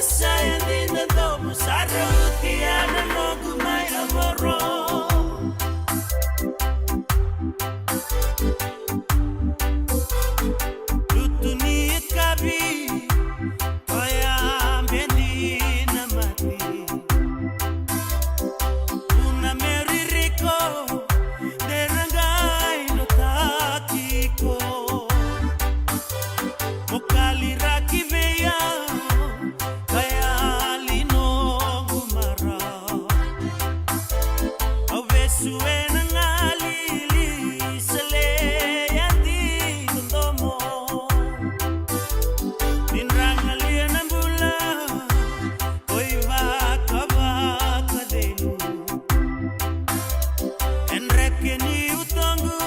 Sa yadina domu sa rautia na noqu mai lavoro. Tutu ni yakavi, koya bedi na mati. Una me ririko, dera qai no tatiko. Mo kaliraki vei au, ka yali noqu marau. Au vesu ena galili, sa leya tiko domo. Ni dra galia na bula, oi vakavakacegu. E dreke ni utoqu,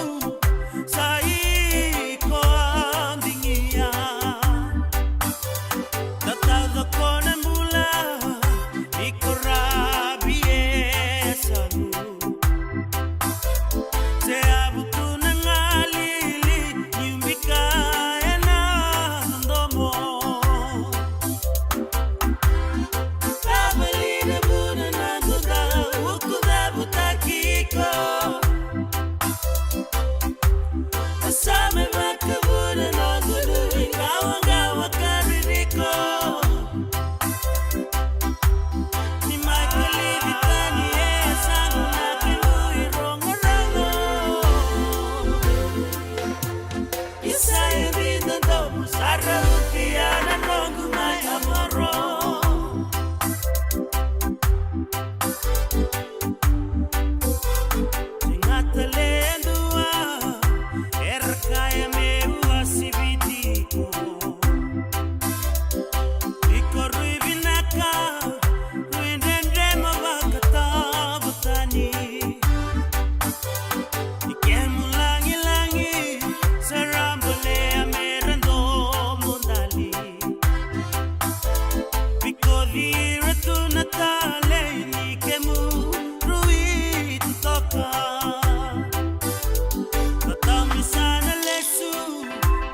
sa iko a digia. Tatauca ko na bula, iko ravi e salu. Se yavu tu na galili, ni bika ena domo. Cavali na vuna na duda, uku cavutaki iko. Sa me vakavuna na dudu, i qawaqawa ka ririko. Ni mai kalivi tani e sa na kelu i rogorogo. Isa e vida domu, sa rautia na noqu mai lavoro. Sega tale e dua era kaya meu a siviti iko. Iko rui vinaka, rui dredre mo vakataba tani. Ni kemu lagilagi sa ra bolea me ra domo dali. Vikoci ira tu na talei ni kemu rui totoka. Tatami sa na lesu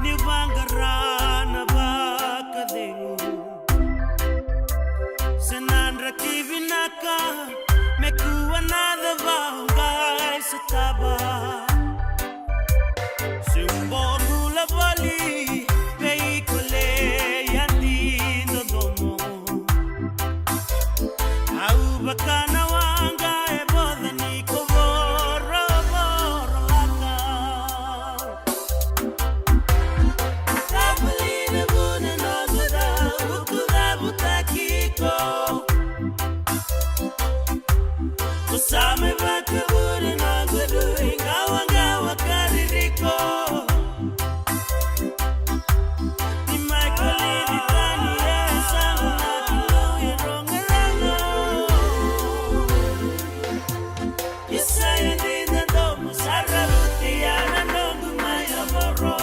ni vaqara na vakacegu. Se na draki vinaka me kua na cava qai sotava. Se bau bula voli vei iko, leya ni dodomo. Au vaka na waqa e voca ni ko vorovoro laka. Cavali na vuna noqu dau, uku cavutaki iko. Ko sa mai vakavuna noqu dui qawaqawa ka ririko. Ni mai kalivi tani e sa na kelu i rogorogo. Isa e dina domu sa rautia na noqu mai lavoro.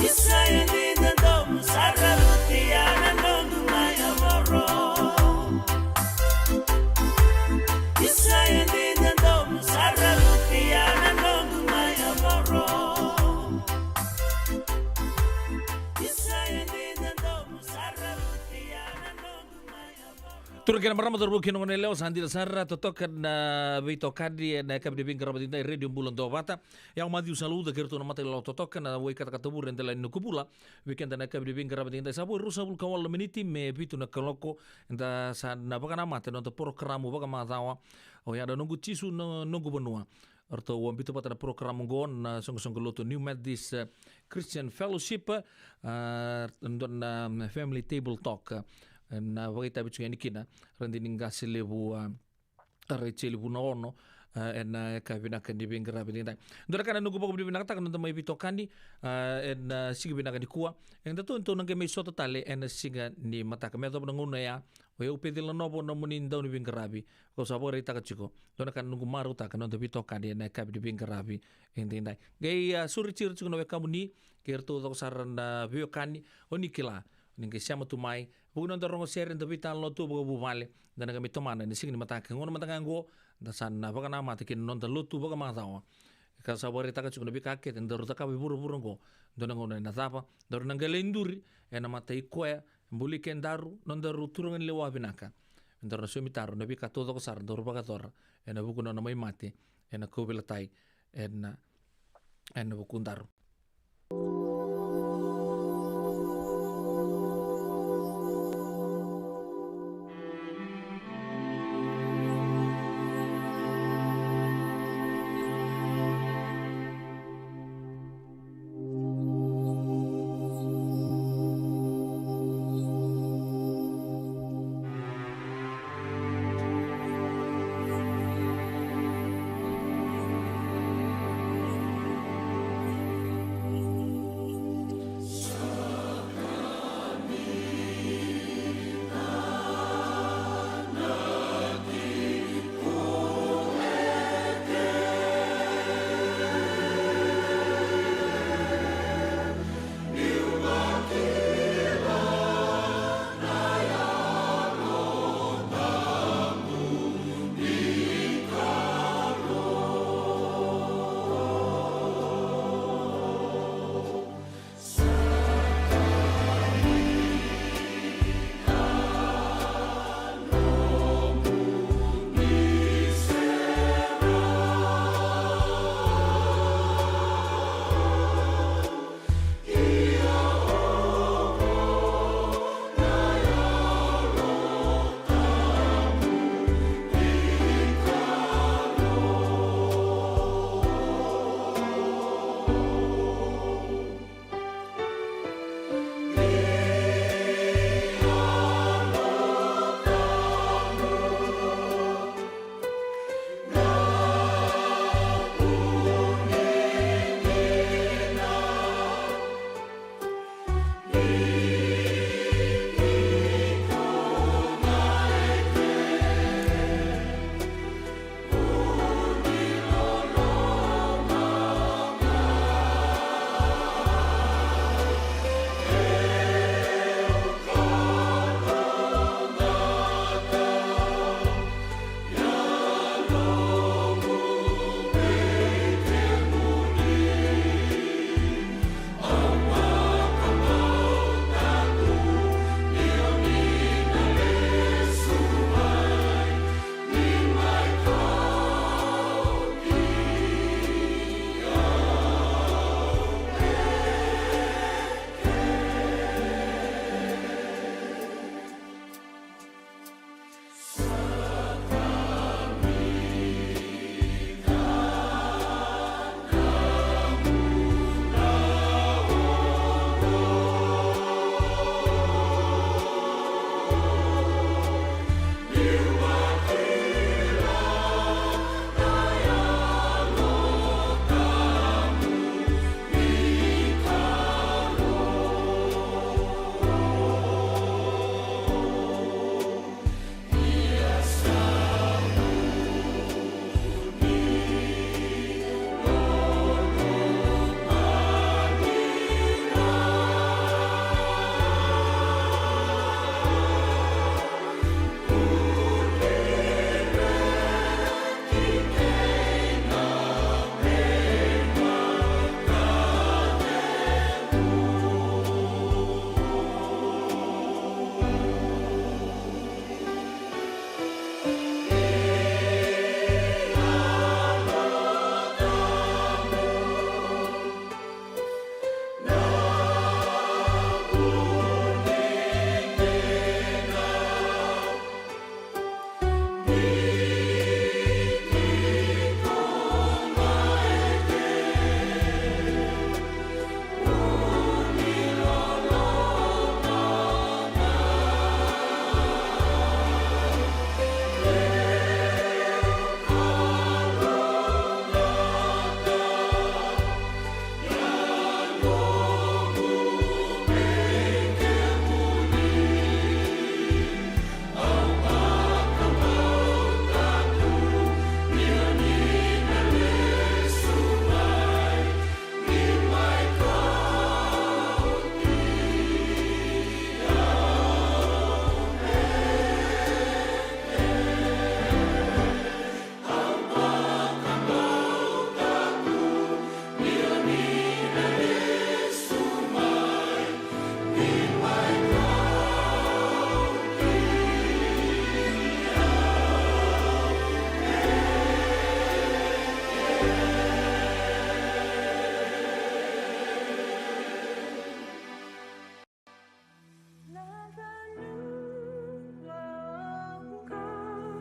Isa e dina domu sa rautia na noqu mai lavoro. Isa e dina domu sa rautia na noqu mai lavoro. Isa e dina domu sa rautia na noqu mai lavoro. Turaga kei na marama, cauravou kei na goneyalewa, sa dina sara totoka na veitokani ena yakavi ni veiqaravi edaidai, Radio Bula Duavata. Ia o Maciu Saluca kei ratou na matailawalawa totoka, na wai katakata vure e delai ni noqu bula. Vei keda na yakavi ni veiqaravi edaidai, sa vo e ruasagavulu ka walu na miniti me vitu na kaloko. Eda sa na vakanamata ena noda porokaramu vakamacawa, Oya na Noqu Jisu na Noqu Vanua. Ratou a biuta vata na porokaramu oqo na soqosoqo lotu New Methodist, eh, Christian Fellowship, eh, dua na, mm, Family Table Talk, eh, na vakaitavi tiko yani kina, Radini Qaselevu, eh, Rachel Vunaono, eh, ena yakavi vinaka ni veiqaravi edaidai. Dua na ka na noqu vakavinavinakataka na noda mai veitokani, eh, ena, eh, siga vinaka nikua. Edatou, edatou na qai mai sota tale ena siga ni mataka me yacova na gauna oya. O yau Peceli Nanovo, nomuni dauniveiqaravi. Kau sa vakaraitaka tiko, dua na ka na noqu marautaka na noda veitokani ena yakavi ni veiqaravi edaidai. Qai, ah, sureti ira tiko na wekamuni kei ratou taucoko sara na veiwekani, o ni kila, ni qai sema tu mai. Vuku ni noda rogo sere, da veitalanoa tu vakavuvale, da na qai mai tomana ena siga ni mataka. Gauna mada ga oqo, da sa na vakanamata kina noda lotu vakamacawa. Ka sa vakaraitaka tiko na veika kece daru cakava e vuravura oqo. Dua na gauna ena cava, daru na qai lai duri ena mata i koya e buli kedaru, nodaru turaga ni lewa vinaka. Daru na somitaro na veika taucoko sara daru vakayacora ena vuku ni nona mai mate ena kauveilatai ena, ena vukudaru.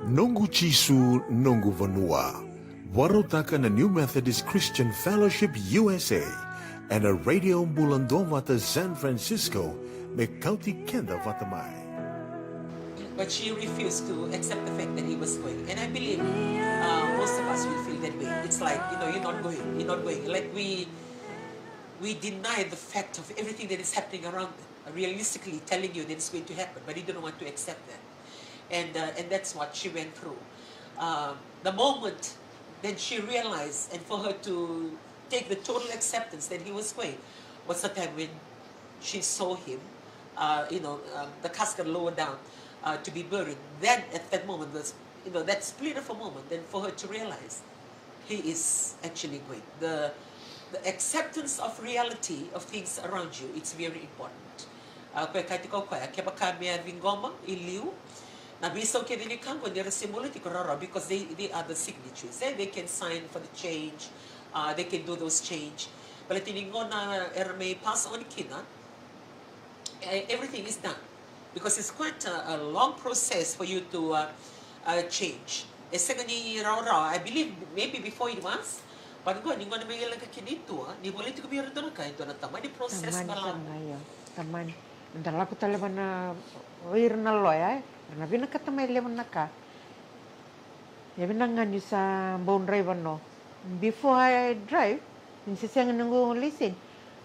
Noqu Jisu, noqu vanua. Vakarautaka na New Methodist Christian Fellowship U S A ena Radio Bula Duavata San Francisco, me kauti keda vata mai. But she refused to accept the fact that he was going. And I believe uh, most of us will feel that way. It's like, you know, you're not going, you're not going. Like we we deny the fact of everything that is happening around them, realistically telling you that it's going to happen, but you don't want to accept that. And uh, and that's what she went through. Um, the moment that she realized, and for her to take the total acceptance that he was going, was the time when she saw him, uh, you know, um, the casket lowered down uh, to be buried. Then at that moment was, you know, that split of a moment, then for her to realize he is actually going. The, the acceptance of reality of things around you, it's very important. Uh, koya e kaya tiko o koya, kevaka me a ciqoma i liu, na veisau kece ni ka qo ni ra se bula tiko rawarawa, because they, they are the signatories, eh? They can sign for the change, uh, they can do those change. Baleta ni gauna era mai pass on kina, eh, everything is done, because it's quite a, a long process for you to uh, uh, change. E sega ni rawarawa, I believe maybe before it was, but qo ni gauna mai lako kina i tua, ni volai tiko vei ira e dua na ka, e dua na tamani process. Tamani balavu. Tamani, io. Tamani. Da lako tale vei na, o ira na loya, e? Era na vinakata mai levu na ka. E vinaka ga ni sa bau draiva no. Before I drive, ni se sega ni noqu license,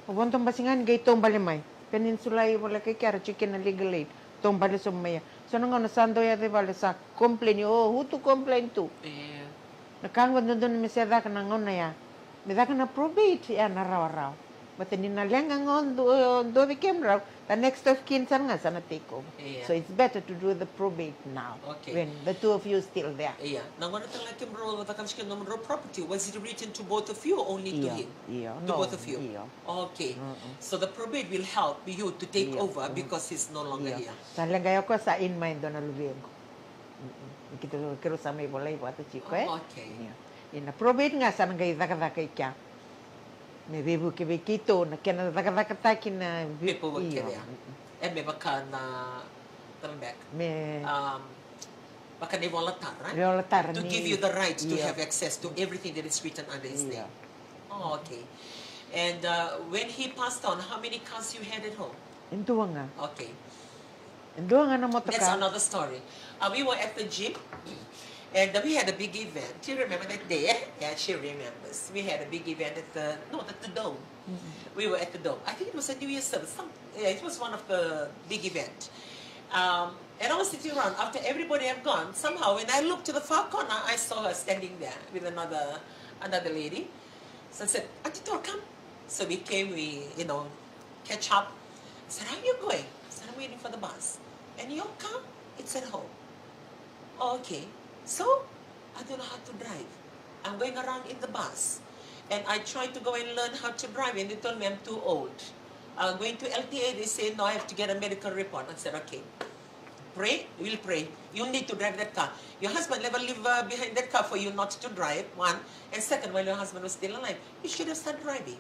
o vodo basi ga ni qai taubale mai. Peninsula ni Sulai voleka i kea, ra tiko kina na Legal Aid. Taubale sobu mai ya. So na gauna sa dau yaco i vale sa complain, o, who to complain to? E. Na ka qo dodonu me se caka na gauna ya. Me caka na probate, ya na rawarawa. Baleta ni na leqa ga o dua, dua vei kemudrau, the next of kin sara ga sa na take over. Io. So it's better to do the probate now, okay, when the two of you still there. Io. Na gauna tale ga kemudrau cakava tiko na nomudrau property, was it written to both of you or only to him? Io. To both of you? Io. Okay. Mm-mm. So the probate will help you to take over because he's no longer here. Sa leqa o koya, sa in mai e dua na luvequ. Mm-mm. Keitou, keirau sa mai volai vata tiko, e? Okay. Io. Ia na probate ga sa na qai cakacaka i kea. Me veivuke vei keitou na kena cakacakataki na vi-, paperwork, io, kece ya. Mm-mm. E me vaka na, tell me back. Me, um, vaka na ivolatara, e? Ivolatara. To give you the right to have access to everything that is written under his name. Io. Oh, okay. And uh, when he passed on, how many cars you had at home? E dua ga. Okay. E dua ga na motoka. That's another story. Uh, we were at the gym, and uh, we had a big event. Do you remember that day, eh? Yeah, she remembers. We had a big event at the, no, at the Dome. Mm-hmm. We were at the Dome. I think it was a New Year's service. Some, yeah, it was one of the big event. Um, and I was sitting around. After everybody had gone, somehow when I looked to the far corner, I saw her standing there with another, another lady. So I said, "Auntie Tor, come." So we came, we, you know, catch up. I said, "How are you going?" I said, "I'm waiting for the bus." "And your car?" "It's at home." "Oh, okay. So, I don't know how to drive. I'm going around in the bus. And I tried to go and learn how to drive, and they told me I'm too old. I'm going to L T A, they say, no, I have to get a medical report." I said, "Okay. Pray, we'll pray. You need to drive that car. Your husband never leave uh, behind that car for you not to drive, one. And second, while your husband was still alive, you should have started driving."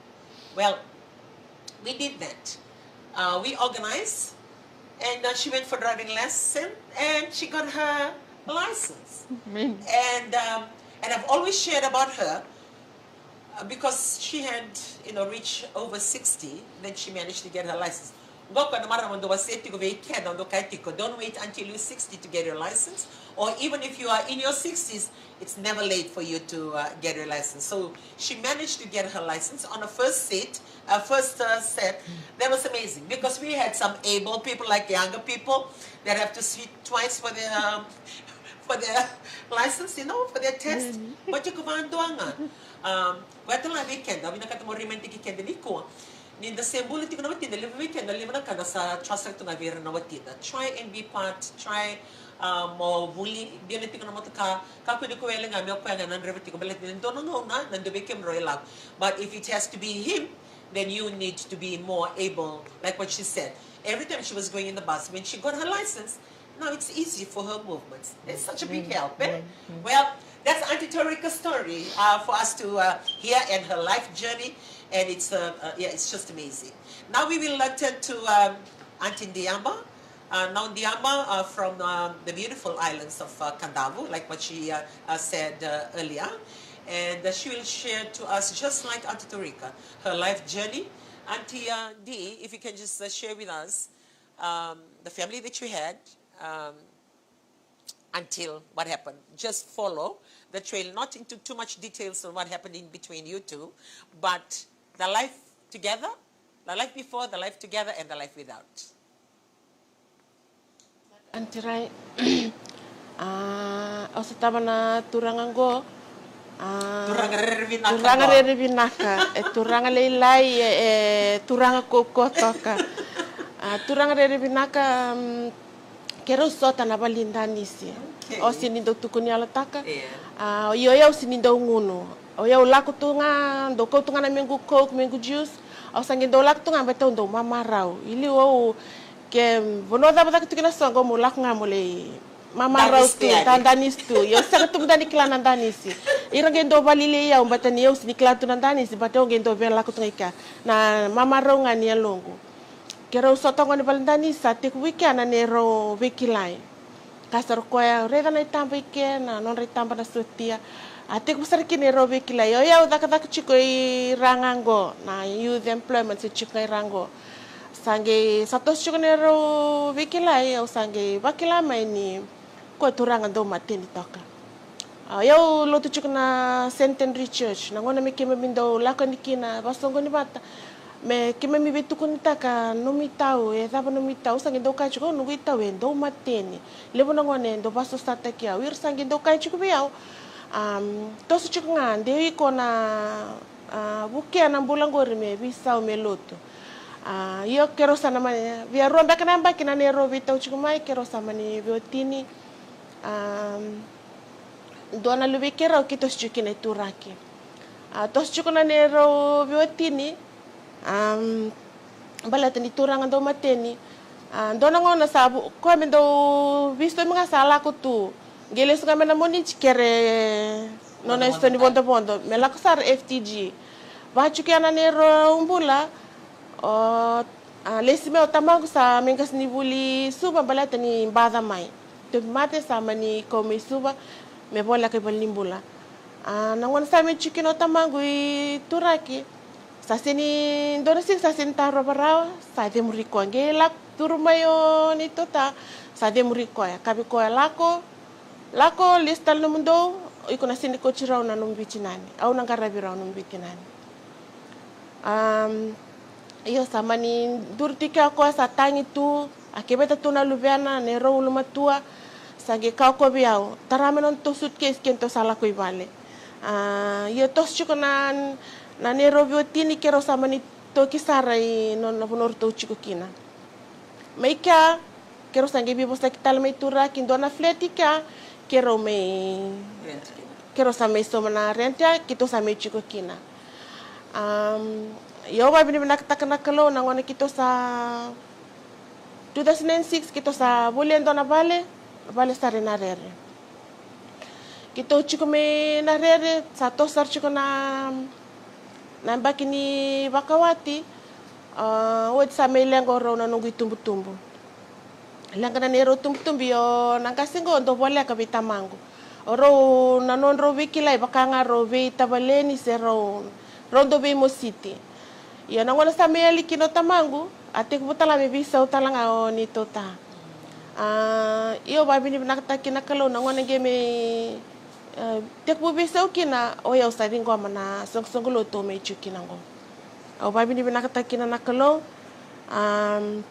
Well, we did that. Uh, we organized, and uh, she went for driving lesson, and she got her license. Amen. And um, and I've always shared about her uh, because she had, you know, reached over sixty, then she managed to get her license. Qo na marama dou wasea tiko vei keda, dou kaya tiko, don't wait until you're sixty to get your license. Or even if you are in your sixties, it's never late for you to uh, get your license. So she managed to get her license on a first set, a first uh, set. That was amazing because we had some able people, like younger people, that have to sit twice for their um, for their license, you know, for their test. But you can do um, Koya tale ga vei keda, au vinakata mo remind-taki keda nikua. Ni da se bula tiko na watida, levu vei keda, levu na ka da sa trust-taka tu ga vei ira na watida. Try and be part, try uh, mo vuli, biu tiko na motoka, kakua ni ko wele ga me o koya ga na draiva tiko, baleta ni dua na gauna, na dua vei kemudrau e lako. But if it has to be him, then you need to be more able, like what she said. Every time she was going in the bus, when she got her license, now it's easy for her movements. It's such a big help, eh? Well, that's Auntie Torika's story uh, for us to uh, hear and her life journey. And it's, uh, uh, yeah, it's just amazing. Now we will uh, turn to um, Auntie Ndiamba. uh, Naundiama, uh, from, um, the beautiful islands of, uh, Kadavu, like what she, uh, uh, said, uh, earlier. And, uh, she will share to us, just like Auntie Torika, her life journey. Auntie, uh, D, if you can just, uh, share with us, um, the family that you had, um, until what happened. Just follow the trail, not into too much details on what happened in between you two, but the life together, the life before, the life together, and the life without. Auntie Rai, a, au sotava na turaga qo. A, Turaga rere vinaka turaga qo. Rere vinaka. E turaga lailai, e, e turaga kaukaua toka. A, turaga rere vinaka, mm, keirau sota na vale ni danisi. Okay. Au sega ni dau tukuni yalataka. Yeah. A, io, au sega ni dau gunu. Au, au lako tu ga, dau kau tu ga na mequ Coke, mequ juice. Au sa qai dau lako tu ga, baleta au dau mamarau. I liu au, ke vanua cava cake tu kina na soqo, meu lako ga meu lai mamarau tu, da danisi tu. Io, au sega tu mada ni kila na danisi. Ira qai dau vakalili au, baleta ni au sega ni kila tu na danisi, baleta au qai dau via lako tu ga i kea. Na mamarau ga ni yaloqu. Keirau sota qo ni vale danisi, sa tekivu i kea na neirau veikilai. Ka sara koya, raica na itaba i ke, na nodra itaba na sotia. A tekivu sara kina neirau veikilai. Io, au cakacaka tiko i ra ga qo, na youth employment se tiko ga i ra qo. Sa qai, sa toso tiko neirau veikilai, au sa qai vakila mai ni koya turaga dau mateni toka. A, au lotu tiko na Saint Henry Church, na gauna me keimami dau lako yani kina, vasoqoni vata. Me keimami veitukunitaka nomu itau, e cava nomu itau, sa qai dau kaya tiko, noqu itau e dau mateni. Levu na gauna e dau vasosataki au. Ira sa qai dau kaya tiko vei au, am, toso tiko ga, de iko na, a, vukea na bula qori me veisau me lotu. A, io keirau sa na mani, via rua beka na yabaki na neirau veitau tiko mai, keirau sa mani veiwatini. Am, dua na luvei keirau keitou se tiko kina i Turaki. A, toso tiko na neirau veiwatini, am, baleta ni turaga dau mateni. A, dua na gauna sa vu-, koya me dau veisaumi ga sa lako tu. Qai lesu ga mai na Moniti kere nona isau ni vodovodo. Me lako sara F T G. Va tiko ya na neirau bula, o, a, lesi mai o tamaqu sa mai qasenivuli Suva baleta ni baca mai. Tauvimate sa mani kau mai Suva me voleka i valenibula. A, na gauna sa mai tiko kina o tamaqu i Turaki, sa sega ni, dua na siga sa sega ni tarova rawa, sa cemuri koya. Qai lako, curu mai o nei tota, sa cemuri koya. Kaya vei koya, lako, lako, lesu tale nomudou, iko na sega ni kauti rau na nomu veitinani. Au na qaravi rau nomu veitinani. Am, io, sa mani duri tiko o koya, sa tagi tu, a keveta tu na luvena, neirau ulumatua, sa qai kaya o koya vei au, tara mai na nodatou suitcase kedatou sa lako i vale. A, io, toso tiko na, na neirau veiwatini, keirau sa mani toki sara i nona vanua ratou tiko kina. Mai kea, keirau sa qai veivosaki tale mai Turaki, dua na flat i kea, keirau mai, keirau sa mai sauma na rent ya, keitou sa mai tiko kina. Am, io, au vakavinavinakataka na Kalou na gauna keitou sa, two thousand and six, keitou sa volia e dua na vale, vale sara i Narere. Keitou tiko mai Narere, sa toso sara tiko na, na yabaki ni vakawati, a, oti sa mai leqa o rau na noqu itubutubu. Leqa na neirau tubutubu, io na qase qo dau voleka vei tamaqu. O rau na nodrau veikilai vaka ga rau veitavaleni se rau, rau dau veimositi. Ia na gauna sa mai yali kina o tamaqu, a tekivu tale ga me veisau tale ga o nei tota. A, io, au vakavinavinakataka kina na Kalou na gauna qai mai, e, tekivu veisau kina, o yau sa ciqoma na soqosoqo lotu au mai tiko kina qo. Au vakavinavinakataka kina na Kalou, am,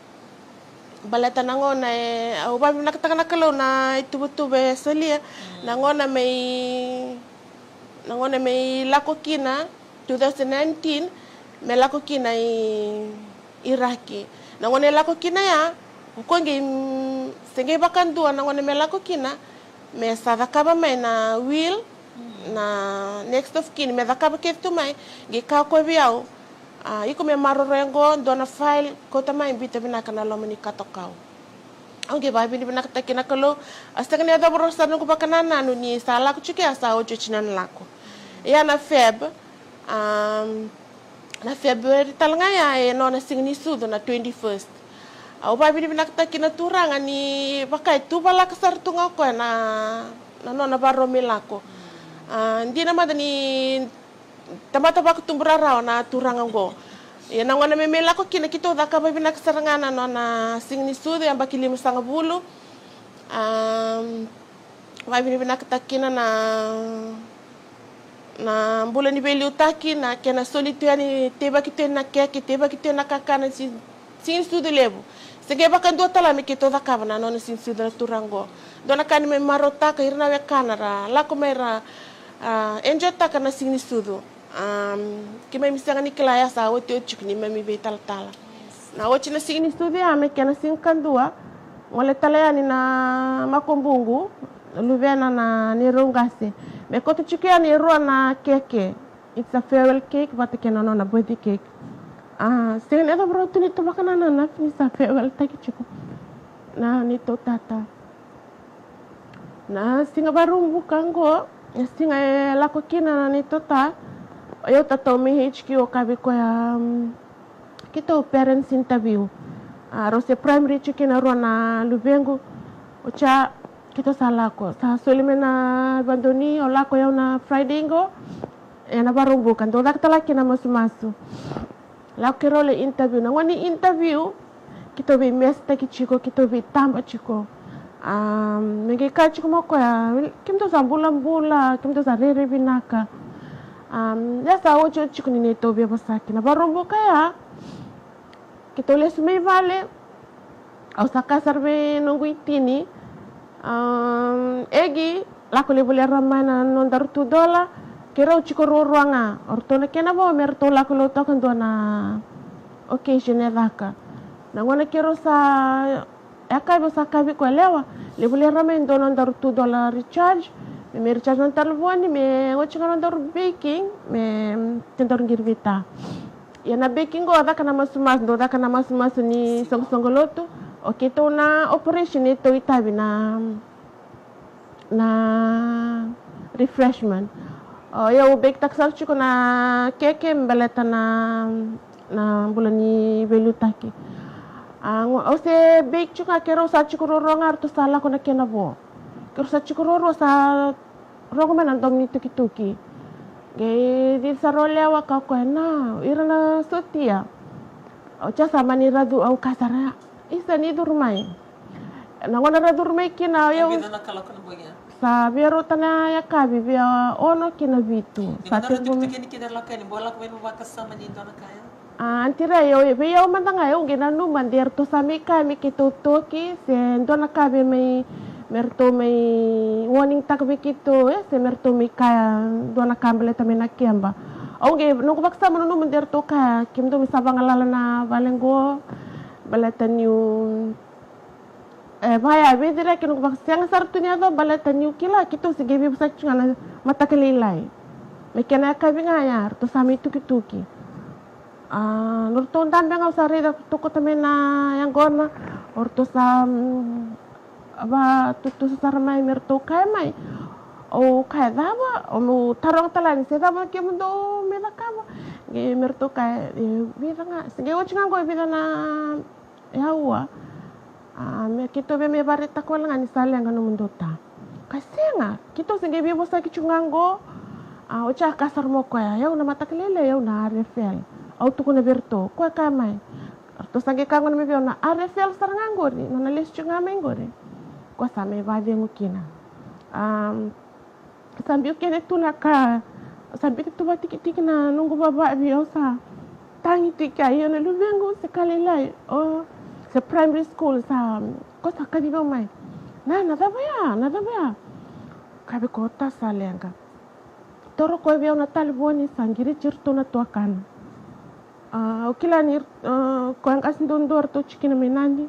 baleta na gauna e, au vakavinavinakataka na Kalou na ituvatuva e solia, na gauna mai, na gauna mai lako kina, two thousand nineteen, me lako kina i, i Iraki. Na gauna e lako kina ya, o koya qai, mm, se qai vakadua na gauna me lako kina, me sa cakava mai na will, na next of kin, me cakava kece tu mai, qai kaya o koya vei au, a, iko me maroroya qo, dua na file, kauta mai, biuta vinaka na loma ni katokau. Au qai vakavinavinakataka kina na Kalou, a sega ni yacova rawa sara noqu vakanananu ni sa lako tiko ya sa otioti na nona lako. Ia na Feb, am, na February tale ga ya e nona siga ni sucu na twenty-first. Au vakavinavinakataki na turaga ni vaka e tuvalaka sara tu ga o koya na, na nona vakarau me lako. A, dina mada ni tamata vakatubu rarawa na turaga oqo. Ia na gauna me me lako kina keitou cakava vinaka sara ga na nona siga ni sucu, yabaki limasagavulu. A, vakavinavinakataki kina na, na bula ni veiliutaki, na kena soli tu yani, teivaki tu yani na keke, teivaki tu yani na kakana, si, siga ni sucu levu. Se qai vakadua tale me keitou cakava na nona siga ni sucu na turaga oqo. Dua na ka ni me marautaka ira na wekana ra lako mai ra, a, enjoytaka na siga ni sucu. Am, keimami sega ni kila ya sa otioti tiko ni mami veitalatala. Na oti na siga ni sucu ya me kena siga kadua, gole tale yani na makubuqu, luvena na neirau qase. Me kauta tiko yani e rua na keke. It's a farewell cake vata kei na nona birthday cake. A, sega ni yacova rawa tu ni tu vakanananu ni sa farewell taki tiko na neitou tata. Na siga Vakaraubuka oqo, na siga e lako kina na neitou ta, o yau tatau mai H Q, o kaya vei koya, mm, keitou parents interview. A, rau se primary tiko kina rua na luvequ. Oti ya keitou sa lako, sa soli mai na vadoni, o lako yau na Friday oqo. Ena Vakaraubuka dau caka tale kina masumasu. Lako keirau lai interview. Na gauna ni interview, keitou veimesitaki tiko, keitou veitaba tiko. Am, me qai kaya tiko mai o koya, kemudou sa bulabula, kemudou sa rairai vinaka. Am, ia sa otioti tiko ni neitou veivosaki. Na Vakaraubuka ya, keitou lesu mai vale, au sa kaya sara vei noqu itini, am, Egi, lako lai volia rawa mai na nodaru two dollar, keirau tiko ruarua ga, o ratou na kena vo me ratou lako lotu ka dua na occasion e caka. Na gauna keirau sa, e kaya vei au, sa kaya vei koya, lewa, lai volia rawa mai dua nodaru two dollar recharge, me, me recharge na talevoni, me oti ga nodaru baking, me kedaru qiri veita. Ia na baking qo, caka na masumasu, dau caka na masumasu ni soqosoqo lotu. O keitou na operation e tou itavi na, na refreshment. O, ia au bake taka sara tiko na keke me baleta na, na bula ni veiliutaki. A, au se bake tiko ga, keirau sa tiko ruarua ga, ratou sa lako na kena vo. Keirau sa tiko ruarua sa rogo mai na domo ni tukituki. Qai cici sara o lewa ka koya, na, ira na sotia. Oti ya sa mani ra curu, au kaya sara, isa ni curu mai. Na gauna ra curu mai kina, o yau sa via rauta na yakavi via ono ki na vitu. Sa tekivu mai. A, Aunty Rai, au, vei au mada ga, au qai nanuma de ratou sa mai kaya me keitou toki, se dua na ka vei mai, me ratou mai warning taka vei keitou, e, se me ratou mai kaya dua na ka baleta mai na keba. Au qai, noqu vakasama nanuma de ratou kaya, kemudou me sa vagalala na vale qo, baleta niu E, vaya, vei ira kina noqu vakasega sara tu ni yaco, baleta niu kila keitou se qai veivosaki tu ga na mataka lailai. Me kena yakavi ga ya, ratou sa mai tukituki. A, nodratou dabe ga au sa raica ratou kauta mai na yaqona, o ratou sa, mm, vatutusa sara mai me ratou kaya mai. Au kaya cava, au taroga tale yani se cava kemudou me cakava. Qai me ratou kaya, e, vica ga, se qai oti ga qo e vica na E aua. A, me keitou via me vakaraitaka wale ga ni sa leqa nomudou ta. Ka sega, keitou se qai veivosaki tu ga qo. A, oti a kaya sara mai o koya, o yau na mataka lailai, o yau na R F L. Au tukuna vei iratou, o koya kaya mai. Ratou sa qai kaya gona mai vei au na R F L sara ga qori, nona lesu tu ga mai qori. Koya sa mai vakacegu kina. A, Sa biu kece tu na ka, sa biu tu vakatikitiki na noqu vavavi, au sa tagi tiko, ia na luvequ se ka lailai, o, se primary school, sa, ko sa kacivi au mai. Na, na cava ya, na cava ya? Kaya vei koya, o ta sa leqa. Toro koya vei au na talevoni, sa qiriti iratou na tuakana. A, au kila ni, a, koya qase duadua ratou tiko kina mai Nadi.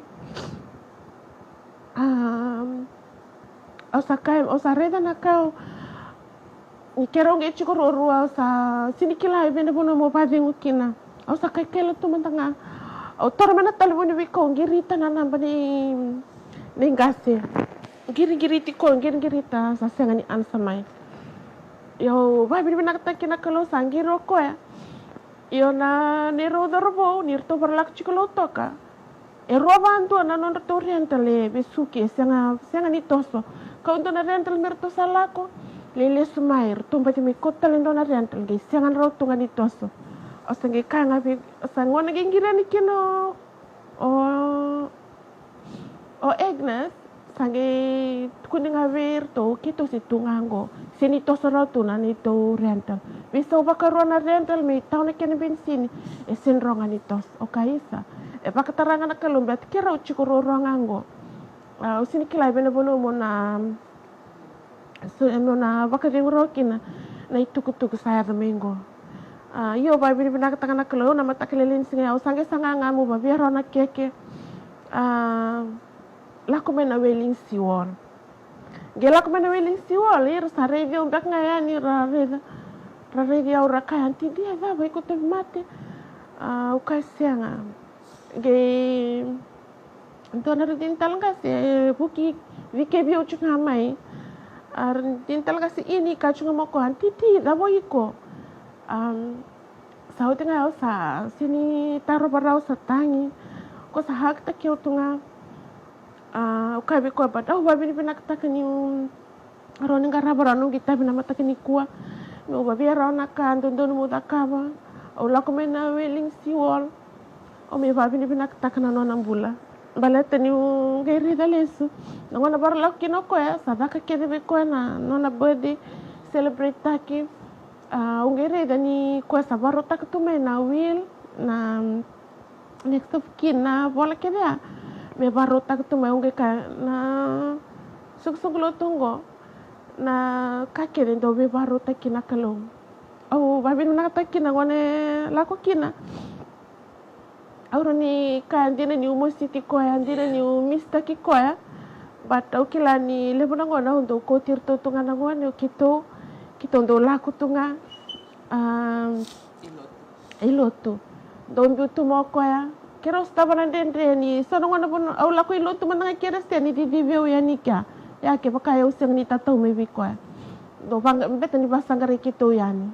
A, au sa kaya, au sa raica na ka, ni keirau qai tiko ruarua, au sa sega ni kila e vei na vanua meu vakacegu kina. Au sa kaikaila tu mada ga. Au taura mai na talevoni vei koya, qirita na naba ni, ni qase. Qiriqiriti koya, qiriqirita, sa sega ni ansa mai. Ia au vakavinavinakataka kina na Kalou sa qiri o koya. Io, na neirau cauravou, ni ratou vakalako tiko Lautoka. E rua vakadua na nodratou rental e vesuki, e sega, sega ni toso. Kau dua na rental me ratou sa lako, lai lesu mai, ratou baci mai kauta tale dua na rental, qai sega na rau tu ga ni toso. Au sa qai kaya ga vei, au sa gona qai qiri yani kina o, o, o Agnes, sa qai tukuni ga vei iratou, keitou se tu ga qo. Se ni toso rawa tu na neitou rental. Veisau vakarua na rental, me tau na kena benisini, e se ni rawa ga ni toso. O ka isa. E vakatara ga na Kalou, baleta keirau tiko ruarua ga qo. A, au se ni kila e vei na vanua mo na, so, mo na vakacegu rawa kina na itukutuku sa yaco mai qo. A, io, vavinavinakataka na Kalou, na mataka lailai ni siga ya, au sa qai saga ga meu vavia rawa na keke. A, lako mai na Wailing Sea Wall. Qai lako mai na Wailing Sea Wall, ira sa raici au beka ga yani, ra raici, ra raici au, ra kaya, "Aunty Di, e cava, iko tauvimate?" A, au kaya, "Sega." Qai dua na rau dina tale ga se vuki, vikevi au tiko ga mai. A, dina tale ga se ini, kaya tiko ga mai o koya, "Aunty Di, cava o iko?" Am, sa oti ga, au sa se ni tarova rawa, sa tagi. Ko sa hakitaki au tu ga. A, au kaya vei koya, but au vavinavinakataka niu rawa ni qarava rawa na noqu itavi na mataka nikua. Meu vavia rawa na ka dodonu meu cakava. Au lako mai na Wailing Sea Wall. Au mai vavinavinakataka na nona bula. Baleta niu qai raica lesu na gauna vakalako kina o koya, sa caka kece vei koya na nona birthday, celebrate taki. A, au qai raica ni koya sa vakarautaka tu mai na will, na next of kin, na vola kece ya. Me vakarautaka tu mai, au qai kaya na soqosoqo lotu oqo, na ka kece dau veivakarautaki na Kalou. Au vavinavinakataka kina gone lako kina. Au rawa ni kaya dina niu mositi koya, dina niu misitaki koya. But au kila ni levu na gauna au dau kauti iratou tu ga na gone, o keitou, keitou dau lako tu ga. A, i lotu. Dau biu tu mai o koya. Keirau sotava na dredre ni so na gauna vanua au lako i lotu mada ga Keresete ni cicivi au yani kea. Ia kevaka au sega ni tatau mai vei koya, dau vaqa, beta ni vasaqarai keitou yani.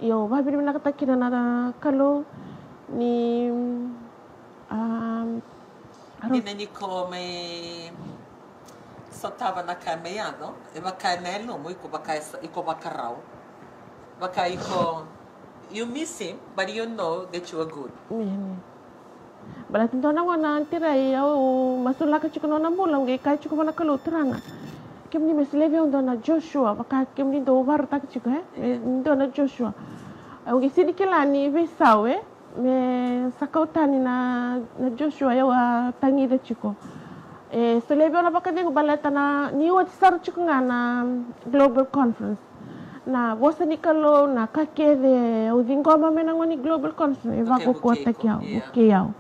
Io, vavinavinakataka kina na Kalou ni, um, dina ni ko mai sotava na ka mai yaco, e vaka ena yalomu, iko vaka e sa, iko vakarau. Vaka iko, you miss him, but you know that you are good. Baleta dua na gauna, Aunty Rai, au masulaka tiko na nona bula, au qai kaya tiko vua na Kalou, Turaga, kemuni me solia vei au dua na Joshua, vaka kemuni dau vakarautaka tiko, e? Me dua na Joshua. Au qai sega ni kila ni veisau, e? Me sa kau tani na, na Joshua, au a tagica tiko. E solia vei au na vakacegu baleta na, ni oti sara tiko ga na Global Conference. Na vosa ni Kalou, na ka kece au ciqoma mai na gauna ni Global Conference, e vakaukauwataki au, vukei au.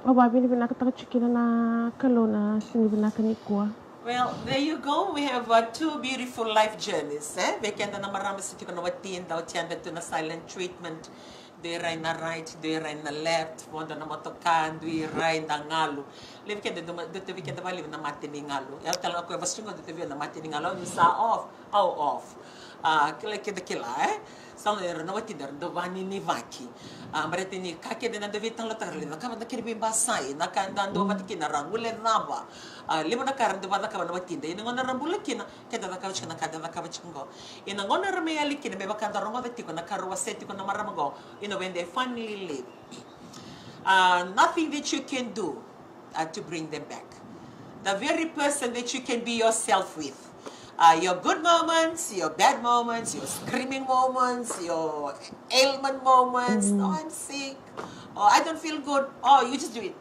Au vavinavinakataka tiko kina na Kalou na siga vinaka nikua. Well, there you go. We have, uh, two beautiful life journeys, e? Vei keda na marama se tiko na watida, o tiko tu na silent treatment. Dui rai na right, dui rai na left, vodo na motoka, dui rai da galu. Levu keda, dua, dua vei keda vakalevu na mate ni galu. Ia tale ga koya vasu tiko, dua vei na mate ni galu, au ni sa off, au off. A, kila, keda kila, e? Sa era na watida era dau vaninivaki. A, baleta ni ka keda na dau veitalanoataka, ra lai cakava na kena veibasai, na ka da dau vata kina ra guilecava. A, levu na ka ra dau vakacakava na watida. Ia na gauna ra bula kina, keda cakava tiko na ka da cakava tiko qo. Ia na gauna ra mai yali kina, me vaka da rogoca tiko na ka ra wasea tiko na marama qo, you know, when they finally leave. Uh, nothing that you can do, uh, to bring them back. The very person that you can be yourself with. Uh, your good moments, your bad moments, your screaming moments, your ailment moments. "Oh, I'm sick. Oh, I don't feel good." Oh, you just do it.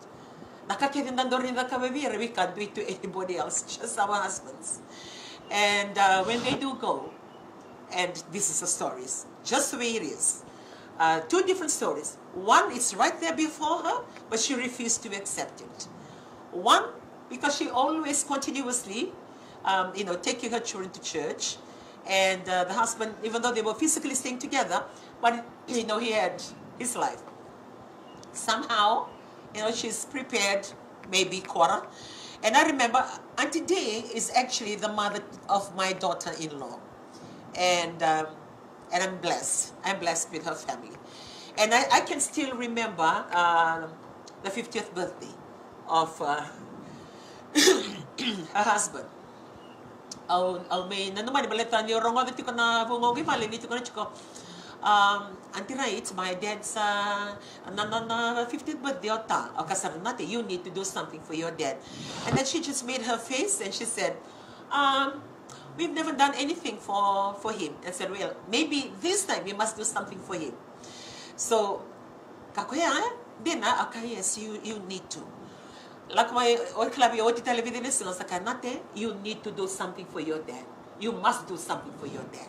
Na ka kece da dau raica ka vei ira, we can't do it to anybody else, just our husbands. And, uh, when they do go, and this is the stories, just the way it is. Uh, two different stories. One is right there before her, but she refused to accept it. One, because she always continuously, um, you know, taking her children to church. And, uh, the husband, even though they were physically staying together, but, you know, he had his life. Somehow, you know, she's prepared, maybe quarter. And I remember Auntie Dee is actually the mother of my daughter-in-law. And, um, and I'm blessed. I'm blessed with her family. And I, I can still remember, uh, the fiftieth birthday. of uh, her husband. Au, au mai nanuma ni baleta ni rogoca tiko na vugogo i vale ni tiko na tiko. Um, Auntie Rai, it's my dad's uh, na, na, na fifteenth birthday o ta. O ka sara, Nate, you need to do something for your dad. And then she just made her face and she said, um, we've never done anything for, for him. I said, well, maybe this time we must do something for him. So, ka koya, eh? Then I, I, yes, you, you need to. Lako mai, o kila vei oti tale vei na siga sa ka, Nate, you need to do something for your dad. You must do something for your dad.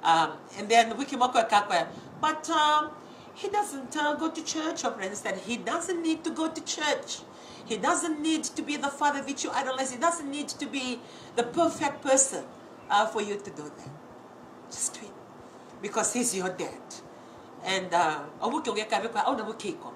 Um, and then wiki mo koya ka koya, but um, he doesn't uh, go to church, or friends said he doesn't need to go to church. He doesn't need to be the father that you idolize. He doesn't need to be the perfect person uh, for you to do that. Just do it. Because he's your dad. And uh, au vukei au qai kaya vei koya, au na vukei iko.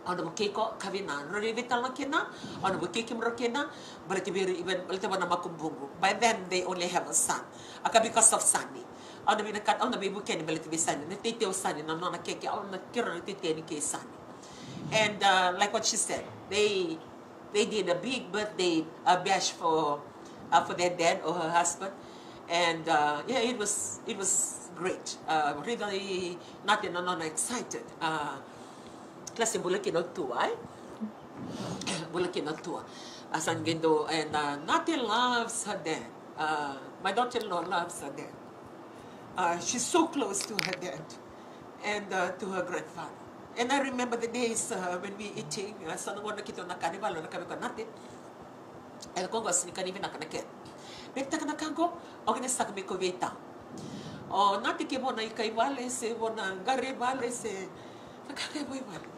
Au na vukei iko, ka vei na rau ni veitalanoa kina, au na vukei kemudrau kina, baleta vei, baleta vua na makubuqu. By then they only have a son. A ka because of Sani. Au na vinakata, au na veivukei yani baleta vei Sani. Na teitei o Sani, na nona keke, au na kerea na teitei yani kei Sani. And uh, like what she said, they they did a big birthday uh, bash for uh, for their dad or her husband, and uh, yeah, it was it was great. Uh, really, Nate na nona excited. Uh, kila se bula kina o tua, eh? Bula kina o tua. A sa qai dua, and uh, Nate loves her dad. Uh, my daughter-in-law loves her dad. Uh, she's so close to her dad and uh, to her grandfather. And I remember the days uh, when we eating, uh, sa na gauna keitou na kani vale, na kani vale, Nate. E ko qo sini kani vinaka na kena. Beta ka na ka qo, o kena saka me ko vei ta. O Nate ke vo na ika i vale, se vo na qari i vale, se na ka qai vo i vale.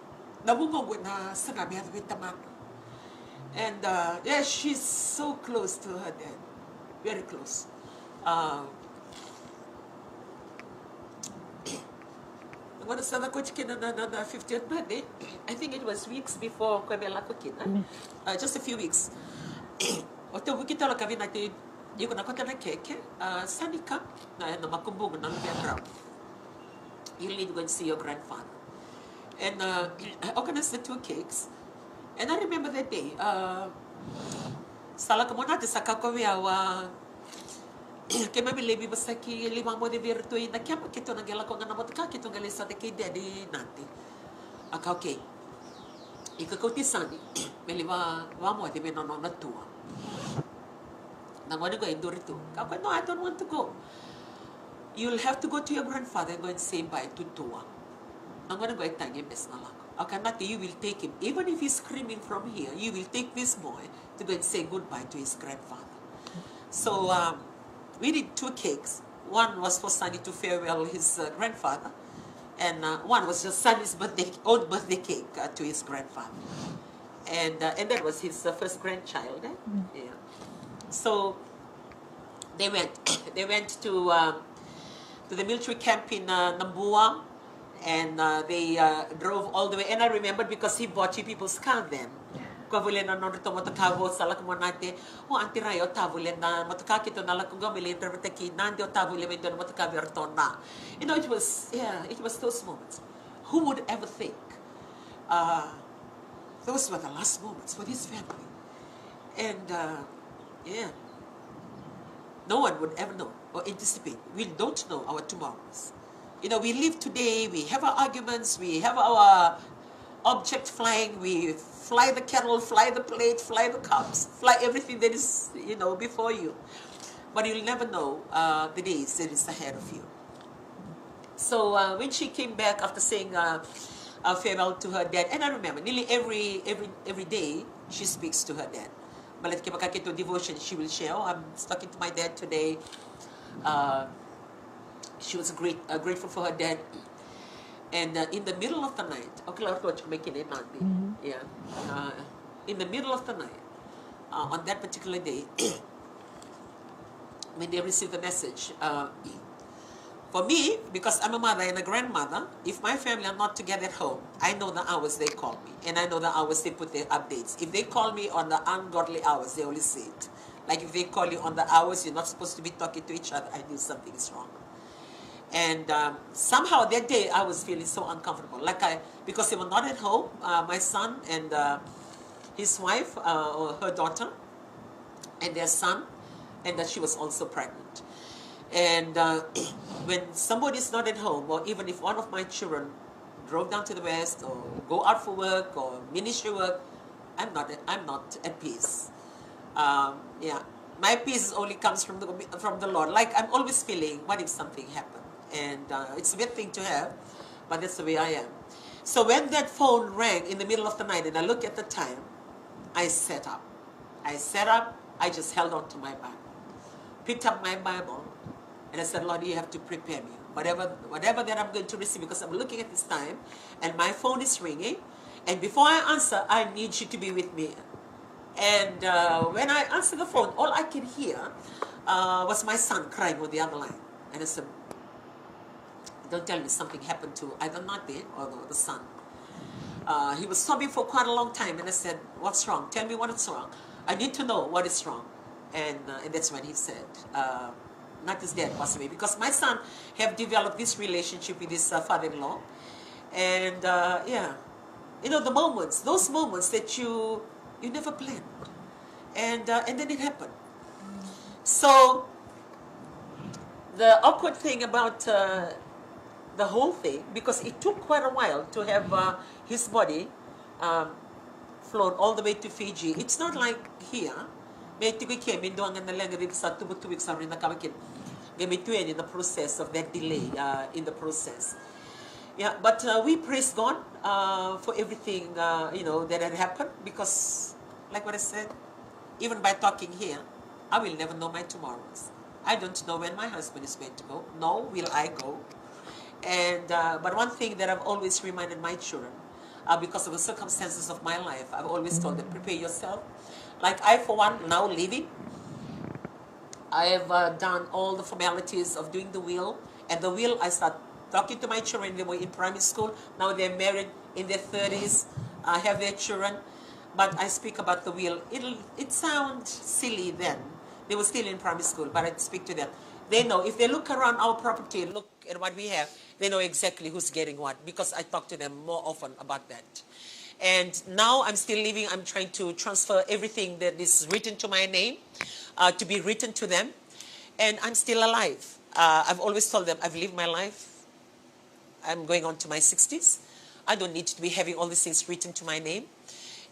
Na vugoqu na saga me yaco vei tamana. And uh, yeah, she's so close to her dad. Very close. Uh, Gona sa na koti kina na, na, na fiftieth birthday. I think it was weeks before koya me lako kina. Uh, just a few weeks. O te vuki tala ka vei Nate, iko na kota na keke. Uh, Sani ka, na, na makubuqu na luvea drau. You need to go and see your grandfather. And uh, I organized the two cakes. And I remember that day. Uh, sa lako mo Nate sa kakovi au a Keimami lai veivosaki, lai vakamoce vei iratou i na keba, keitou na qai lako ga na motoka, keitou qai lai sota kei Dadi i Nadi. A ka okay. Ika kauti Sani me lai vakamoce vei na nona tua. Na gone qo e duri tu. Ka koya, no, I don't want to go. You'll have to go to your grandfather and go and say bye to tua. Na gone qo e tagi, e besa na lako. A ka Nadi, you will take him. Even if he's screaming from here, you will take this boy to go and say goodbye to his grandfather. So um, we did two cakes. One was for Sani to farewell his uh, grandfather, and uh, one was just Sani's birthday, own birthday cake uh, to his grandfather. And uh, and that was his uh, first grandchild. Eh? Yeah. So they went they went to um, to the military camp in uh, Nabua, and uh, they uh, drove all the way. And I remembered because he bought you people's car then. Ko vule na nodratou motoka vo sa lako mo Nadi. O Aunty Rai, o ta vule na motoka keitou na lako qo me lai draivataki Nadi, o ta vule me dua na motoka vei ratou na. You know, it was, yeah, it was those moments. Who would ever think? Uh, those were the last moments for this family. And uh, yeah, no one would ever know or anticipate. We don't know our tomorrows. You know, we live today, we have our arguments, we have our object flying, we fly the kettle, fly the plate, fly the cups, fly everything that is, you know, before you. But you'll never know uh, the days that is ahead of you. So uh, when she came back after saying uh, uh, farewell to her dad, and I remember nearly every every every day she speaks to her dad. But like kevaka keitou devotion, she will share, oh, I'm talking to my dad today. Uh, she was great, uh, grateful for her dad. And uh, in the middle of the night, okay, la ko mai kina e Nadi. Yeah. Uh, in the middle of the night, uh, on that particular day, when they received the message, uh, for me, because I'm a mother and a grandmother, if my family are not together at home, I know the hours they call me, and I know the hours they put their updates. If they call me on the ungodly hours, they always say it. Like if they call you on the hours you're not supposed to be talking to each other, I knew something is wrong. And um, somehow that day I was feeling so uncomfortable. Like I, because they were not at home, uh, my son and uh, his wife uh, or her daughter and their son, and that she was also pregnant. And uh, when somebody is not at home, or even if one of my children drove down to the west or go out for work or ministry work, I'm not, I'm not at peace. Um, yeah, my peace only comes from the from the Lord. Like I'm always feeling, what if something happened? And uh, it's a good thing to have, but that's the way I am. So when that phone rang in the middle of the night, and I look at the time, I sat up. I sat up. I just held on to my Bible, picked up my Bible, and I said, Lord, you have to prepare me. Whatever, whatever that I'm going to receive, because I'm looking at this time, and my phone is ringing, and before I answer, I need you to be with me. And uh, when I answered the phone, all I could hear uh, was my son crying on the other line. And I said, don't tell me something happened to either Nate or the, the son. Uh, he was sobbing for quite a long time, and I said, what's wrong? Tell me what is wrong. I need to know what is wrong. And, uh, and that's when he said, uh, Nate is dead, passed away. Because my son have developed this relationship with his uh, father-in-law. And uh, yeah, you know, the moments, those moments that you you never planned. And uh, and then it happened. So the awkward thing about uh, the whole thing, because it took quite a while to have uh, his body um, flown all the way to Fiji. It's not like here. Me tiko ke me dua ga na leqa ni sa tubu tubu sa ri na kama kina. Qai me tu yani na process of that delay uh, in the process. Yeah, but uh, we praise God uh, for everything uh, you know that had happened, because, like what I said, even by talking here, I will never know my tomorrows. I don't know when my husband is going to go, nor will I go. And uh, but one thing that I've always reminded my children, uh, because of the circumstances of my life, I've always told them, prepare yourself. Like I, for one, now leaving, I have uh, done all the formalities of doing the will. And the will, I start talking to my children. They were in primary school. Now they're married in their thirties, uh, have their children. But I speak about the will. It it sounds silly then. They were still in primary school, but I speak to them. They know if they look around our property, look at what we have, they know exactly who's getting what because I talk to them more often about that. And now I'm still living, I'm trying to transfer everything that is written to my name uh, to be written to them. And I'm still alive. Uh, I've always told them I've lived my life. I'm going on to my sixties. I don't need to be having all these things written to my name.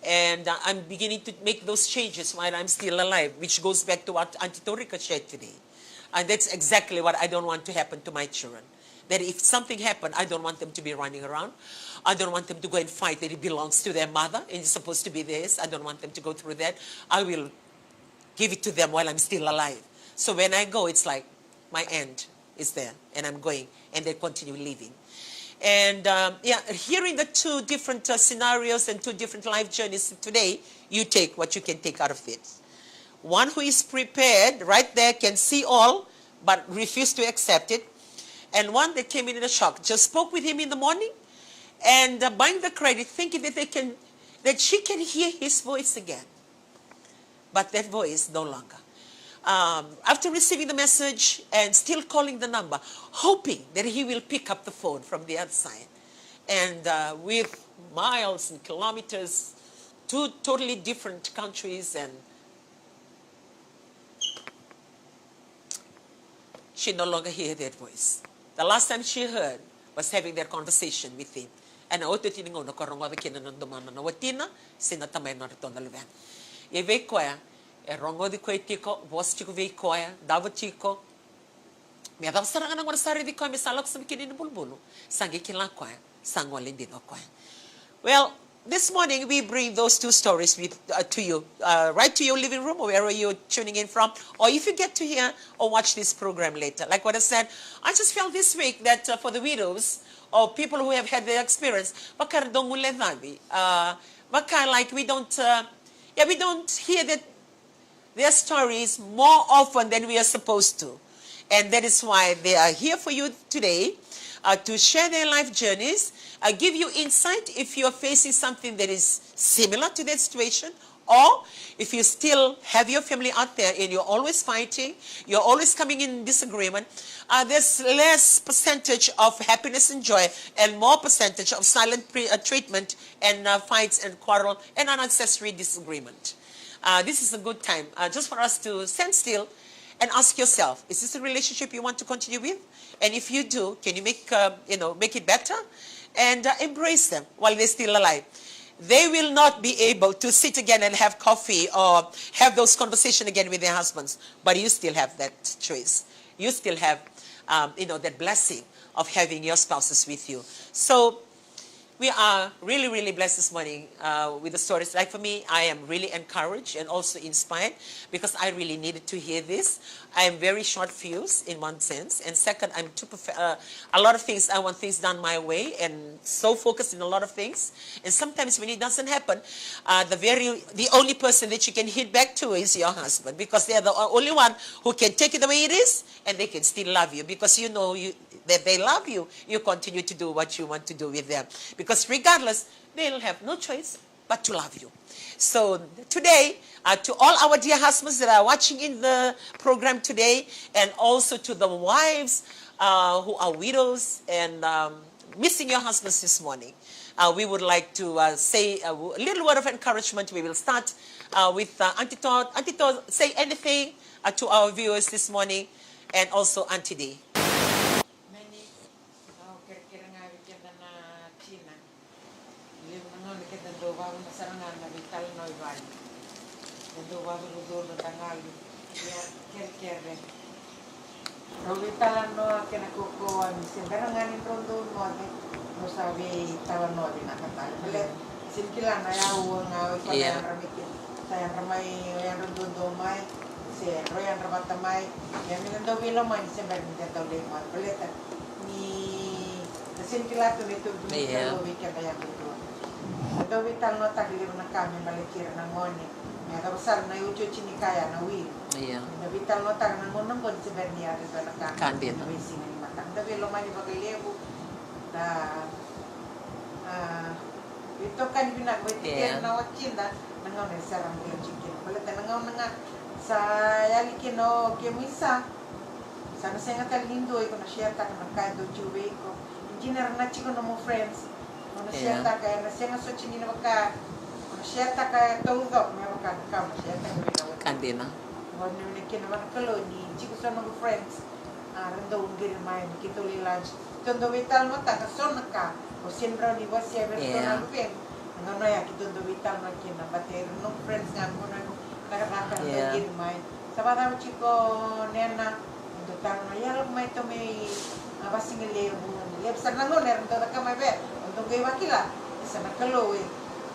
And uh, I'm beginning to make those changes while I'm still alive, which goes back to what Auntie Torika shared today. And that's exactly what I don't want to happen to my children. That if something happened, I don't want them to be running around. I don't want them to go and fight that it belongs to their mother and it's supposed to be theirs. I don't want them to go through that. I will give it to them while I'm still alive. So when I go, it's like my end is there and I'm going, and they continue living. And um, yeah, hearing the two different uh, scenarios and two different life journeys today, you take what you can take out of it. One who is prepared right there can see all but refuse to accept it. And one that came in in a shock, just spoke with him in the morning and uh, buying the credit, thinking that they can, that she can hear his voice again. But that voice no longer. Um, after receiving the message and still calling the number, hoping that he will pick up the phone from the other side. And uh, with miles and kilometers, two totally different countries, and she no longer hear that voice. The last time she heard was having that conversation with him. Ena otioti ni gauna ko rogoca kina na domana na watina se na tamai na ratou na luvena. Ia vei koya e rogoci koya tiko, vosa tiko vei koya, davo tiko. Me yacova sara ga na gauna sa raici koya me sa lako sara kina ni bulubulu, sa qai kila koya sa gole bica o koya. Well, this morning we bring those two stories with, uh, to you, uh, right to your living room or wherever you're tuning in from, or if you get to hear or watch this program later. Like what I said, I just felt this week that uh, for the widows or people who have had their experience, vaka era dau guilecavi, uh, vaka like we don't, uh, yeah, we don't hear that their stories more often than we are supposed to. And that is why they are here for you today uh, to share their life journeys, uh, give you insight if you are facing something that is similar to that situation Or if you still have your family out there and you're always fighting, you're always coming in disagreement, uh, there's less percentage of happiness and joy and more percentage of silent pre- uh, treatment and uh, fights and quarrel and unnecessary disagreement. Uh, this is a good time uh, just for us to stand still and ask yourself, is this a relationship you want to continue with? And if you do, can you make uh, you know make it better? And uh, embrace them while they're still alive. They will not be able to sit again and have coffee or have those conversations again with their husbands, but you still have that choice. You still have um, you know that blessing of having your spouses with you. So we are really, really blessed this morning uh, with the stories. Like for me, I am really encouraged and also inspired because I really needed to hear this. I am very short fuse in one sense, and second, I'm too prof- uh, a lot of things. I want things done my way, and so focused in a lot of things. And sometimes when it doesn't happen, uh, the very the only person that you can hit back to is your husband, because they are the o- only one who can take it the way it is, and they can still love you because you know you that they love you. You continue to do what you want to do with them, because regardless, they'll have no choice but to love you. So today, uh, to all our dear husbands that are watching in the program today, and also to the wives uh, who are widows and um, missing your husbands this morning, uh, we would like to uh, say a w- little word of encouragement. We will start uh, with uh, Auntie Todd. Auntie Todd, say anything uh, to our viewers this morning, and also Auntie Dee. Meni, au kerekere ga vei keda na tina. Levu na gauna keda dau vavuna sara ga na veitalanoa i vale. Da dau vacurucuru, da galu. Ia, kerekere. Drau veitalanoa kei na kaukaua ni se bera ga ni drau dau moce, drau sa veitalanoa vinaka tale. Baleta sega ni kila na aua ga o iko na Ia. yadra mai kina. Sa yadra mai o yadra duadua mai, se drau yadra vata mai. Ia me da dau veilomani se bera ni da dau lai moce. Baleta ni da sega ni kila tu na itubutubu ni Ia. Kalou vei keda yadudua. Da dau veitalanoataka levu na ka me baleti ira na gone. Me yacova sara na iotioti ni ka ya na will. Ia. Da veitalanoataka na gauna oqo ni se bera ni yaco e dua na ka Ka dina. Na veisiga ni mataka. Da veilomani vakalevu. Da a, veitokani vinaka, veitikeri Ia. Na watida na gauna e sara bula tiko kina. Baleta na gauna ga sa yali kina o kemu isa, sa na sega tale ni dua iko na share-taka na ka e dau tiko vei iko. Dina era na tiko nomu friends, o na Ia. Share-taka, e na sega soti ni na vaka o na share-taka e taucoko me vaka na ka o na share-taka vei na wati. Ka dina. Au vakavinavinaka kina vua na Kalou ni tiko so noqu friends. A, ra dau qiri mai me keitou lai lunch. Keitou dau veitalanoataka so na ka o sega ni rawa ni wasea vei iratou na Ia. Luvequ. Na gauna ya keitou dau veitalanoa kina, baleta ira noqu friends ga, noqu na cakacaka, ra dau Ia. Qiri mai. Sa vakacava tiko Nena? Dau talanoa, ia lako mai tou mai, a, Vasigalevu. Levu sara na gauna era dau caka mai vei au, au dau qai vakila ni sa na Kalou e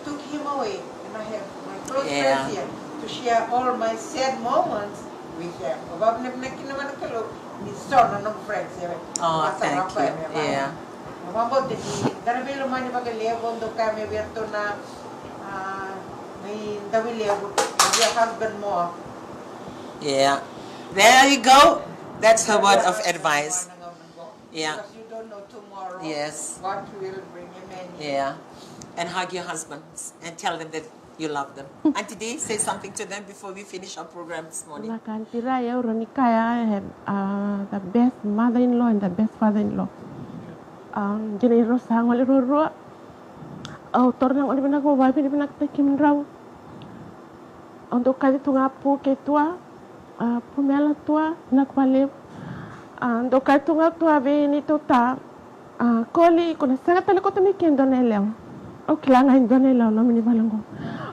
took him away, and I have my close Ia. Friends here to share all my sad moments with them. Au vakavinavinaka kina vua na Kalou ni so na noqu friends e Oh, vata thank vaka you. Me vaka. Ia. Au vakabauta ni da na veilomani vakalevu, au dau kaya mai vei iratou na, a, mai Davuilevu, of your husband more. Yeah. There you go. That's her word of advice. Yeah. Because you don't know tomorrow Yes. What will bring. Amen. Yeah. And hug your husbands and tell them that you love them. Auntie Dee, say something to them before we finish our program this morning. Na ka ni tira e au rawa ni kaya, I have, uh, the best mother-in-law and the best father-in-law. Um, dina ni rau sa gole ruarua. Au taura na gole vinaka, au vakavinavinakataki kemudrau. Au dau kaci tu ga Pu kei Tua, a, Pu Mela, Tua, vinaka vakalevu. A, dau kaci tu ga Tua vei neitou ta, a, Koli, ko na sega tale koto mai ke dua na yalewa. Au kila ga e dua na yalewa loma ni vale oqo.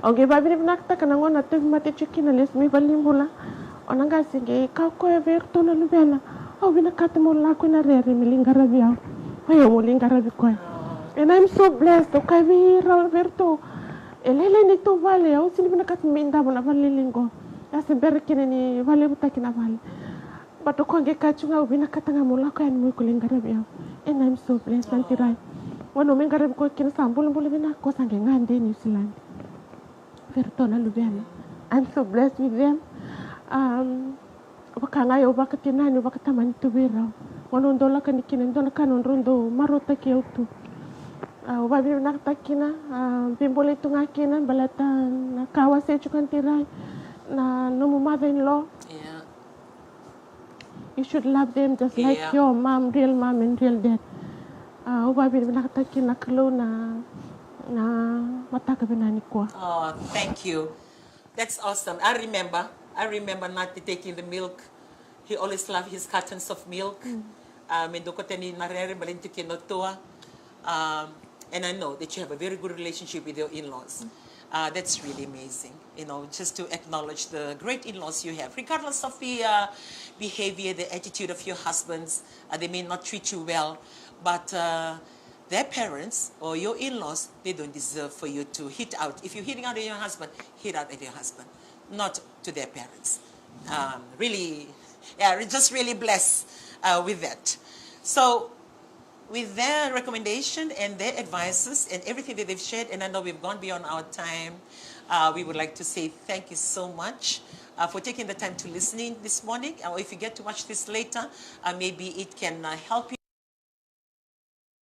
Au qai vakavinavinakataka na gauna a tauvimate tiko kina, lesu mai valenibula. O na qase qai kaya o koya vei iratou na luvena, au vinakata mo lako ina rere me lai qaravi au. O yau mo lai qaravi koya. And I'm so blessed. Au kaya vei ira, vei iratou, e lailai neitou vale, au sega ni vinakata me davo na vale lailai qo. Ia se bera kina ni vakalevutaki na vale. But o koya qai kaya tu ga, au vinakata ga mo lako yani mo iko lai qaravi au. And I'm so blessed, Aunty Rai. Gauna au mai qaravi koya kina sa bulabula vinaka, koya sa qai gade e New Zealand. Vei iratou na luvena. I'm so blessed with them. Um, vaka ga au vakatinani, au vakatamani tu vei rau. Gauna au dau lako yani kina, e dua na ka nodrau dau marautaki au tu. Au vakavinavinakataka kina, a, veibolei tu ga kina baleta na ka au a sega tiko ni rai, na nomu mother-in-law. Yeah. You should love them just like Yeah. Your mom, real mom and real dad. A, au vakavinavinakataka kina na Kalou na, na mataka vinaka nikua. Oh, thank you. That's awesome. I remember. I remember Nati taking the milk. He always loved his cartons of milk. Um, and Dokoteni Narere Balentuke Notua. Um, and I know that you have a very good relationship with your in-laws. Uh, that's really amazing. You know, just to acknowledge the great in-laws you have, regardless of the uh, behavior, the attitude of your husbands. Uh, they may not treat you well, but uh, their parents or your in-laws, they don't deserve for you to hit out. If you're hitting out at your husband, hit out at your husband, not to their parents. Um, really, yeah, just really blessed uh, with that. So, with their recommendation and their advices and everything that they've shared, and I know we've gone beyond our time, uh, we would like to say thank you so much uh, for taking the time to listening this morning. Or if you get to watch this later, uh, maybe it can uh, help you.